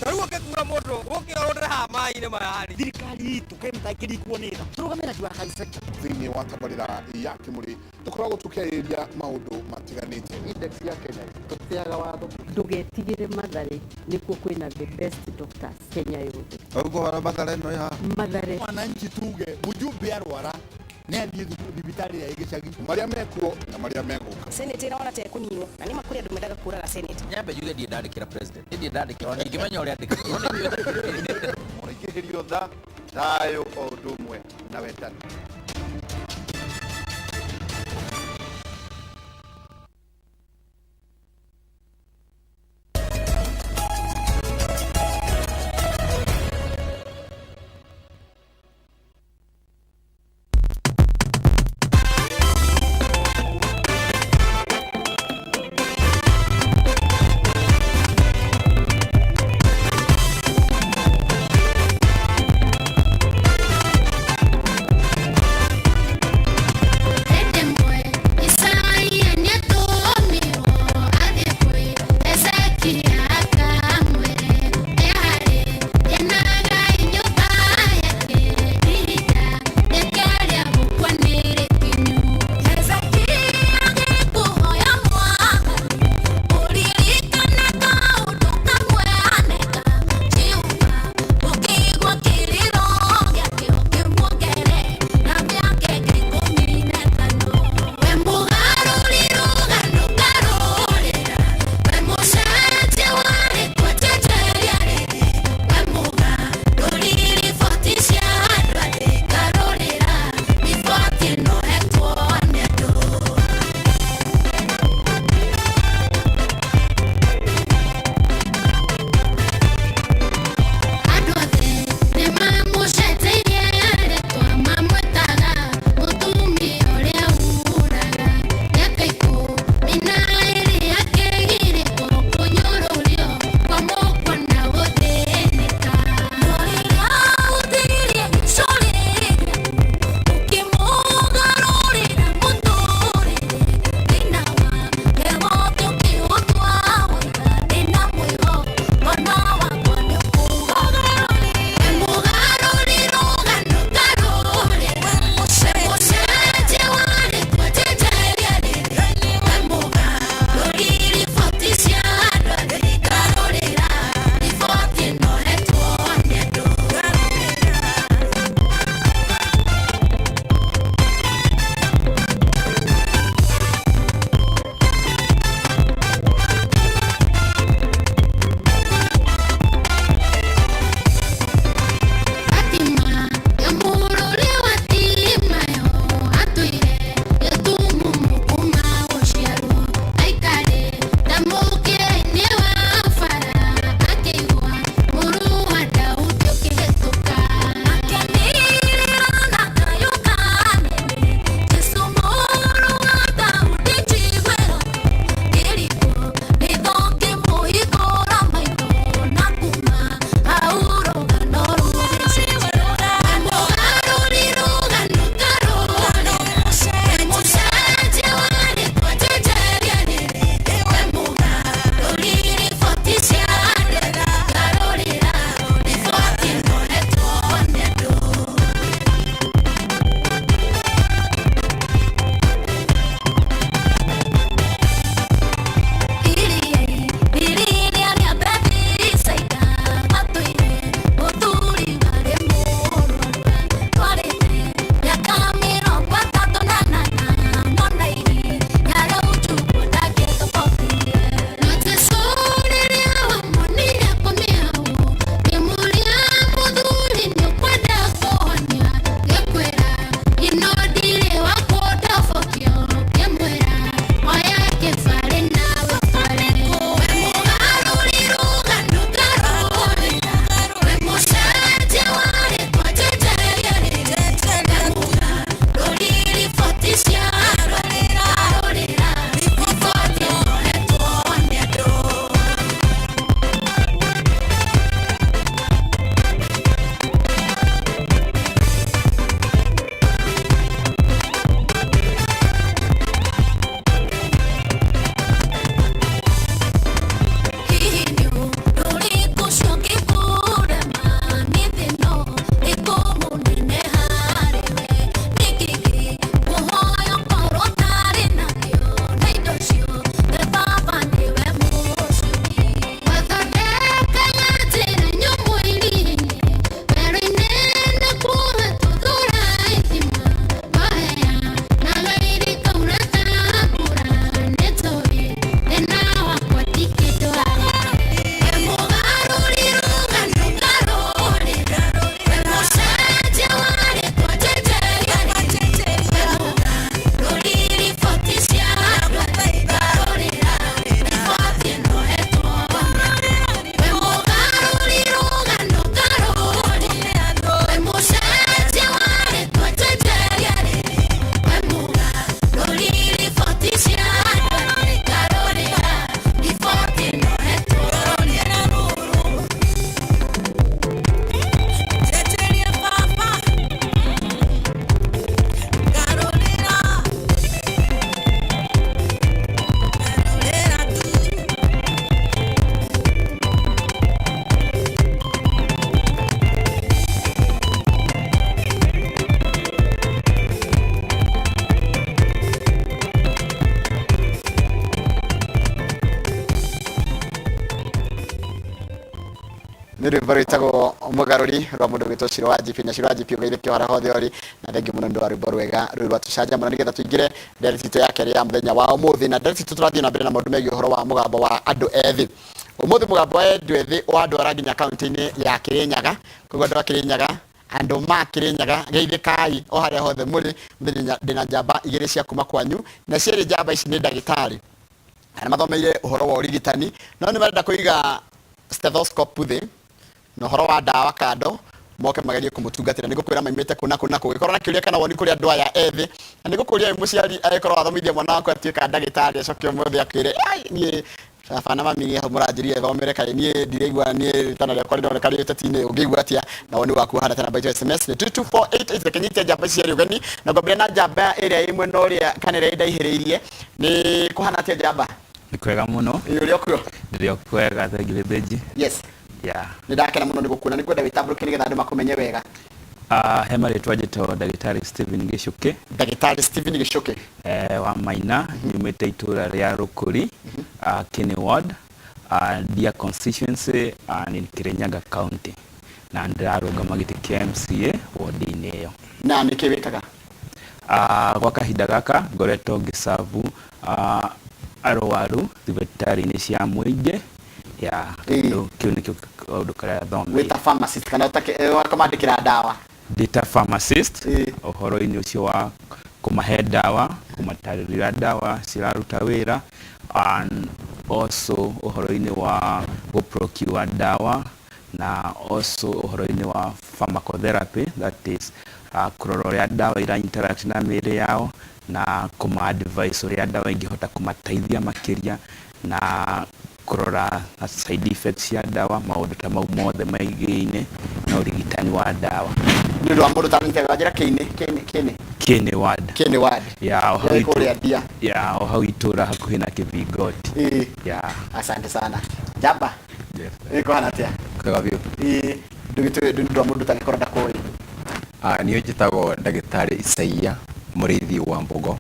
Tarĩu ũngĩkua mũndũ ũngĩorũrĩra haha maĩ-inĩ maya rĩ. Thirikari itũ kaĩ mũtangĩringwo nĩ tha tũrũgame na Jua Kali sector. Thĩinĩ wa tabarĩra ya Kĩmũrĩ tũkoragwo tũkĩarĩrĩria maũndũ matiganĩte. Index ya Kenya tũtĩaga watho. Ndũgetigĩre Mathare, nĩkuo kwĩna the best doctors Kenya yothe. Ũguo Mathare no ya Mathare. Wananchi tuge mjumbe arwara nĩ athiĩ thibitarĩ ya gĩcagi marĩa mekuo na marĩa megũka. Senate ĩrona ta ĩkũninwo na nĩma kũrĩ andũ mendaga kũraga senate. Nyambe njuge ndirĩ ndandĩkĩra president, ndirĩ ndandĩkĩra ona ingĩmenya ũrĩa andĩkaga. Mũraingĩhĩrio tha thayũ o ũndũ ũmwe na wendani. Nĩ rwĩmbo rwĩtagwo mũgarũri rwa mũndũ gwĩtwo Shiro wa GP, na Shiro wa GP ũgeithĩke o harĩa hothe ũrĩ, na thengiũ mũno nĩ ũndũ wa rwĩmbo rwega rũu rwa tũcanjamũra, nĩgetha tũingĩre ndereti itũ ya kerĩ ya mũthenya wa ũmũthĩ. Na ndereti itũ tũrathiĩ na mbere na maũndũ megiĩ ũhoro wa mũgambo wa andũ ethĩ. Ũmũthĩ mũgambo wa andũ ethĩ wandwara nginya kaunti-inĩ ya Kĩrĩnyaga. Koguo andũ a Kĩrĩnyaga, andũ ma Kĩrĩnyaga, geithĩkai o harĩa hothe mũrĩ. Mũthenya ndĩna njamba igĩrĩ cia kuma kwanyu, na cierĩ njamba ici nĩ ndagĩtarĩ arĩa mathomeire ũhoro wa ũrigitani, no nĩ marenda kũiga stethoscope thĩ na ũhoro wa ndawa kando, moke magerie kũmũtungatĩra. Nĩ ngũkwĩra maimĩte kũ na kũ na kũ. Gĩkorwo na kĩũria kana woni kũrĩ andũ aya ethĩ, na nĩ ngũkũria wĩ mũciari, angĩkorwo wathomithia mwana waku atuĩka ndagĩtarĩ, acoke ũmũthĩ akwĩre, "Ai, niĩ baba na mami hau mũranjĩrire thomere, kaĩ niĩ ndiraigua, niĩ rĩtana rĩakwa rĩroneka rĩ ũteti-inĩ." Ũngĩigua atĩa na woni waku ũhana atĩa? Namba itũ ya SMS nĩ 22488. Reke nyite njamba ici cierĩ ũgeni, na ngwambĩrĩria na njamba ĩrĩa ĩ mwena ũrĩa kana ĩrĩa ĩndaihĩrĩirie. Nĩ kũhana atĩa njamba? Nĩ kwega mũno. Ĩ, ũrĩ o kuo? Ndĩrĩ o kwega, thengiũ Gĩthĩnji. Yes. Yeah. Nĩ ndakena mũno nĩ gũkuona, nĩ ngwenda wĩtambũrũke nĩgetha andũ makũmenye wega. Ah, he marĩtwa njĩtagwo ndagĩtarĩ Stephen Gĩcũkĩ. Ndagĩtarĩ Stephen Gĩcũkĩ. Eh, wa Maina, nyumĩte itũra rĩa Rũkũri, Kieni Ward, Ndia constituency, in Kirinyaga County. Na ndĩrarũgama gĩtĩ kĩa MCA ward-inĩ ĩyo. Na nĩkĩ wĩkaga? Gwa kahinda gaka ngoretwo ngĩcabu arwaru thibitarĩ-inĩ cia mũingĩ ya tondũ kĩu nĩkĩo kaũndũ karĩa thomeire. Wĩ ta pharmacist kana ũkamandĩkĩra ndawa? Ndĩ ta pharmacist ũhoro-inĩ ũcio wa kũmahe ndawa, kũmatarĩria ũrĩa ndawa ciraruta wĩra and also ũhoro-inĩ wa gũ procure ndawa, na also ũhoro-inĩ wa pharmacotherapy, that is kũrora ũrĩa ndawa ira interact na mĩĩrĩ yao, na kũma advise ũrĩa ndawa ingĩhota kũmateithia makĩria, na kũrora side effects cia ndawa, maũndũ ta mau mothe megiĩ na ũrigitani wa ndawa. Nĩ ũndũ wa mũndũ ũtanyitĩte wanjĩra kĩinĩ, kĩinĩ, kĩinĩ. Kĩnĩ ward. Kĩnĩ ward. Ya, o hau Ĩ kũrĩa Ndia. Ya, o hau itũra hakuhĩ na Kĩbingoti. Ĩ. Ya. Asante sana. Njamba. Yes. Ĩ kũhana atĩa? Kwega biũ. Ĩ, ndũgĩtũĩ nĩ ũndũ wa mũndũ ũtangĩkorwo ndakũĩ. Ah, niĩ njĩtagwo ndagĩtarĩ Isaia Mũrĩithi wa Mbogo,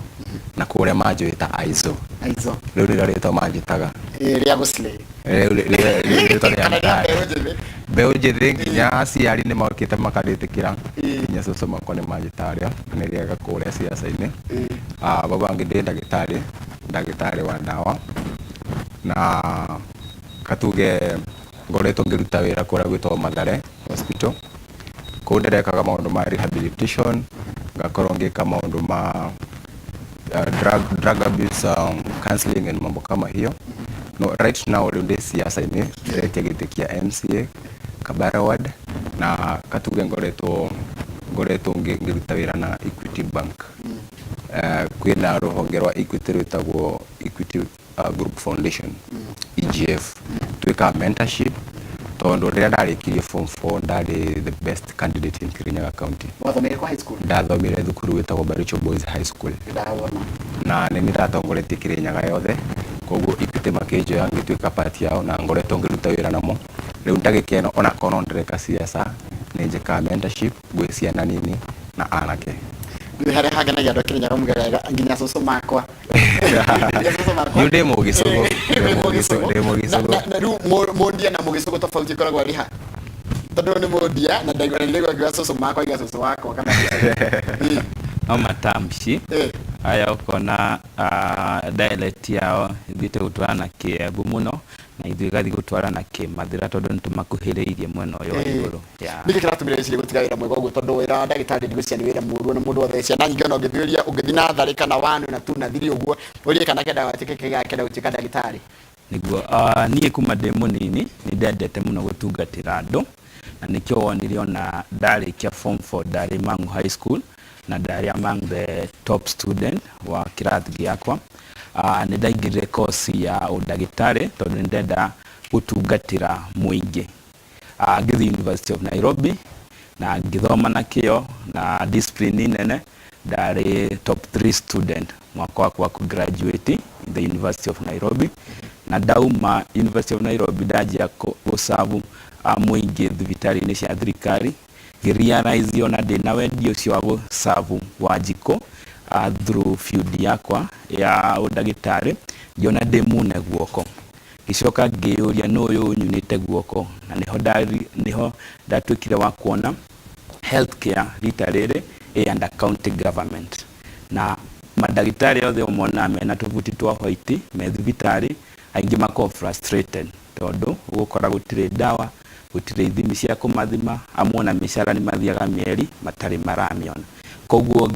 na kũrĩa manjũĩ ta Aizo. Aizo. Rĩu nĩrĩo rĩtwa manjĩtaga. Ĩ, rĩa gũslay. Rĩu rĩtwa rĩa Kana rĩa mtaani. mbeũ njĩthĩ. Mbeũ njĩthĩ nginya aciari nĩ mokĩte makarĩtĩkĩra, nginya cũcũ makwa nĩ manjĩtaga rĩo, na nĩ rĩega kũrĩa ciaca-inĩ. Ah, bau bangĩ ndĩ ndagĩtarĩ, ndagĩtarĩ wa ndawa, na katuge ngoretwo ngĩruta wĩra kũrĩa gwĩtagwo Mathare Hospital. Kũu ndĩrekaga maũndũ ma rehabilitation, ngakorwo ngĩka maũndũ ma drug abuse counseling and mambo kama hiyo. No, right now rĩu ndĩ siasa-inĩ, ndĩretia gĩtĩ kĩa MCA Kabara Ward, na katuge ngoretwo ngĩruta wĩra na Equity Bank. Kwĩna rũhonge rwa Equity rwĩtagwo Equity Group Foundation, EGF. Twĩkaga mentorship tondũ rĩrĩa ndarĩkirie form 4 ndarĩ the best candidate in Kirinyaga County. Wathomeire kwa high school? Ndathomire thukuru wĩtagwo Baricho Boys High School. Ndawona. Na nĩ niĩ ndatongoretie Kirinyaga yothe, koguo Equity makĩnjoya ngĩtuĩka part yao na ngoretwo ngĩruta wĩra namo. Rĩu ndagĩka ĩno onakorwo no ndĩreka siasa, nĩ njĩkaga mentorship gwĩ ciana nini na anake. Nĩ harĩa hangenagia andũ a Kirinyaga mugaga nginya cũcũ makwa. Niĩ ndĩ mũgĩcũgũ, ndĩ mũgĩcũgũ, ndĩ mũgĩcũgũ. Na rĩu mũndia na mũgĩcũgũ tofauti ĩkoragwo ĩrĩ ha? Tondũ nĩ mũndia na ndaigua ndaigua ngiuga cũcũ makwa iga cũcũ wakwa kana No matamshi aya ũkona dialect yao ĩthiĩte gũtwarana na Kĩembu mũno, na ithuĩ ĩgathiĩ gũtwarana na Kĩmathĩra tondũ nĩ tũmakuhĩrĩirie mwena ũyũ wa igũrũ. Yeah. Nĩkĩ kĩratũmire wĩcirie gũtiga wĩra mwega ũguo? Tondũ wĩra wa ndagĩtarĩ ndigwĩciria nĩ wĩra mũũru, ona mũndũ wothe, ciana nyingĩ ona ũngĩthiũria, ũngĩthiĩ natharĩ kana one na two na three ũguo, ũrie kana kenda gatuĩke kenda gũtuĩka ndagĩtarĩ. Nĩguo, niĩ kuma ndĩ mũnini nĩ ndendete mũno gũtungatĩra andũ, na nĩkĩo wonire ona ndarĩkia form 4 ndarĩ Mang'u High School, na ndarĩ among the top student wa kĩrathi gĩakwa. Nĩ ndaingĩrire course ya ũndagĩtarĩ tondũ nĩ ndenda gũtungatĩra mũingĩ. Ngĩthiĩ University of Nairobi na ngĩthoma na kĩo na discipline nene, ndarĩ top 3 student mwaka wakwa wa kũ-graduate in the University of Nairobi. Na ndauma University of Nairobi ndanjia gũcabu mũingĩ thibitarĩ-inĩ cia thirikari, ngĩ-realize ona ndĩna wendi ũcio wa gũcabu Wanjikũ through field yakwa ya ũndagĩtarĩ, ngĩona ndĩmune guoko. Ngĩcoka ngĩyũria nũ ũyũ ũnyunĩte guoko, na nĩho nĩho ndatuĩkire wa kuona healthcare rita rĩrĩ ĩ under county government, na mandagĩtarĩ othe ũmonaga mena tũbuti twa white me thibitarĩ, aingĩ makoragwo frustrated tondũ ũgũkora gũtirĩ ndawa, gũtirĩ ithimi cia kũmathima, amwe ona mĩcara nĩ mathiaga mĩeri matarĩ maramĩona. Koguo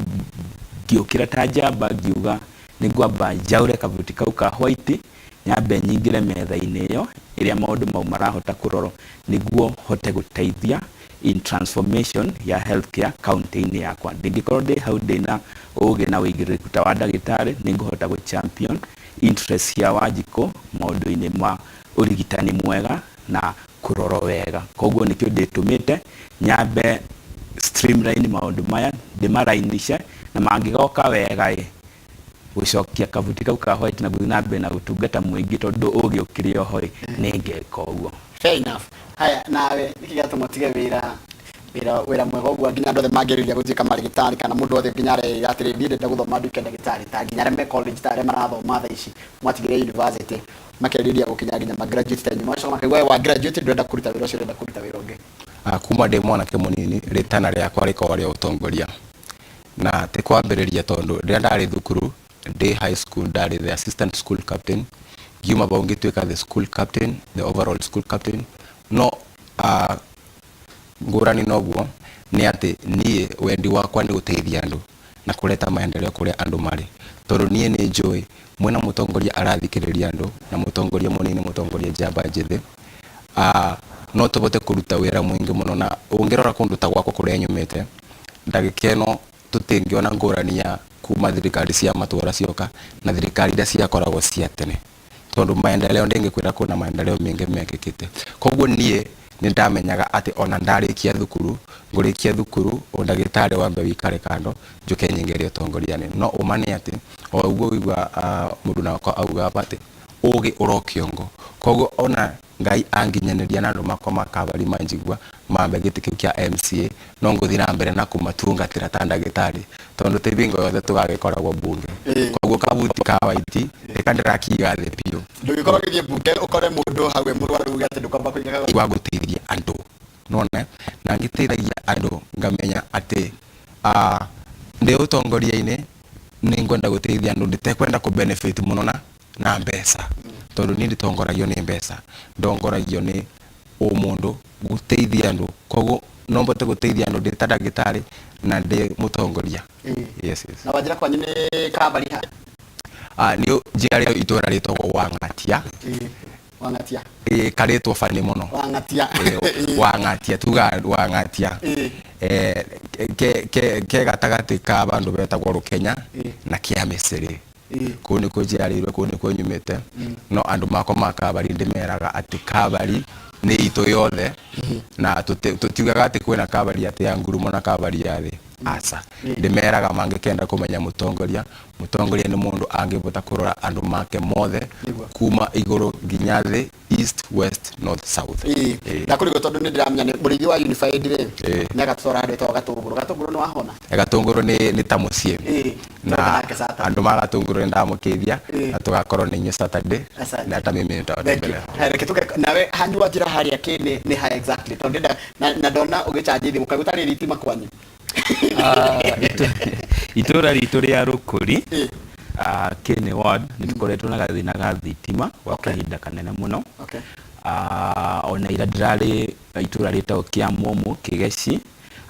ngĩũkĩra ta njamba ngiuga nĩ ngwamba njaũre kabuti kau ka white, nyambe nyingĩre metha-inĩ ĩyo ĩrĩa maũndũ mau marahota kũrorwo nĩguo hote gũteithia in transformation ya healthcare county-inĩ yakwa. Ndingĩkorwo ndĩ hau ndĩna ũgĩ na ũigĩrĩrĩku ta wa ndagĩtarĩ, nĩ ngũhota gũ champion interest cia Wanjikũ maũndũ-inĩ ma ũrigitani mwega na kũrorwo wega. Koguo nĩkĩo ndĩtũmĩte nyambe streamline maũndũ maya, ndĩmarainishe na mangĩgoka wega ĩ, gũcokia kabuti kau ka white na gũthiĩ na mbere na gũtungata mũingĩ tondũ ũgĩ ũkĩrĩ oho ĩ, nĩ ngeka ũguo. Fair enough. Haya, nawe nĩkĩ gĩatũma ũtige wĩra wĩra wĩra mwega ũguo nginya andũ othe mangĩrĩria gũtuĩka marĩgĩtarĩ kana mũndũ othe nginya arerĩra atĩrĩ niĩ ndĩrenda gũthoma nduĩke ndagĩtarĩ ta nginya arĩa me college ta arĩa marathoma thaa ici mwatigire university makerirĩria gũkinya nginya ma graduate ta inyuĩ magacoka makaigua we wa graduate ndũrenda kũruta wĩra ũcio ũrenda kũruta wĩra ũngĩ. Ah, kuma ndĩ mwanake mũnini rĩtana rĩakwa rĩkoragwo rĩa ũtongoria na ti kwambĩrĩria tondũ rĩrĩa ndarĩ thukuru ndĩ high school ndarĩ the assistant school captain ngiuma bau ngĩtuĩka the school captain the overall school captain no ah, ngũrani noguo nĩ atĩ niĩ wendi wakwa nĩ gũteithia andũ na kũreta maendeleo kũrĩa andũ marĩ tondũ niĩ nĩ njũĩ mwĩna mũtongoria arathikĩrĩria andũ na mũtongoria mũnini mũtongoria njamba njĩthĩ ah, no tũhote kũruta wĩra mũingĩ mũno na ũngĩrora kũndũ ta gwakwa kũrĩa nyumĩte ndagĩka ĩno tũtingĩona ngũrani ya kuma thirikari cia matũra cioka na thirikari iria ciakoragwo cia tene tondũ maendeleo ndĩngĩkwĩra kwĩna maendeleo maingĩ mekĩkĩte koguo niĩ nĩ ndamenyaga atĩ ona ndarĩkia thukuru ngũrĩkia thukuru ũndagĩtarĩ wambe wikare kando njũke nyingĩre ũtongoria-inĩ no ũma nĩ atĩ o ũguo wĩigua uh, mũndũ nakwa auga hapa atĩ ũgĩ ũro kĩongo koguo ona Ngai anginyanĩria na andũ makwa ma Kabari manjigua mambe gĩtĩ kĩu kĩa MCA no ngũthiĩ na mbere na kũmatungatĩra ta ndagĩtarĩ tondũ ti bingo yothe tũgagĩkoragwo mbunge koguo kabuti ka waiti rĩka ndĩrakiga thĩ biũ Ndũngĩkorwo ũgĩthiĩ mbunge ũkore mũndũ hau e mũrwaru uge atĩ ndũkwamba kũiga wa gũteithia andũ nona na ngĩteithagia andũ ngamenya atĩ ah, ndĩ ũtongoria-inĩ nĩ ngwenda gũteithia andũ ndĩtekwenda kũ benefit mũno na na mbeca tondũ niĩ nditongoragio nĩ mbeca ndongoragio nĩ ũmũndũ gũteithia andũ koguo no mbote gũteithia andũ ndĩ ta ndagĩtarĩ na ndĩ mũtongoria yes, yes. Na wanjĩra kwanyu nĩ Kabari ha? Ah, nĩ njiarĩtwo itũra rĩtagwo Wang'atia. Wang'atia. Ĩĩ karĩtwo bani mũno. Wang'atia. Wang'atia tuga Wang'atia. Eh, ke, ke, ke gatagatĩ ka bandũ betagwo Rũkenya na Kĩamĩcĩrĩ. Kũu nĩkuo njiarĩirwo, kũu nĩkuo nyumĩte. No andũ makwa ma Kabari ndĩmeraga atĩ Kabari nĩ itũ yothe na tũtiugaga atĩ kwĩna Kabari atĩ ya ngurumo na Kabari ya thĩ. Aca. Ndĩmeraga mangĩkenda kũmenya mũtongoria, mũtongoria nĩ mũndũ angĩbota kũrora andũ make mothe kuma igũrũ nginya thĩ, east, west, north, south. Ĩĩ. Ndakũrigwo tondũ nĩ ndĩramenya nĩ mũrĩithi wa Unified rĩ, nĩ agatwara handũ hetagwo Gatũngũrũ. Gatũngũrũ nĩ wahona? Gatũngũrũ nĩ ta mũciĩ. Na Nake Saturday. andũ ma Gatũngũrũ nĩ ndamũkĩithia na tũgakorwo nĩ inyuĩ Saturday Asante. na ta mimi Thank you. nĩtawatembelea. Haya, reke tũke nawe hanyu wanjĩra harĩa kĩ nĩ ha exactly tondũ ndĩrenda na ndona ũgĩcanji thimũ kaĩ gũtarĩ thitima kwanyu? Itũra ritũ rĩa Rũkũri, Kĩnĩ ward, nĩ tũkoretwo na gathĩna ga thitima gwa kahinda kanene mũno. Ona ira ndĩrarĩ itũra rĩtagwo Kĩamũmũ, Kĩgeci,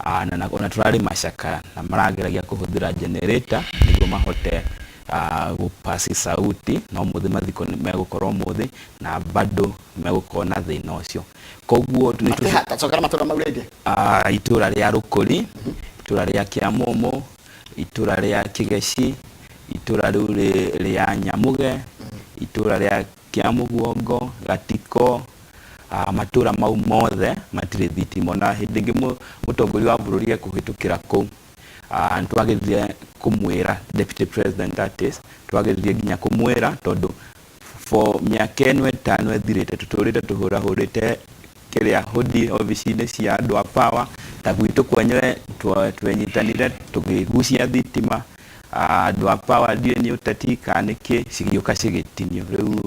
na ona tũrarĩ Macakara na marageragia kũhũthĩra generator nĩguo mahote gũpasi sauti, no ũmũthĩ mathiko nĩ megũkorwo ũmũthĩ na bado megũkorwo na thĩna ũcio. Koguo nĩ Atĩ ha, cokera matũra mau rĩngĩ. Itũra rĩa Rũkũri, itũra rĩa Kĩamũmũ, itũra rĩa Kĩgeci, itũra rĩu rĩa Nyamũge, itũra rĩa Kĩamũguongo, Gatiko, matũra mau mothe matirĩ thitima. Ona hĩndĩ ĩngĩ mũtongoria wa bũrũri ekũhĩtũkĩra kũu, nĩ twageririe kũmwĩra, Deputy President that is, twageririe nginya kũmwĩra tondũ for mĩaka ĩno ĩtano ĩthirĩte tũtũrĩte tũhũrahũrĩte kĩrĩa hũdi obici-inĩ cia andũ a power ta gwitũ kwenyewe twenyitanire tũkĩgucia thitima andũ a power ndiũĩ nĩ ũteti kana nĩkĩ cigĩũka cigĩtinio rĩu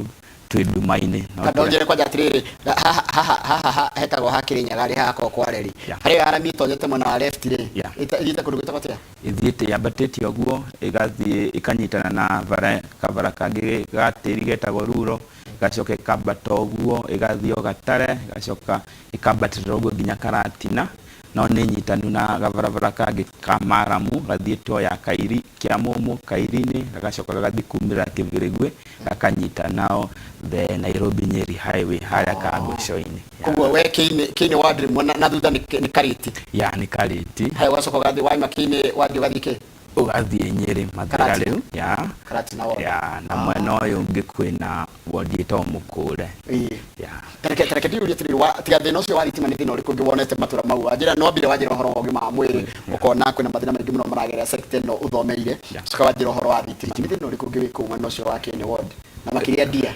Twĩ nduma-inĩ. No Kana ũnjĩre kwanja atĩrĩrĩ, haha haha haha hetagwo ha Kĩrĩnyaga rĩ, haha korwo kwa reri. Harĩa arami ĩtonyete mwena wa left rĩ, ĩthiĩte kũndũ gwĩtagwo atĩa? Ĩthiĩte yambatĩte ũguo, ĩgathiĩ ĩkanyitana na bara, kabara kangĩ ga tĩri getagwo ruro, ĩgacoka ĩkambata ũguo, ĩgathiĩ o Gatare, ĩgacoka ĩkambatĩrĩra ũguo nginya Karatina, no nĩ nyitanu na gabarabara kangĩ ka maramu gathiĩte o ya Kairi, Kĩamũmũ, Kairi-inĩ, gagacoka gagathiĩ kumĩrĩra Kĩbĩrĩgwĩ, gakanyita nao the Nairobi Nyeri Highway harĩa Kangũco-inĩ. Koguo we Kĩinĩ Kĩinĩ ward mwena na thutha nĩ nĩ Karĩti. Ya nĩ Karĩti. Haya ũgacoka ũgathiĩ waima Kĩinĩ wathiĩ ũgathiĩ kĩ? Ũgathiĩ Nyeri Mathĩra Karatina. rĩu. Ya. Karatina ward. Ya, na mwena ũyũ ũngĩ kwĩna ward ĩtagwo Mũkũre. Ĩĩ. Ya. Tareke tareke ndĩyũrie atĩrĩrĩ wa tiga thĩna ũcio wa thitima nĩ thĩna ũrĩkũ ũngĩ wonete matũra mau wanjĩra nĩ wambire wanjĩra ũhoro wa ũgima wa mwĩrĩ ũkona kwĩna mathĩna maingĩ mũno maragerera sector ĩno ũthomeire coka wanjĩra ũhoro wa thitima nĩ thĩna ũrĩkũ ũngĩ wĩ kũu mwena ũcio wa Kĩeni ward na makĩria ndia?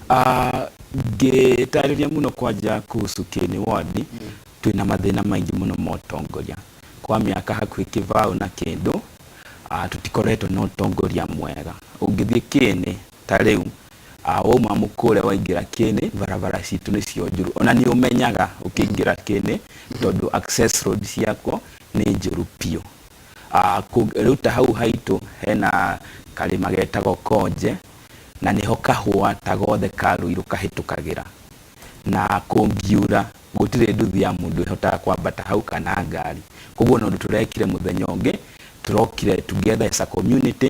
Ah, ngĩtarĩria mũno kwanja kuhusu Kĩeni ward twĩna mathĩna maingĩ mũno ma ũtongoria kwa mĩaka hakuhĩ kĩbaũ na kĩndũ tũtikoretwo na ũtongoria mwega ũngĩthiĩ Kĩeni ta rĩu Wauma mũkũre waingĩra Kĩnĩ, barabara citũ nĩcio njũru. Ona nĩ ũmenyaga ũkĩingĩra Kĩnĩ tondũ access road ciakuo nĩ njũru biũ. Rĩu ta hau haitũ hena karĩma getagwo Konje na nĩho kahũa ta gothe ka Ruiru kahĩtũkagĩra. Na kũngiura gũtirĩ nduthi ya mũndũ ĩhotaga kwambata hau kana ngari. Koguo ona ũndũ tũrekire mũthenya ũngĩ, tũrokire together as a community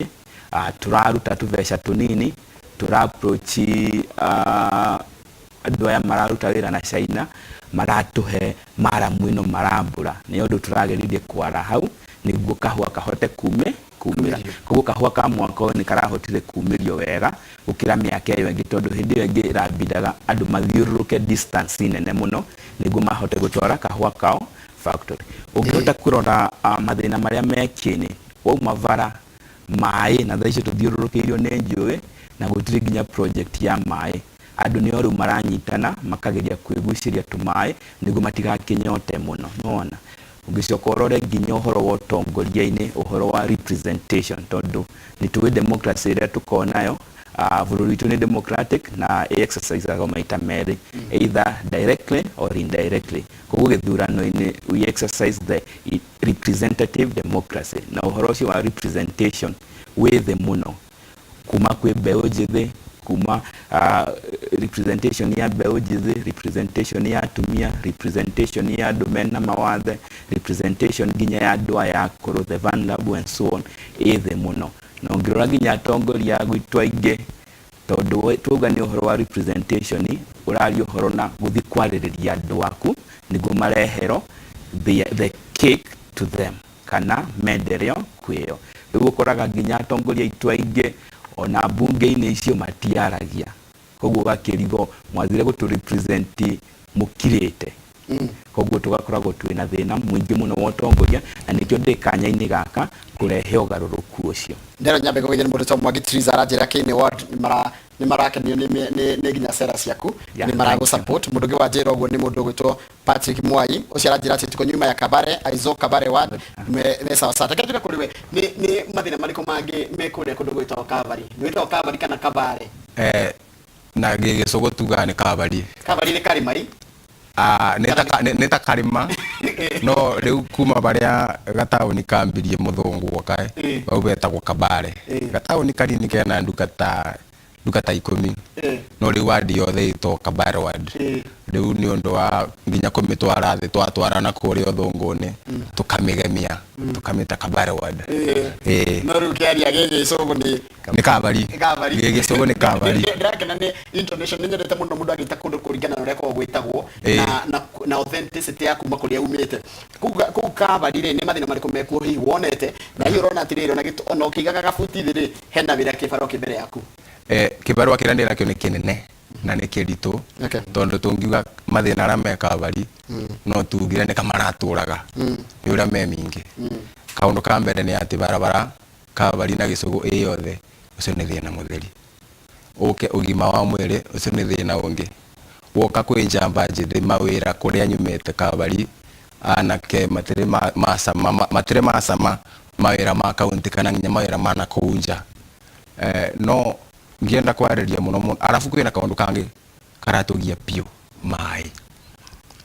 Tũraruta tũbeca tũnini, tũra approach andũ aya mararuta wĩra na China, maratũhe maramu ĩno marambũra. Nĩ ũndũ tũrageririe kwara hau nĩguo kahũa kahote kumĩra. Koguo kahũa ka mwaka ũyũ nĩ karahotire kumĩrio wega gũkĩra mĩaka ĩyo ĩngĩ tondũ hĩndĩ ĩyo ĩngĩ ĩrabindaga andũ mathiũrũrũke distance nene mũno nĩguo mahote gũtwara kahũa kao factory. Ũngĩhota kũrora mathĩna marĩa me Kieni, wauma bara maĩ na thaa icio tũthiũrũrũkĩirio nĩ njũĩ na gũtirĩ nginya project ya maĩ. Andũ nĩo rĩu maranyitana makageria kwĩgucĩria tũmaĩ nĩguo matigakĩnyote mũno, nĩwona. Ũngĩcoka ũrore nginya ũhoro wa ũtongoria-inĩ, ũhoro wa representation tondũ nĩ tũĩ democracy ĩrĩa tũkoragwo nayo, bũrũri witũ nĩ democratic na ĩ exercise agwo maita merĩ, either directly or indirectly. Koguo gĩthurano-inĩ we exercise the representative democracy na ũhoro ũcio wa representation wĩ thĩ mũno kuma kwĩ mbeũ njĩthĩ kuma representation ya mbeũ njĩthĩ, representation ya atumia, representation ya andũ mena mawathe, representation nginya ya andũ aya akũrũ, the vulnerable and so on, ĩ thĩ mũno. Na ũngĩrora nginya atongoria a gwitũ aingĩ Tondũ twauga nĩ ũhoro wa representation, ũraria ũhoro na gũthiĩ kwarĩrĩria andũ aku nĩguo mareherwo the cake to them kana menderio kwĩo. Rĩu ũkoraga nginya atongoria aitũ aingĩ ona mbunge-inĩ icio matiaragia. Koguo ũgakĩrigwo mwathire gũtũ represent mũkirĩte. Koguo tũgakoragwo twĩna thĩna mũingĩ mũno wa ũtongoria na nĩkĩo ndĩ kanya-inĩ gaka kũrehe ũgarũrũku ũcio. Ndero nyambe ngũgeithie nĩ mũndũ ta Mwangi Triza aranjĩra Kĩinĩ Ward nĩ mara nĩ marakenio nĩ nĩ nĩ nginya cera ciaku Yeah, nĩ maragũ thank you. support. Mũndũ ũngĩ wanjĩra ũguo nĩ mũndũ ũgwĩtwo Patrick Mwai ũcio aranjĩra atĩ tuko nyuma ya Kabare Aizo Kabare Ward me sawa sawa. Reke tuke kũrĩ we nĩ mathĩna marĩkũ mangĩ me kũrĩa kũndũ gwĩtagwo Kavari? Nĩ gwĩtagwo Kavari kana Kabare? Eh, na gĩgĩcũgũ tugaga nĩ Kavari. Kavari nĩ karĩmai. Ah, nĩ ta ka- nĩ ta karĩma no rĩu kuma barĩa gataũni kambirie mũthũngũ oka bau betagwo Kabare. Gataũni kanini kena nduka ta 10 no rĩu wadi yothe ĩtagwo Kabare ward. Rĩu nĩ ũndũ wa nginya kũmĩtwara thĩ twatwara na kũrĩa ũthũngũ-inĩ tũkamĩgemia tũkamĩta Kabare ward. Ĩĩ. No rĩu kĩaria gĩgĩcũgũ nĩ Nĩ Kabari. Nĩ Kabari. Gĩgĩcũgũ nĩ Kabari. Ndĩrakena nĩ intonation nĩ nyendete mũno mũndũ agĩta kũndũ kũringana na ũrĩa kwao gwĩtagwo na authenticity ya kuma kũrĩa umĩte. Kũu Kabari rĩ nĩ mathĩna marĩkũ mekuo hihi wonete na hihi ũrona atĩrĩrĩ ona ona ũkĩigaga gabuti thĩ rĩ hena wĩra kĩbarũa kĩ mbere yaku? Kĩbarũa kĩrĩa ndĩ nakĩo nĩ kĩnene na nĩ kĩritũ tondũ tũngiuga mathĩna arĩa me Kabari no tugire nĩ kamaratũraga nĩ ũrĩa me mingĩ. Kaũndũ ka mbere nĩ atĩ barabara Kabari na gĩcũgũ ĩ yothe, ũcio nĩ thĩna mũtheri. Ũke ũgima wa mwĩrĩ, ũcio nĩ thĩna ũngĩ. Woka kwĩ njamba njĩthĩ mawĩra kũrĩa nyumĩte Kabari, anake matirĩ macama matirĩ macama mawĩra ma kaũntĩ kana nginya mawĩra ma nakũu nja. No Ngĩenda kwarĩria mũno mũno arabu kwĩna kaũndũ kangĩ karatugia piũ maĩ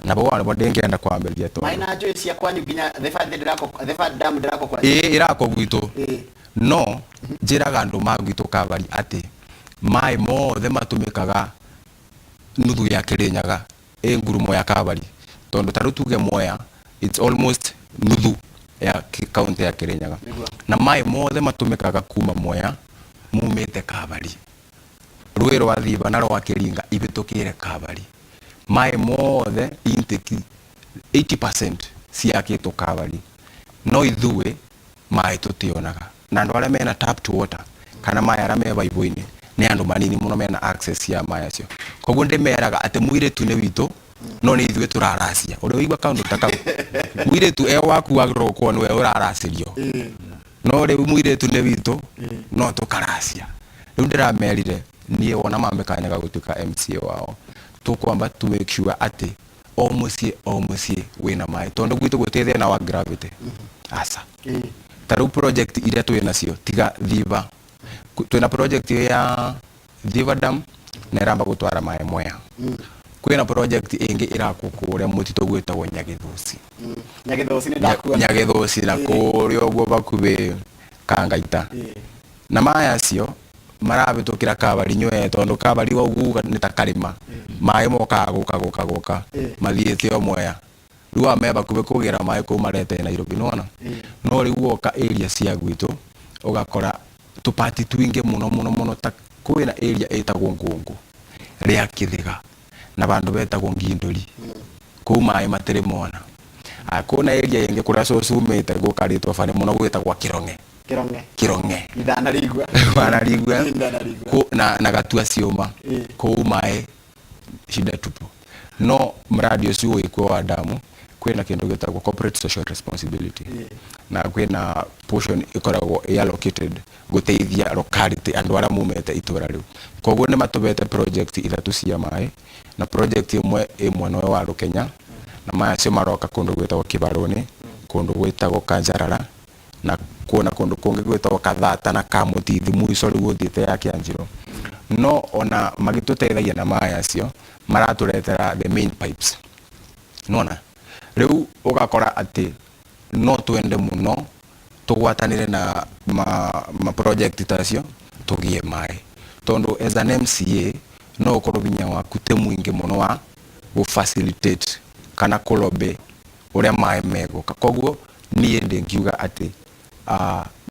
na bo arabo ndĩngĩenda kwambĩrĩria tondũ Maĩ na njũĩ cia kwanyu nginya Theba ndĩrako Theba dam ndĩrako kwanyu. Ĩĩ ĩrakwo gwitũ. Ĩĩ. No njĩraga andũ ma gwitũ Kabari atĩ maĩ mothe matũmĩkaga nuthu ya Kĩrĩnyaga ĩ ngurumo ya Kabari tondũ ta rĩu tuge Mwea it's almost nuthu ya kaunti ya Kĩrĩnyaga. Na maĩ mothe matũmĩkaga kuma Mwea mumĩte Kabari. Rũĩ rwa Thiba na rwa Kĩringa ibĩtũkĩre Kabari. Maĩ mothe intake 80% ciakĩtwo Kabari. No ithuĩ maĩ tũtionaga. Na andũ arĩa mena tapped water kana maĩ arĩa me baibũ-inĩ nĩ andũ manini mũno mena access ya maĩ acio. Koguo ndĩmeraga atĩ mũirĩtu nĩ witũ no nĩ ithuĩ tũraracia. Ũrĩ waigua kaũndũ ta kau? Mũirĩtu e waku wagĩrĩirwo gũkorwo nĩwe ũraracĩrio. No rĩu mũirĩtu nĩ witũ no tũkaracia. Rĩu ndĩramerire niĩ wona mambe kanya ga gũtuĩka MCA wao tũkwamba to make sure atĩ o mũciĩ o mũciĩ wĩna maĩ tondũ gwitũ gũtirĩ thĩna wa gravity aca. Ta rĩu project iria twĩ nacio tiga Thiba, twĩna project ya Thiba Dam na ĩramba gũtwara maĩ Mwea. Kwĩna project ĩngĩ ĩrakwo kũrĩa mũtitũ gwĩtagwo Nyagĩthũci. Nyagĩthũci nĩ ndakuona. Nyagĩthũci na kũrĩa ũguo bakuhĩ Kangaita. Na maĩ acio marabĩtũkĩra Kabari nywee tondũ Kabari wauga nĩ ta karĩma. Maĩ mokaga gũka gũka gũka mathiĩte o Mwea. Rĩu aya me bakuhĩ kũgĩra maĩ kũu marete Nairobi nĩwona. No rĩu woka area cia gwitũ ũgakora tũpati twingĩ mũno mũno mũno ta kwĩna area ĩtagwo Ngũngũ rĩa Kĩthĩga na bandũ betagwo Ngindũri. Kũu maĩ matirĩ mona. Kwĩna area ĩngĩ kũrĩa cũcũ umĩte gũkarĩtwo bani mũno gwĩtagwo Kĩrong'e. Kĩrong'e. Kĩrong'e. Ndanarigua. Wanarigua. Ndanarigua. Na gatua ciũma. Kũu maĩ shida tupu. No mradi ũcio wĩkuo wa damu kwĩna kĩndũ gĩtagwo corporate social responsibility. Na kwĩna portion ĩkoragwo ĩ allocated gũteithia locality andũ arĩa mumĩte itũra rĩu. Koguo nĩ matũhete project ithatũ cia maĩ na project ĩmwe ĩ mwena ũyũ wa Rũkenya na maĩ acio maroka kũndũ gwĩtagwo Kĩbarũnĩ, kũndũ gwĩtagwo Kanjarara na kuona kũndũ kũngĩ gwĩtagwo Kathata na Kamũtithi mũico rĩu ũthiĩte ya Kĩanjirũ. No ona magĩtũteithagia na maĩ acio maratũretera the main pipes. Nĩwona? Rĩu ũgakora atĩ no twende mũno tũgwatanĩre na ma project ta acio tũgĩe maĩ. Tondũ as an MCA no ũkorwo hinya waku ti mũingĩ mũno wa gũ facilitate kana kũ lobby ũrĩa maĩ megũka. Koguo niĩ ndĩngiuga atĩ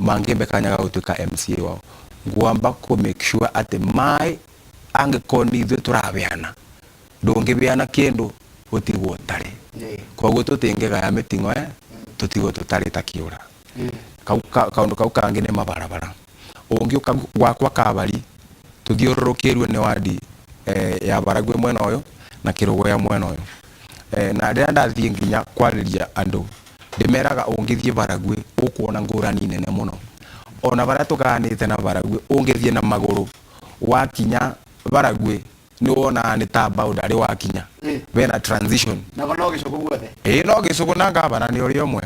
mangĩmbe kanya ga gũtuĩka MCA wao ngwamba kũ make sure atĩ maĩ angĩkorwo nĩ ithuĩ tũrabeana ndũngĩbeana kĩndũ ũtigwo ũtarĩ. Koguo tũtingĩgaya mĩting'oe tũtigwo tũtarĩ ta kĩũra. Kaũndũ kau kangĩ nĩ mabarabara. Ũngĩũka gwakwa Kabari tũthiũrũrũkĩirio nĩ wadi ya Baragwe mwena ũyũ na Kĩrũgũya mwena ũyũ. Na rĩrĩa ndathiĩ nginya kwarĩria andũ ndĩmeraga ũngĩthiĩ Baragwe ũkuona ngũrani nene mũno. Ona barĩa tũgayanĩte na Baragwe ũngĩthiĩ na magũrũ wakinya Baragwe nĩ wonaga nĩ ta boundary wakinya. Bena transition. Nako no gĩcũgũ guothe. Ĩĩ no gĩcũgũ na ngavana nĩ ũrĩa ũmwe.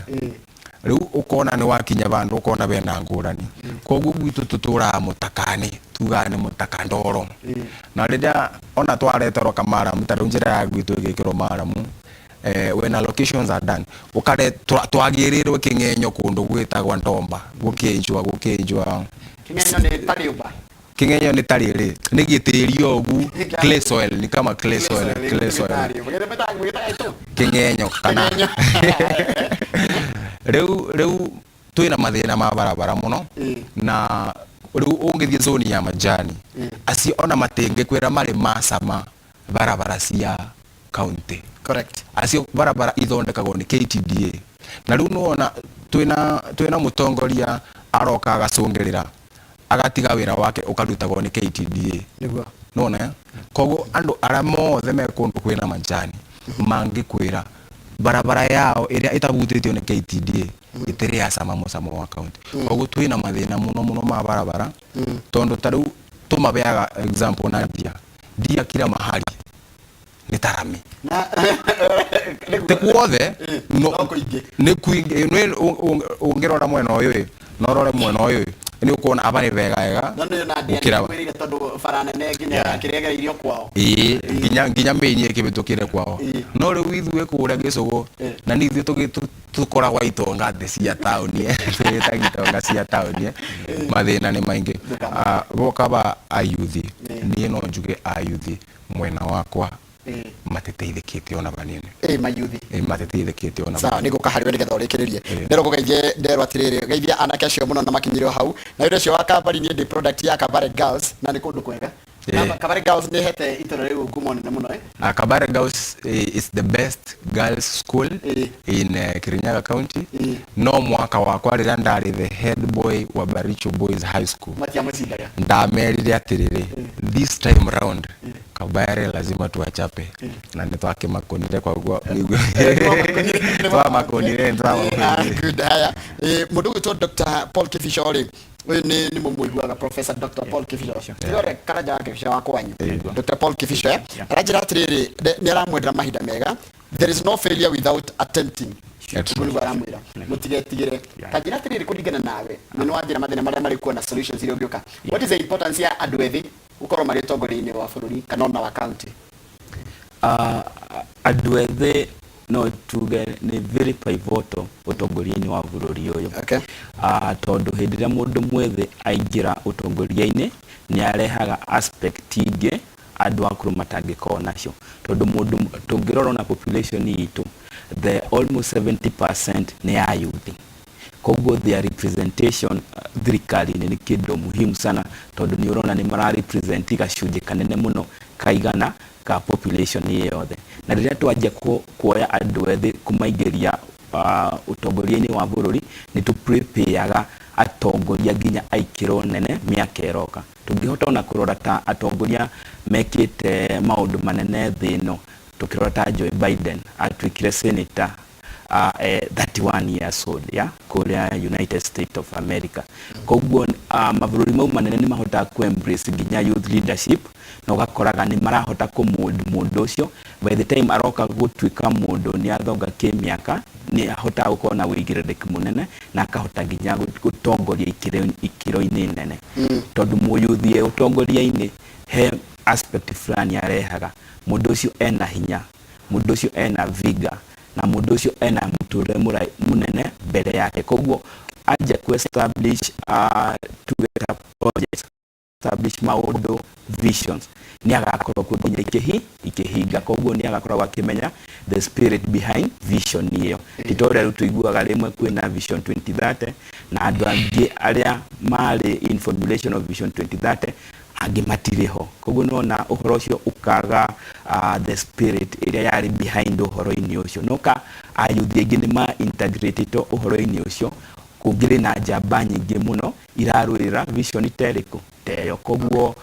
Rĩu ũkona nĩ wakinya bandũ ũkona bena ngũrani. Koguo gwitũ tũtũraga mũtakanĩ, tugaga nĩ mũtaka ndoro. Na rĩrĩa ona twareterwo kamaramu ta rĩu njĩra ya gwitũ ĩgĩkĩrwo maramu when allocations are done ũkare twagĩrĩrwo kĩng'enyo kũndũ gwĩtagwo Ndomba gũkĩnjwa gũkĩnjwa. Kĩng'enyo nĩ ta rĩũmba. Kĩng'enyo nĩ ta rĩrĩ nĩ gĩtĩri ũgu clay soil ni kama clay soil, clay soil. Kĩng'enyo kana rĩu rĩu twĩna mathĩna ma barabara mũno na rĩu ũngĩthiĩ zone ya Majani acio ona matingĩkwĩra marĩ macama barabara cia county. Correct. Acio barabara ithondekagwo nĩ KTDA. Na rĩu nĩwona twĩna twĩna mũtongoria aroka agacũngĩrĩra agatiga wĩra wake ũkarutagwo nĩ KTDA. Nĩguo. Nĩwona? Koguo andũ arĩa mothe me kũndũ kwĩna majani mangĩkwĩra barabara yao ĩrĩa ĩtabutĩtio nĩ KTDA ĩtĩrĩ yacama mũcamo wa county. Koguo twĩna mathĩna mũno mũno ma barabara tondũ ta rĩu tũmabeaga example na ndia. Ndia kila mahali nĩ ta rami. Ti guothe no nĩ kwingĩ. Ũngĩrora mwena ũyũ ĩ na ũrore mwena ũyũ ĩ Nĩ ũkuona aba nĩ wega wega No nĩ na gũkĩra ndiakwĩrĩire tondũ bara nene nginya kĩrĩa ĩgereirio kwao. Ĩĩ, nginya mĩini ĩkĩhĩtũkĩre kwao. No rĩu ithuĩ kũrĩa gĩcũgũ na nĩ ithuĩ tũkoragwo itonga thĩ cia taũni, twĩtaga itonga cia taũni, mathĩna nĩ maingĩ. Ah, boka ba ayuthi, niĩ no njuge ayuthi mwena wakwa matiteithĩkĩte ona vanini. Ĩ mayuthi. Ĩ, matiteithĩkĩte ona Sawa, vanini. nĩ ngũka harĩ we nĩgetha ũrĩkĩrĩrie. Ndero kũgeithie nderwo atĩrĩrĩ, geithia anake acio mũno na makinyire hau. Na wĩra ũcio wa Kabari niĩ ndĩ product ya Kabare Girls na nĩ kũndũ kwega. Kabare Girls nĩ ĩhete itũra rĩu ngumo nene mũno eh. Kabare Girls is the best girls school in Kirinyaga County. No mwaka wakwa rĩrĩa ndarĩ the head boy wa Baricho Boys High School, Matiamũcindaga. Ndamerire atĩrĩrĩ, this time round Kabare lazima tuwachape, na nĩ twakĩmakonire koguo twamakonire twamakonire. Good, haya. Mũndũ ũgwĩtwo Dr. Paul Kibicho rĩ, ũyũ nĩ mũmũiguaga Professor Dr. Paul Kibicho. Tiga Karanja wa Kibicho wa kwanyu. Dr. Paul Kibicho eh. Aranjĩra atĩrĩrĩ, nĩ aramwendera mahinda mega. There is no failure without attempting. Ũguo nĩguo aramwĩra. Mũtigetigĩre. Tanjĩra atĩrĩrĩ, kũringana nawe, na nĩ wanjĩra mathĩna marĩa marĩ kuo na solutions iria ũngĩũka. What is the importance ya andũ ethĩ gũkorwo marĩ ũtongoria-inĩ wa bũrũri kana ona wa county? Andũ ethĩ no tuge nĩ very pivotal ũtongoria-inĩ wa bũrũri ũyũ. Okay. Tondũ hĩndĩ ĩrĩa mũndũ mwĩthĩ aingĩra ũtongoria-inĩ nĩ arehaga aspect ingĩ andũ akũrũ matangĩkorwo nacio, tondũ mũndũ tũngĩrora ona population itũ, the almost 70% nĩ ya youth. Koguo their representation thirikari-inĩ nĩ kĩndũ muhimu sana, tondũ nĩ ũrona nĩ mara represent gacunjĩ kanene mũno kaigana ka population ĩ yothe. Na rĩrĩa twanjia kuoya andũ ethĩ kũmaingĩria ũtongoria-inĩ wa bũrũri, nĩ tũ prepare atongoria nginya a ikĩro nene mĩaka ĩroka. Tũngĩhota ona kũrora ta atongoria mekĩte maũndũ manene thĩ ĩno, tũkĩrora ta Joe Biden atuĩkire senator 31 years old ya kũrĩa United States of America. Koguo mabũrũri mau manene nĩ mahotaga ku embrace nginya youth leadership, na ũgakoraga nĩ marahota kũ mold mũndũ ũcio. By the time aroka gũtuĩka mũndũ nĩ athonga kĩmĩaka, nĩ ahotaga gũkorwo na ũigĩrĩrĩki mũnene na akahota nginya gũtongoria ikĩro-inĩ nene. Tondũ mũyuthi e ũtongoria-inĩ he aspect fulani arehaga. Mũndũ ũcio ena hinya, mũndũ ũcio ena vigor, na mũndũ ũcio ena mũtũrĩre mũnene mbere yake. Koguo anjia ku establish tuge ta projects, establish maũndũ, visions, nĩ agakorwo kuo nginya ikĩhinga. Koguo nĩ agakoragwo akĩmenya the spirit behind vision ĩyo. Ti ta ũrĩa rĩu tũiguaga rĩmwe kwĩna vision 2030 na andũ angĩ arĩa marĩ in formulation of vision 2030 angĩ matirĩ ho. Koguo nĩwona ũhoro ũcio ũkaga the spirit ĩrĩa yarĩ behind ũhoro-inĩ ũcio. No ka ayuthi aingĩ nĩ ma integrated ũhoro-inĩ ũcio, kũngĩrĩ na njamba nyingĩ mũno irarũĩra vision ta ĩrĩkũ ta ĩyo. Koguo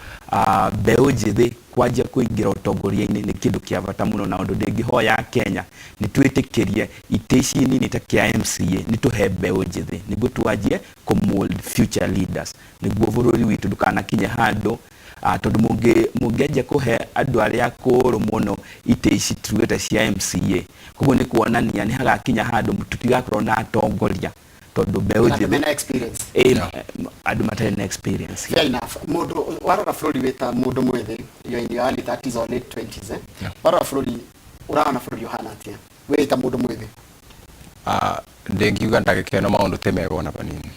mbeũ njĩthĩ kwanjia kũingĩra ũtongoria-inĩ nĩ kĩndũ kĩa bata mũno, na ũndũ ndĩngĩhoya Kenya nĩ twĩtĩkĩrie itĩ ici nini ta kĩa MCA nĩ tũhe mbeũ njĩthĩ nĩguo twanjie kũ mold future leaders, nĩguo bũrũri witũ ndũkanakinye handũ tondũ mũngĩanjia kũhe andũ arĩa akũrũ mũno itĩ ici tugĩte cia MCA, koguo nĩ kuonania nĩ hagakinya handũ tũtigakorwo na atongoria, tondũ mbeũ Andũ njĩthĩ mena experience. Ĩ, andũ matarĩ na experience. Fair enough. Mũndũ warora bũrũri wĩ ta mũndũ mwĩthĩ, you're in your early 30s or late 20s, eh? Warora bũrũri, ũrona bũrũri ũhana atĩa wĩ ta mũndũ mwĩthĩ? Ndĩngiuga ndagĩka ĩno maũndũ ti mega ona vanini,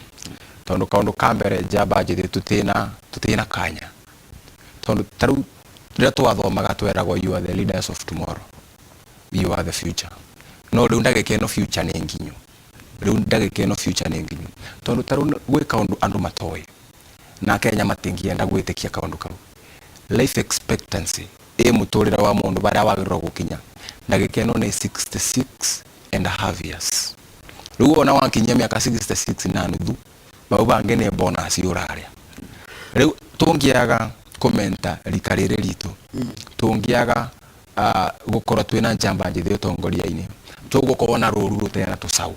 tondũ kaũndũ ka mbere njamba njĩthĩ tũtina kanya, tondũ ta rĩu rĩrĩa twathomaga tweragwo you are the leaders of tomorrow, you are the future. No rĩu ndagĩka ĩno future nĩ nginyu, rĩu ndagĩka ĩno future nĩ nginyu, tondũ ta rĩu gwĩ kaũndũ andũ matoĩ na Kenya matingĩenda gwĩtĩkia kaũndũ kau. Life expectancy ĩ mũtũrĩre wa mũndũ barĩa wagĩrĩirwo gũkinya ndagĩka ĩno nĩ 66 and a half years. Rĩu ona wakinyia mĩaka 66 na nuthu, bau bangĩ nĩ bonus ũrarĩa. Rĩu tũngĩaga kũmenta rika rĩrĩ ritũ, tũngĩaga gũkorwo twĩna njamba njĩthĩ ũtongoria-inĩ, tũgũkorwo na rũru rũtarĩ na tũcaũ,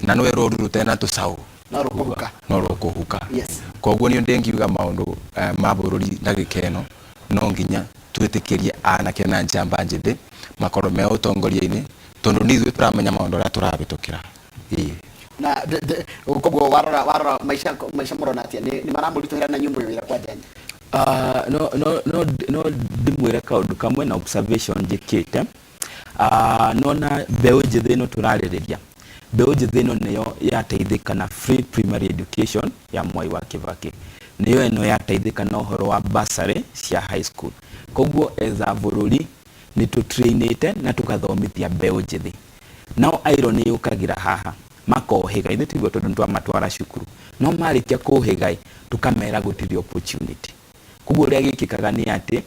na nĩwe rũru rũtarĩ na tũcaũ no rũkũhuka, no rũkũhuka. Yes. Koguo niĩ ndĩngiuga maũndũ ma bũrũri ndagĩka ĩno no nginya twĩtĩkĩrie anake na njamba njĩthĩ makorwo me ũtongoria-inĩ, tondũ nĩ ithuĩ tũramenya maũndũ marĩa tũrahĩtũkĩra. Ĩĩ. Na koguo warora warora maica maica mũrona atĩa nĩ nĩ maramũritũhĩra na inyuĩ mwĩ wĩra kwa njanya? Ah, no no no no ndĩmwĩre kaũndũ kamwe na observation njĩkĩte. Ah, nona mbeũ njĩthĩ ĩno tũrarĩrĩria, mbeũ njĩthĩ ĩno nĩyo yateithĩka na free primary education ya Mwai wa Kibaki, nĩyo ĩno yateithĩka na ũhoro wa bursary cia high school. Koguo as a bũrũri nĩ tũtrainĩte na tũgathomithia mbeũ njĩthĩ. Nao irony yũkagĩra haha, makohĩga, ithuĩ tiguo tondũ nĩtwamatwara cukuru, no marĩkia kũhĩga ĩ, tũkamera gũtirĩ opportunity. Koguo ũrĩa gĩkĩkaga nĩ atĩ,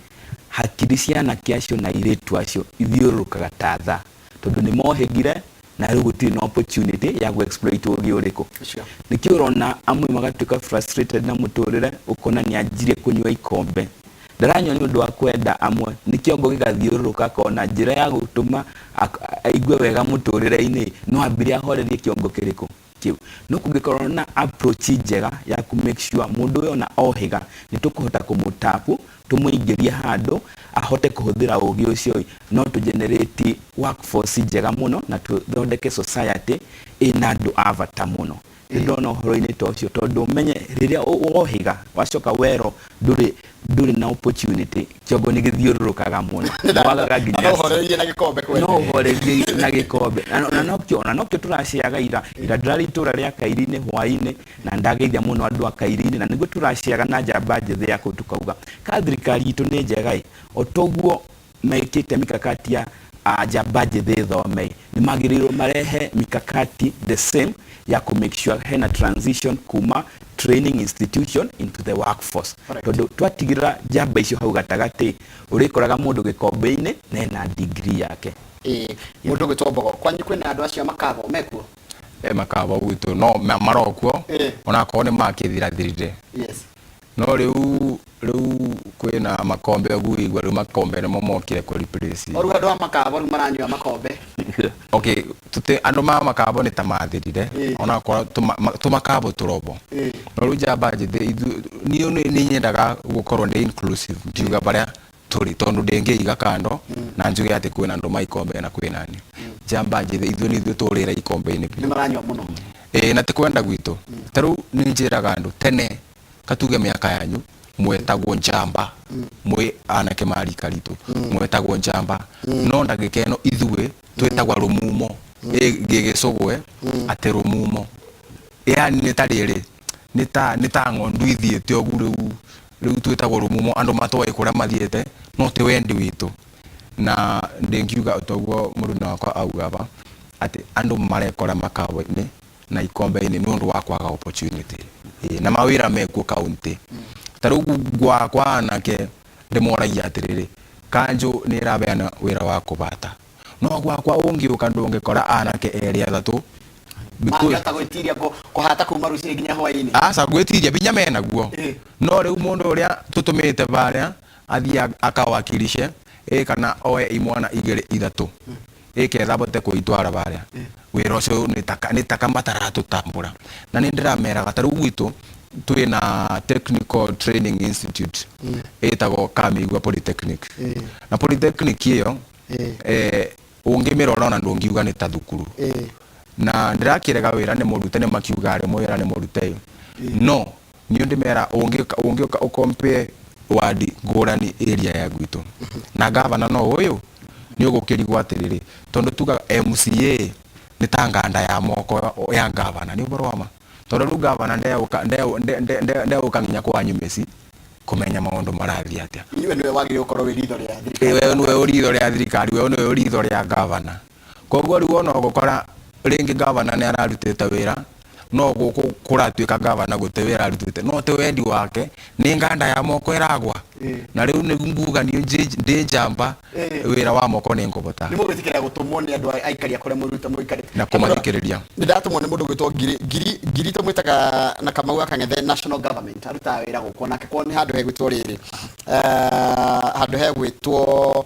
hakiri cia anake acio na airĩtu acio ithiũrũrũkaga ta thaa, tondũ nĩ mohĩgire na rĩu gũtirĩ na opportunity ya gũ exploit ũgĩ ũrĩkũ. Nĩkĩo ũrona amwe magatuĩka frustrated na mũtũrĩre, ũkona nĩ anjirie kũnyua ikombe. Ndaranyua nĩ ũndũ wa kwenda amwe, nĩ kĩongo gĩgathiũrũrũka akona njĩra ya gũtũma aigue wega mũtũrĩre-inĩ, no ambire ahorerie kĩongo kĩrĩkũ? Kĩu. No kũngĩkorwo na approach njega ya kũ make sure mũndũ ũyũ ona ohĩga nĩ tũkũhota kũmũtapu, tũmũingĩrie handũ ahote kũhũthĩra ũgĩ ũcio ĩ, no tũ generate workforce njega mũno na tũthondeke society ĩna andũ a bata mũno. Nĩ ndona ũhoro-inĩ ta ũcio tondũ ũmenye rĩrĩa wohĩga wacoka werwo ndũrĩ ndũrĩ na opportunity, kĩongo nĩ gĩthiũrũrũkaga mũno. Wagaga nginya No ũhorerie na gĩkombe kwene. No ũhorerie na gĩkombe. Na nokĩo na nokĩo tũraciaga ira ira ndĩrarĩ itũra rĩa Kairi-inĩ hwaĩ-inĩ na ndageithia mũno andũ a Kairi-inĩ na nĩguo tũraciaga na njamba njĩthĩ ya kũu tukauga ka thirikari itũ nĩ njega ĩ, o toguo mekĩte mikakati ya njamba njĩthĩ ĩthome nĩ magĩrĩirwo marehe mikakati the same ya kũ make sure hena transition kuma training institution into the workforce. Tondũ twatigĩrĩra njamba icio hau gatagatĩ, ũrĩkoraga mũndũ gĩkombe-inĩ na ena degree yake. Ĩĩ, mũndũ ũgwĩtwo Mbogo, kwanyu kwĩna andũ acio a makabo mekuo? E makabo gwitũ no marokuo onakorwo nĩ makĩthirathirire. No rĩu rĩu kwĩna makombe ũguo igua rĩu makombe nĩmo mokire kũ replace. O rĩu andũ a makabo rĩu maranyua makombe. Okay, tũti andũ ma makabo nĩ ta mathirire onakorwo tũmakabo tũrobo. No rĩu njamba njĩthĩ ithuĩ niĩ nĩ nyendaga gũkorwo ndĩ inclusive ngiuga barĩa tũrĩ tondũ ndĩngĩiga kando na njuge atĩ kwĩna andũ ma ikombe na kwĩna niĩ. Njamba njĩthĩ ithuĩ nĩ ithuĩ tũrĩra ikombe-inĩ biũ. Nĩ maranyua mũno. Ĩĩ na ti kwenda gwitũ. Ta rĩu nĩ njĩraga andũ tene katuge mĩaka yanyu mwetagwo njamba mwĩ anake ma rika ritũ mwetagwo njamba no ndagĩka ĩno ithuĩ twĩtagwa rũmumo ĩ gĩgĩcũgwe atĩ rũmumo yani nĩ ta rĩrĩ nĩ ta nĩ ta ng'ondu ithiĩte ũguo rĩu rĩu twĩtagwo rũmumo andũ matoĩ kũrĩa mathiĩte no ti wendi witũ na ndĩngiuga toguo mũruna wakwa auga ba atĩ andũ marekora makawa-inĩ na ikombe-inĩ nĩ ũndũ wa kwaga opportunity. Ĩĩ, na mawĩra mekuo kaunti. Ta rĩu gwakwa anake ndĩmoragia atĩrĩrĩ, kanjũ nĩ ĩrabeana wĩra wa kũbata. No gwakwa ũngĩũka ndũngĩkora anake erĩ atatũ. Mangĩhota gwĩtiria kũhata kuma rũcinĩ nginya hwaĩ-inĩ? Aca, gwĩtiria binya menaguo. No rĩu mũndũ ũrĩa tũtũmĩte barĩa athiĩ akawakilishe ĩ kana oe imwana igĩrĩ ithatũ ĩ ketha abote kũitwara barĩa wĩra ũcio nĩ taka nĩ taka mataratũtambũra na nĩ ndĩrameraga ta rĩu gwitũ twĩna technical training institute ĩtagwo Kamigua Polytechnic na polytechnic ĩyo ũngĩmĩrora ona ndũngiuga nĩ ta thukuru na ndĩrakĩrega wĩra nĩ mũrute nĩ makiuga rĩmwe wĩra nĩ mũrute no Niĩ ndĩmera ũngĩũka ũngĩũka ũ compare ward ngũrani area ya gwitũ na gavana no ũyũ nĩ ũgũkĩrigwo atĩrĩrĩ tondũ tugaga MCA nĩ ta nganda ya moko ya gavana nĩ ũhoro wa ma tondũ rĩu gavana ndegũka ndegũka nginya kwanyu mĩciĩ kũmenya maũndũ marathiĩ atĩa. Iwe nĩwe wagĩrĩirwo gũkorwo wĩ ritho rĩa thirikari. We nĩwe ritho rĩa thirikari, we nĩwe ritho rĩa gavana. Koguo rĩu ona ũgũkora rĩngĩ gavana nĩ ararutĩte wĩra no gũkũ kũratuĩka gavana gũtirĩ wĩra arutĩte no ti wendi wake nĩ nganda ya moko ĩragwa na rĩu nĩ nguga niĩ ndĩ njamba wĩra wa moko nĩ ngũbota Nĩ mũgwĩtĩkĩra gũtũmwo nĩ andũ aikari a kũrĩa mũrute mũikarĩte na kũmathikĩrĩria. Nĩ ndatũmwo nĩ mũndũ ũgwĩtwo Ngiri Ngiri Ngiri tũmwĩtaga na Kamau wa Kang'ethe national government arutaga wĩra gũkũ nake kwao nĩ handũ hegwĩtwo rĩrĩ handũ hegwĩtwo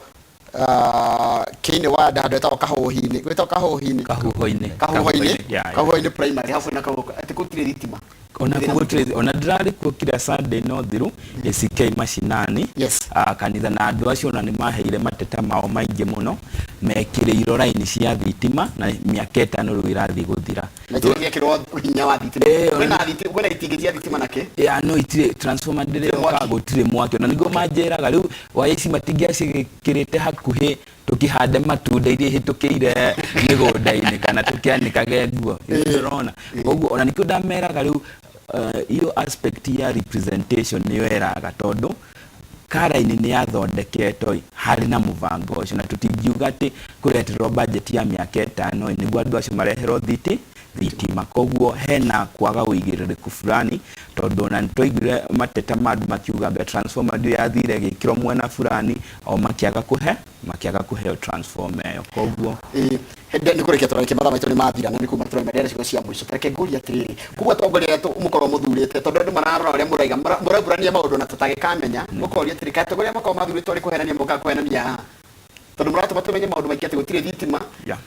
Kĩinĩ ward handũ hetagwo Kahũhi-inĩ gwĩtagwo Kahũhi-inĩ Kahuho-inĩ. Kahuho-inĩ Yeah. Kahuho-inĩ primary hau kwĩna kahuho atĩ gũtirĩ thitima. Ona kuo gũtirĩ, ona ndĩrarĩ kuo kira Sunday no thiru ACK mashinani. Yes. Kanitha na andũ acio ona nĩ maheire mateta mao maingĩ mũno, mekĩrĩirwo raini cia thitima na mĩaka 5 rĩu ĩrathiĩ gũthira. Na itirĩ ciekĩrwo hinya wa thitima. Kwĩna thitima, kwĩna itingĩ cia thitima na kĩ? Ya, no itirĩ transformer ndĩrĩ yoka, gũtirĩ mwaki. Ona nĩguo manjĩraga rĩu waya ici matingĩaciĩkĩrĩte hakuhĩ tũkĩhande matunda iria ihĩtũkĩire mĩgũnda-inĩ kana tũkĩanĩkage nguo. Ũrona? Koguo ona nĩkĩo ndameraga rĩu iyo aspect ya representation nĩyo ĩraga, tondũ karaini nĩ yathondeketwo harĩ na mũbango ũcio, na tũtingiuga atĩ kũreterwo budget ya mĩaka 5 nĩguo andũ acio mareherwo thitima. Koguo hena kwaga ũigĩrĩrĩku fulani, tondũ ona nĩtwaiguire mateta ma andũ makiuga anga transformer ndio yathire ĩgĩkĩrwo mwena fulani, o makĩaga kũheo transformer ĩyo. Koguo Nĩ kũrĩkia tũrarĩkia, mathaa maitũ nĩ mathira na nĩ kuma tũrauma ndĩrenda ciugo cia mũico. Tareke ngũrie atĩrĩrĩ, koguo atongoria arĩa mũkorwo mũthurĩte, tondũ andũ mararora ũrĩa mũraiga, mũraburania maũndũ na tũtagĩkamenya, mũkoria atĩrĩ, kaĩ atongoria makorwo mathurĩtwo arĩ kũhenania mokaga kũhenania haha? Tondũ mũratũma tũmenye maũndũ maingĩ atĩ gũtirĩ thitima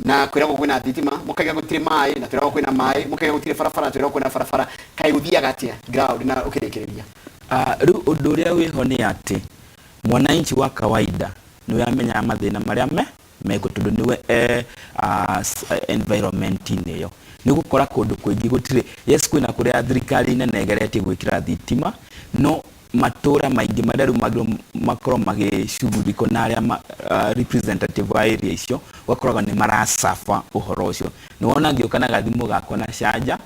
na kwĩragwo kwĩna thitima, mũkaiga gũtirĩ maĩ na twĩragwo kwĩna maĩ, mũkaiga gũtirĩ barabara na twĩragwo kwĩna barabara. Kaĩ gũthiaga atĩa ground na ũkĩrĩkĩrĩria? Rĩu ũndũ ũrĩa wĩho nĩ atĩ mwananchi wa kawaida nĩwe amenyaga mathĩna marĩa mekuo, tondũ nĩwe environment-inĩ ĩyo. Nĩ ũgũkora kũndũ kũingĩ gũtirĩ, yes kwĩna kũrĩa thirikari nene ĩgeretie gwĩkĩra thitima, no matũra maingĩ marĩa rĩu magĩrĩirwo makorwo magĩcugurikwo na arĩa representative a area icio, ũgakoraga nĩ maracaba ũhoro ũcio. Nĩ wona ngĩũka na gathimũ gakwa na canja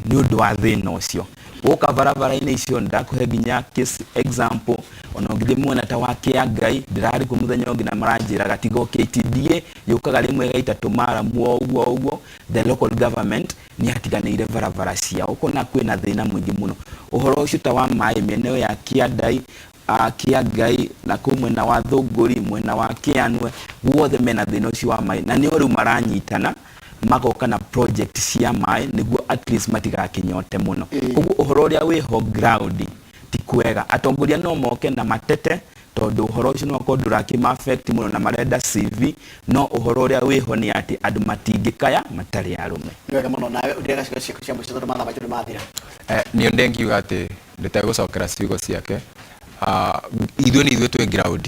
nĩ ũndũ wa thĩna ũcio. Woka barabara-inĩ icio ndakũhe nginya case example, ona ũngĩthiĩ mwena ta wa Kĩangai, ndĩrarĩ kuo mũthenya ũngĩ na maranjĩraga tiga o KTDA yũkaga rĩmwe ĩgaita tũmaramu o ũguo o ũguo, the local government nĩ yatiganĩire barabara ciao. Ũkona kwĩna thĩna mũingĩ mũno. Ũhoro ũcio ta wa maĩ mĩena ĩyo ya Kĩandai, Kĩangai, na kũu mwena wa Thũngũri, mwena wa Kĩanwe, guothe mena thĩna ũcio wa maĩ, na nĩo rĩu maranyitana magoka na project cia maĩ nĩguo at least matigakĩnyote mũno. Koguo ũhoro ũrĩa wĩho ground ti kwega. Atongoria no moke na matete tondũ ũhoro ũcio no ũkorwo ndũrakĩma affect mũno na marenda CV, no ũhoro ũrĩa wĩho nĩ atĩ andũ matingĩkaya matarĩ arũme. Nĩ wega mũno. Nawe ũndĩrega ciugo ciaku cia mũico tondũ mathaa maitũ nĩ mathira. Niĩ ndĩngiuga atĩ ndĩtegũcokera ciugo ciake, ithuĩ nĩ ithuĩ twĩ ground,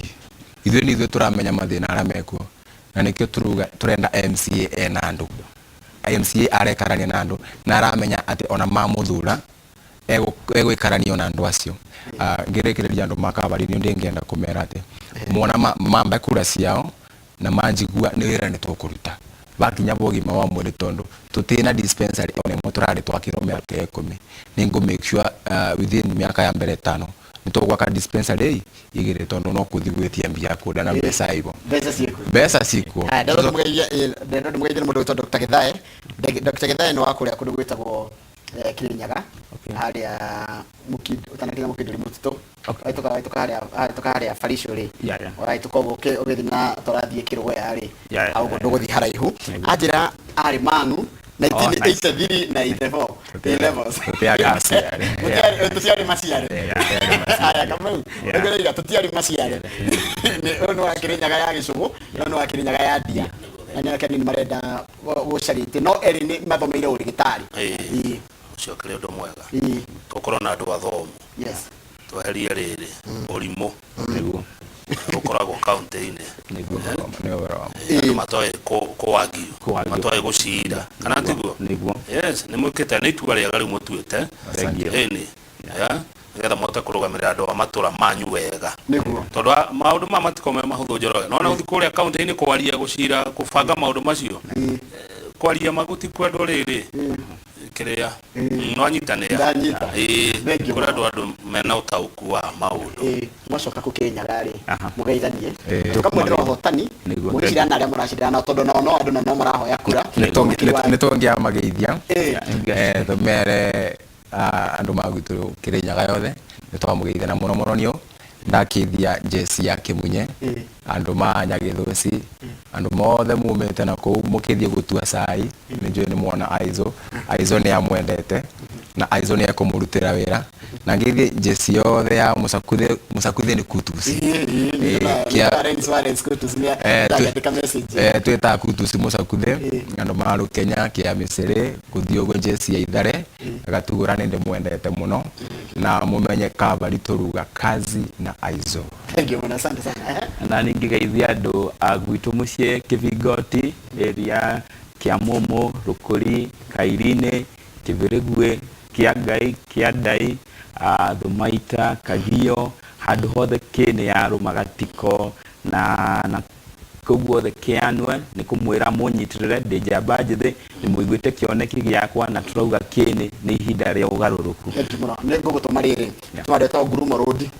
ithuĩ nĩ ithuĩ tũramenya mathĩna arĩa mekuo, na nĩkĩo tũruga tũrenda MCA ena andũ. MCA arekarania na andũ na aramenya atĩ ona mamũthura egũikarania na andũ acio. Ngĩrĩkĩrĩria andũ ma Kabarĩ nĩ ndĩngĩenda kũmera atĩ mona mambe kura ciao na manjigua nĩ wĩra nĩ tũkũruta bakinya bũgima wa mwĩrĩ, tondũ tũtirĩ na dispensary ona ĩmwe tũrarĩ twakĩrwo mĩaka ya 10. Nĩ ngũ make sure within mĩaka ya mbere 5 nĩ tũgwaka dispensary 2, tondũ no kũthi gwĩtia mbia kũrĩa na mbeca ibo. Mbeca ciĩkuo. Mbeca ciĩkuo. Haya, ndĩrenda ndĩmũgeithie nĩ mũndũ wĩtwo Dr. Githae. Dr. Githae nĩ wa kũrĩa kũndũ gwĩtagwo Kirinyaga, harĩa ũtanakinya Mũkindũri mũtitũ. Wahĩtũka harĩa Barisho rĩ, ũrahĩtũka ũguo ũgĩthiĩ na tũrathiĩ Kĩrũgũya rĩ, hau ũguo ndũgũthiĩ haraihu. Anjĩra arĩ Mang'u 1983 na 84 A levels. Tũtiarĩ maciare. Tũtiarĩ maciare. Aya, Kamau, nĩngũraiga tũtiarĩ maciare. Ũyũ nĩ wa Kĩrĩnyaga ya Gĩcũgũ, na ũyũ nĩ wa Kĩrĩnyaga ya Ndia. Na nĩ anake anini marenda gũcaria itĩ, no erĩ nĩ mathomeire ũrĩgĩtarĩ. Ũcio ũkĩrĩ ũndũ mwega. Tũkorwo na andũ athomu. Tweherie rĩrĩ ũrimũ. Ũkoragwo kaunti-inĩ. Andũ matoĩ kũwagio, matoĩ gũcira, kana tiguo? Yes, nĩ mwĩkĩte, nĩ itua rĩega rĩu mũtuĩte. Ĩni. Nĩgetha mũhote kũrũgamĩrĩra andũ a matũra manyu wega. Tondũ maũndũ maya matikoragwo me mahũthũ Njoroge. Nĩwona gũthiĩ kũrĩa kaunti-inĩ kwaria, gũcira, kũbanga maũndũ macio. Kwaria ma gũtikwendwo rĩrĩ. Kĩrĩa nwanyitanĩra. Ndanyita. Kũrĩ andũ mena ũtaũku wa maũndũ. Mwacoka kũ Kĩrĩnyaga rĩ, mũgeithanie. Tũkamwendera ũhotani, mũgĩcindana na arĩa mũracindana nao, tondũ nao no andũ na no marahoya kura. Nĩ tũngĩamageithia, tũmere andũ ma gwitũ Kĩrĩnyaga yothe nĩ twamũgeithia, na mũno mũno nĩo ndakĩthia njeci ya Kĩmunye, andũ ma Nyagĩthũci, andũ mothe mumĩte na kũu mũkĩthiĩ gũtua cai, nĩ njũĩ nĩ mwona Aizo. Aizo nĩ amwendete na Aizo nĩ ekũmũrutĩra wĩra. Na ngeithi jesi yothe ya Musakuthe. Musakuthe ni Kutus. Twĩtaga Kutus Musakuthe, andũ mararũ Kenya kĩa Mĩcĩrĩ gũthiĩ ũguo, jesi ya Ithare agatugũra nĩ ndĩmwendete mũno na mũmenye kabari tũruga kazi na aizo. Thank you mũno, asante sana. Na ningĩgeithia andũ a gwitũ mũciĩ Kĩbingoti area, Kĩamũmũ, Rũkũri, Kairinĩ, Kĩbĩrĩguĩ, Kĩangai, Kĩandai, Thũmaita, Kagio, handũ hothe kĩnĩ ya Rũmagatiko na kũu guothe kĩanwe nĩ kũmwĩra mũnyitĩrĩre. Ndĩ njamba njĩthĩ, nĩ mũiguĩte kĩoneki gĩakwa na tũrauga kĩnĩ nĩ ihinda rĩa ũgarũrũku. Thank you mũno. Nĩ ngũgũtũma rĩrĩ tũmandĩtwo Ngurumo Road.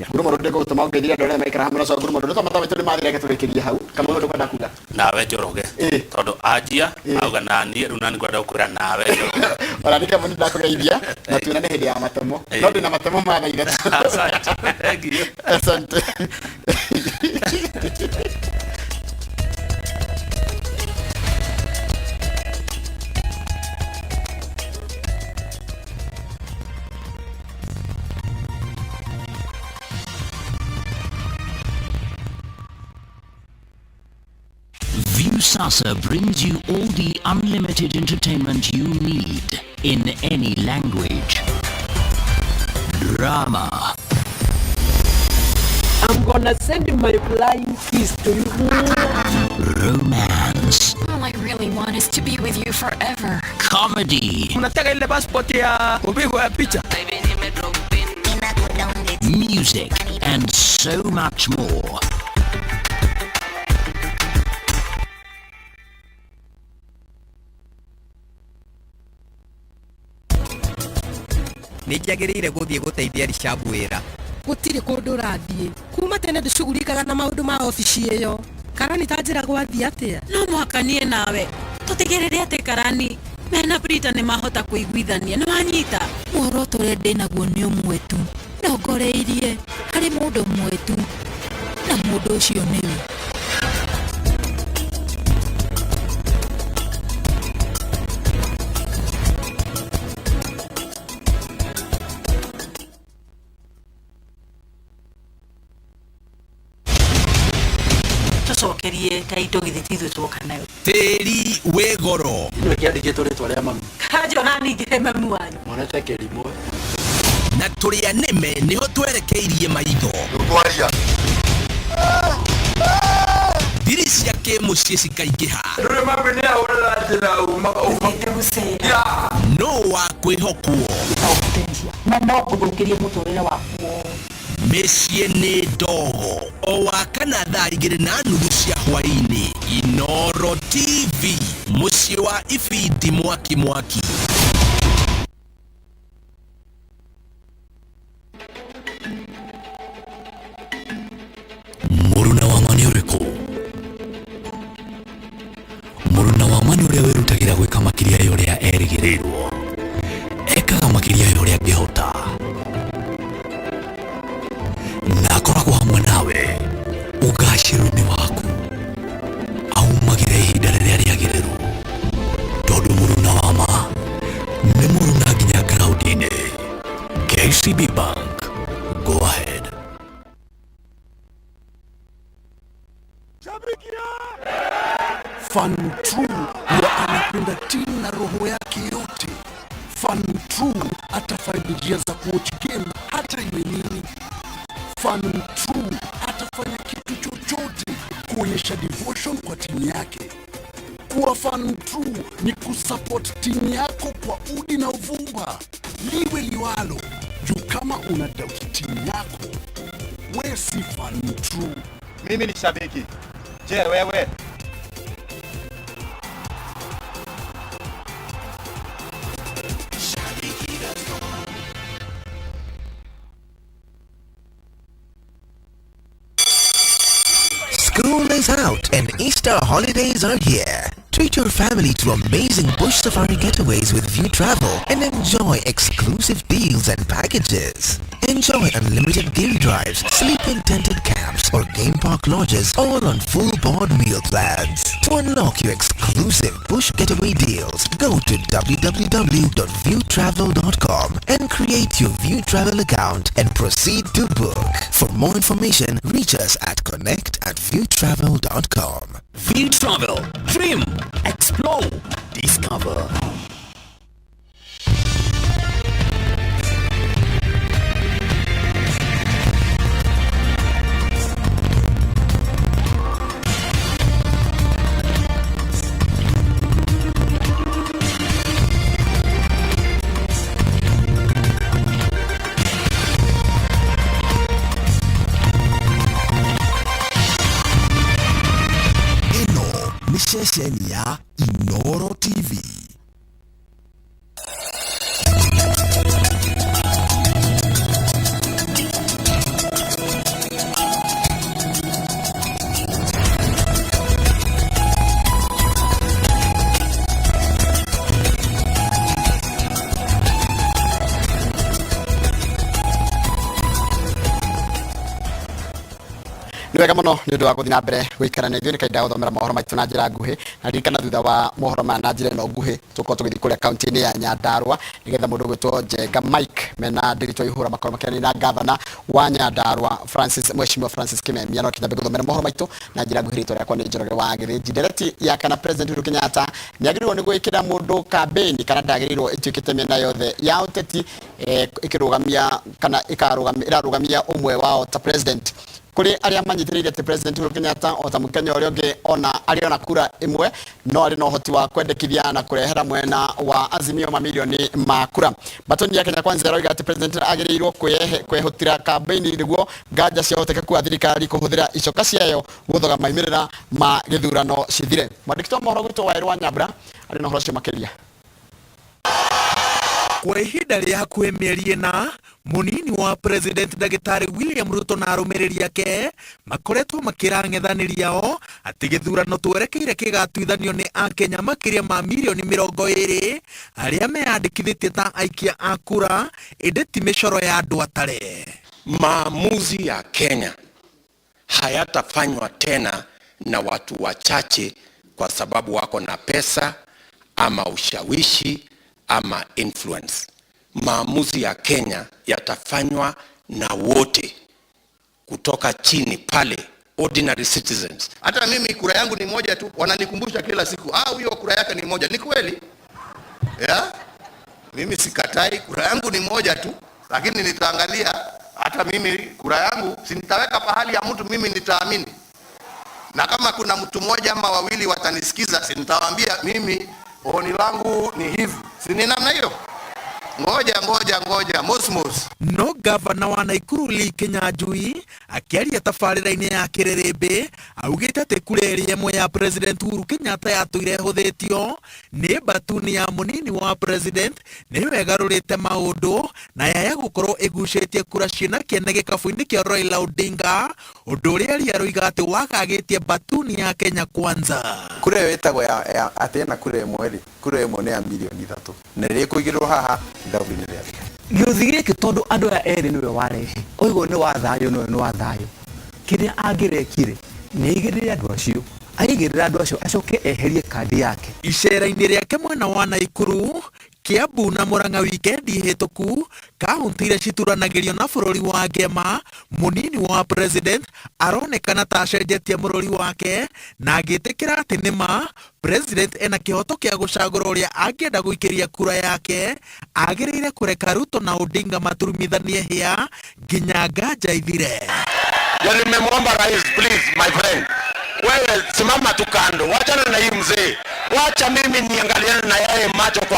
Ngurumo Road, ngũgũtũma ũngeithie andũ arĩa maikara hamwe na ũcio Ngurumo Road. Tondũ mathaa maitũ nĩ mathira, reke tũrĩkĩrie hau. Kamau, ũndũ kwenda kuga? Nawe Njoroge, tondũ anjia auga naniĩ rĩu nani ngwenda gũkwĩra nawe Njoroge. Ona nĩ Kamau, nĩ ndakũgeithia na tuonane hĩndĩ ya matemo, no ndĩna matemo ma thaa 3. Asante. Thank you. Asante. Viusasa brings you all the unlimited entertainment you need in any language. Drama, I'm gonna send my flying kiss to you. Romance, All I really want is to be with you forever. Comedy, Unataka ile passport ya kupigwa ya picha? Music, and so much more. Nĩ njagĩrĩire gũthiĩ gũteithia Rishabu wĩra. Gũtirĩ kũndũ ũrathiĩ. Kuma tene ndũcugurikaga na maũndũ ma obici ĩyo. Karani, ta njĩra gwathiĩ atĩa? No mũhaka niĩ nawe tũtigĩrĩre atĩ Karani mena Prita nĩ mahota kũiguithania. Nĩ wanyita? Muoroto ũrĩa ndĩnaguo nĩ ũmwe tu, ndongoreirie harĩ mũndũ ũmwe tu, na mũndũ ũcio nĩwe. Tũcokerie ta indo, githĩ ti ithuĩ tuoka nayo? Tĩri wĩ goro. Nĩwe kĩandĩkĩtwo rĩtwa rĩa mami. Kanjona ningĩre mami wanyu. Mwana kĩrimũ. Na tũrĩa nĩme nĩho twerekeirie maitho. Twaria. Thiri cia kĩmũciĩ cikaingĩha. Rĩu mami nĩ ahũrĩra njĩra uma. No wa kwĩhokwo. Na no ngũthũkĩrie mũtũrĩre waku wothe. Mĩciĩ nĩ ndogo o wa kana thaa 2:30 cia hwaĩ-inĩ, Inoro TV, mũciĩ wa ibindi mwaki mwaki. Mũruna wa ma nĩ ũrĩkũ? Mũruna wa ma nĩ ũrĩa wĩrutagĩra gwĩka makĩria ya ũrĩa erĩgĩrĩirwo, ekaga makĩria ya ũrĩa angĩhota, na akoragwo hamwe nawe ũgacĩru-inĩ waku, aumagĩra ihinda rĩrĩa rĩagĩrĩru, tondũ mũruna wa ma nĩ mũruna nginya ground-inĩ. KCB Bank, go ahead. Fan True huwa anapenda timu na roho yake yote. Fan True atafanya njia za kuwatch game hata iwe nini. Fan True atafanya kitu chochote kuonyesha devotion kwa timu yake. Kuwa fan true ni kusupport timu yako kwa udi na uvumba, liwe liwalo. Juu kama una doubt timu yako, we si fan true. Mimi ni shabiki. Je, wewe? School is out and Easter holidays are here. Treat your family to amazing bush safari getaways with View Travel and enjoy exclusive deals and packages. Enjoy unlimited game drives, sleep in tented camps or game park lodges, all on full board meal plans. To unlock your exclusive bush getaway deals, go to www.viewtravel.com and create your View Travel account and proceed to book. For more information, reach us at connect@viewtravel.com. View Travel. Dream, explore, discover. Ĩno nĩ ceceni ya Inoro TV. Nĩ wega mũno nĩ ũndũ wa gũthiĩ na mbere gũikara na ithuĩ. Nĩ kahinda gũthomera mohoro maitũ na njĩra nguhĩ, na ririkana thutha wa mohoro maya na njĩra ĩno nguhĩ tũkorwo tũgĩthiĩ kũrĩa kaunti-inĩ ya Nyandarua nĩgetha mũndũ ũgwĩtwo Njenga Mike mena Ndiritu Ihũra makorwo makĩaranĩria na gavana wa Nyandarua Francis, Mheshimiwa Francis Kimemia. No kinyambe gũthomera mohoro maitũ na njĩra nguhĩ. Rĩtwa rĩakwa nĩ Njoroge wa Gĩthĩnji. Ndereti ya kana President Uhuru Kenyatta nĩ agĩrĩirwo nĩ gwĩkĩra mũndũ kambĩini kana ndagĩrĩirwo ĩtuĩkĩte mĩena yothe ya ũteti ĩkĩrũgamia kana ĩrarũgamia ũmwe wao ta president. Kũrĩ arĩa manyitĩrĩire atĩ President Uhuru Kenyatta o ta mũkenya ũrĩa ũngĩ ona arĩ ona kura ĩmwe no arĩ na ũhoti wa kwendekithia na kũrehera mwena wa Azimio mamirioni ma kura. Batoni ya Kenya Kwanza ĩroiga atĩ president agĩrĩirwo kwĩhutĩra kambĩini nĩguo nganja cia ũhotekeku wa thirikari kũhũthĩra icoka ciayo gũthoga maumĩrĩra ma gĩthurano cithire. Mwandĩki wa mohoro gwitũ Waĩrũ wa Nyambura arĩ na ũhoro ũcio makĩria. Kwa ihinda rĩa hakuhĩ mĩeri 4, mũnini wa president ndagĩtarĩ William Ruto na arũmĩrĩri ake makoretwo makĩra ang'ethanĩri ao atĩ gĩthurano twerekeire kĩgatuithanio nĩ akenya makĩria ma mirioni 20 arĩa meyandĩkithĩtie ta aikia a kura, ĩndĩ ti mĩcoro ya andũ atare. Maamuzi ya Kenya hayatafanywa tena na watu wachache kwa sababu wako na pesa ama ushawishi ama influence. Maamuzi ya Kenya yatafanywa na wote kutoka chini pale, ordinary citizens. Hata mimi kura yangu ni moja tu, wananikumbusha kila siku, huyo kura yake ni moja. Ni kweli? Yeah? Mimi sikatai, kura yangu ni moja tu, lakini nitaangalia hata mimi kura yangu si nitaweka pahali ya mtu mimi nitaamini. Na kama kuna mtu mmoja ama wawili watanisikiza, si nitawaambia mimi oni langu ni hivi. Si ni namna hiyo? Ngoja, ngoja, ngoja, mosmos. No gavana wa Nakuru Lee Kinyanjui akĩaria tabarĩra-inĩ ya Kĩrĩrĩmbĩ augĩte atĩ kura ĩrĩa ĩmwe ya President Uhuru Kenyatta yatũire ĩhũthĩtio nĩ mbatuni ya mũnini wa president nĩyo ĩgarũrĩte maũndũ na yaya gũkorwo ĩgucĩtie kura ciĩna kĩene gĩkabũ-inĩ kĩa Raila Odinga, ũndũ ũrĩa Lee aroiga atĩ wagagĩtie mbatuni ya Kenya Kwanza. Kura ĩyo ĩtagwo ya atĩ ena kura ĩmwe rĩ, kura ĩmwe nĩ ya mirioni 3 na rĩrĩa ĩkũigĩrĩrwo haha ithabu-inĩ rĩa thirikari. Gĩũthi gĩkĩ tondũ andũ aya erĩ nĩwe warehe, oigwo nĩ wa thayũ nĩwe nĩ wa thayũ, kĩrĩa angĩrekire nĩ aigĩrĩre andũ acio, aigĩrĩre andũ acio acoke eherie kandi yake. Icera-inĩ rĩake mwena wa Nakuru, Kiambu na Murang'a wikendi hĩtũku, kaunti iria cituranagĩrio na bũrũri wa Ngema, mũnini wa president aronekana ta acenjetie mũrũri wake na agĩtĩkĩra atĩ nĩ ma president ena kĩhoto kĩa gũcagũra ũrĩa angĩenda gũikĩria kura yake, agĩrĩire kũreka Ruto na Odinga maturumithanie hĩa nginya nganja ithire. Ndio nimemwomba rais, please my friend, wewe simama tu kando, wachana na hii mzee, wacha mimi niangaliane na yeye macho kwa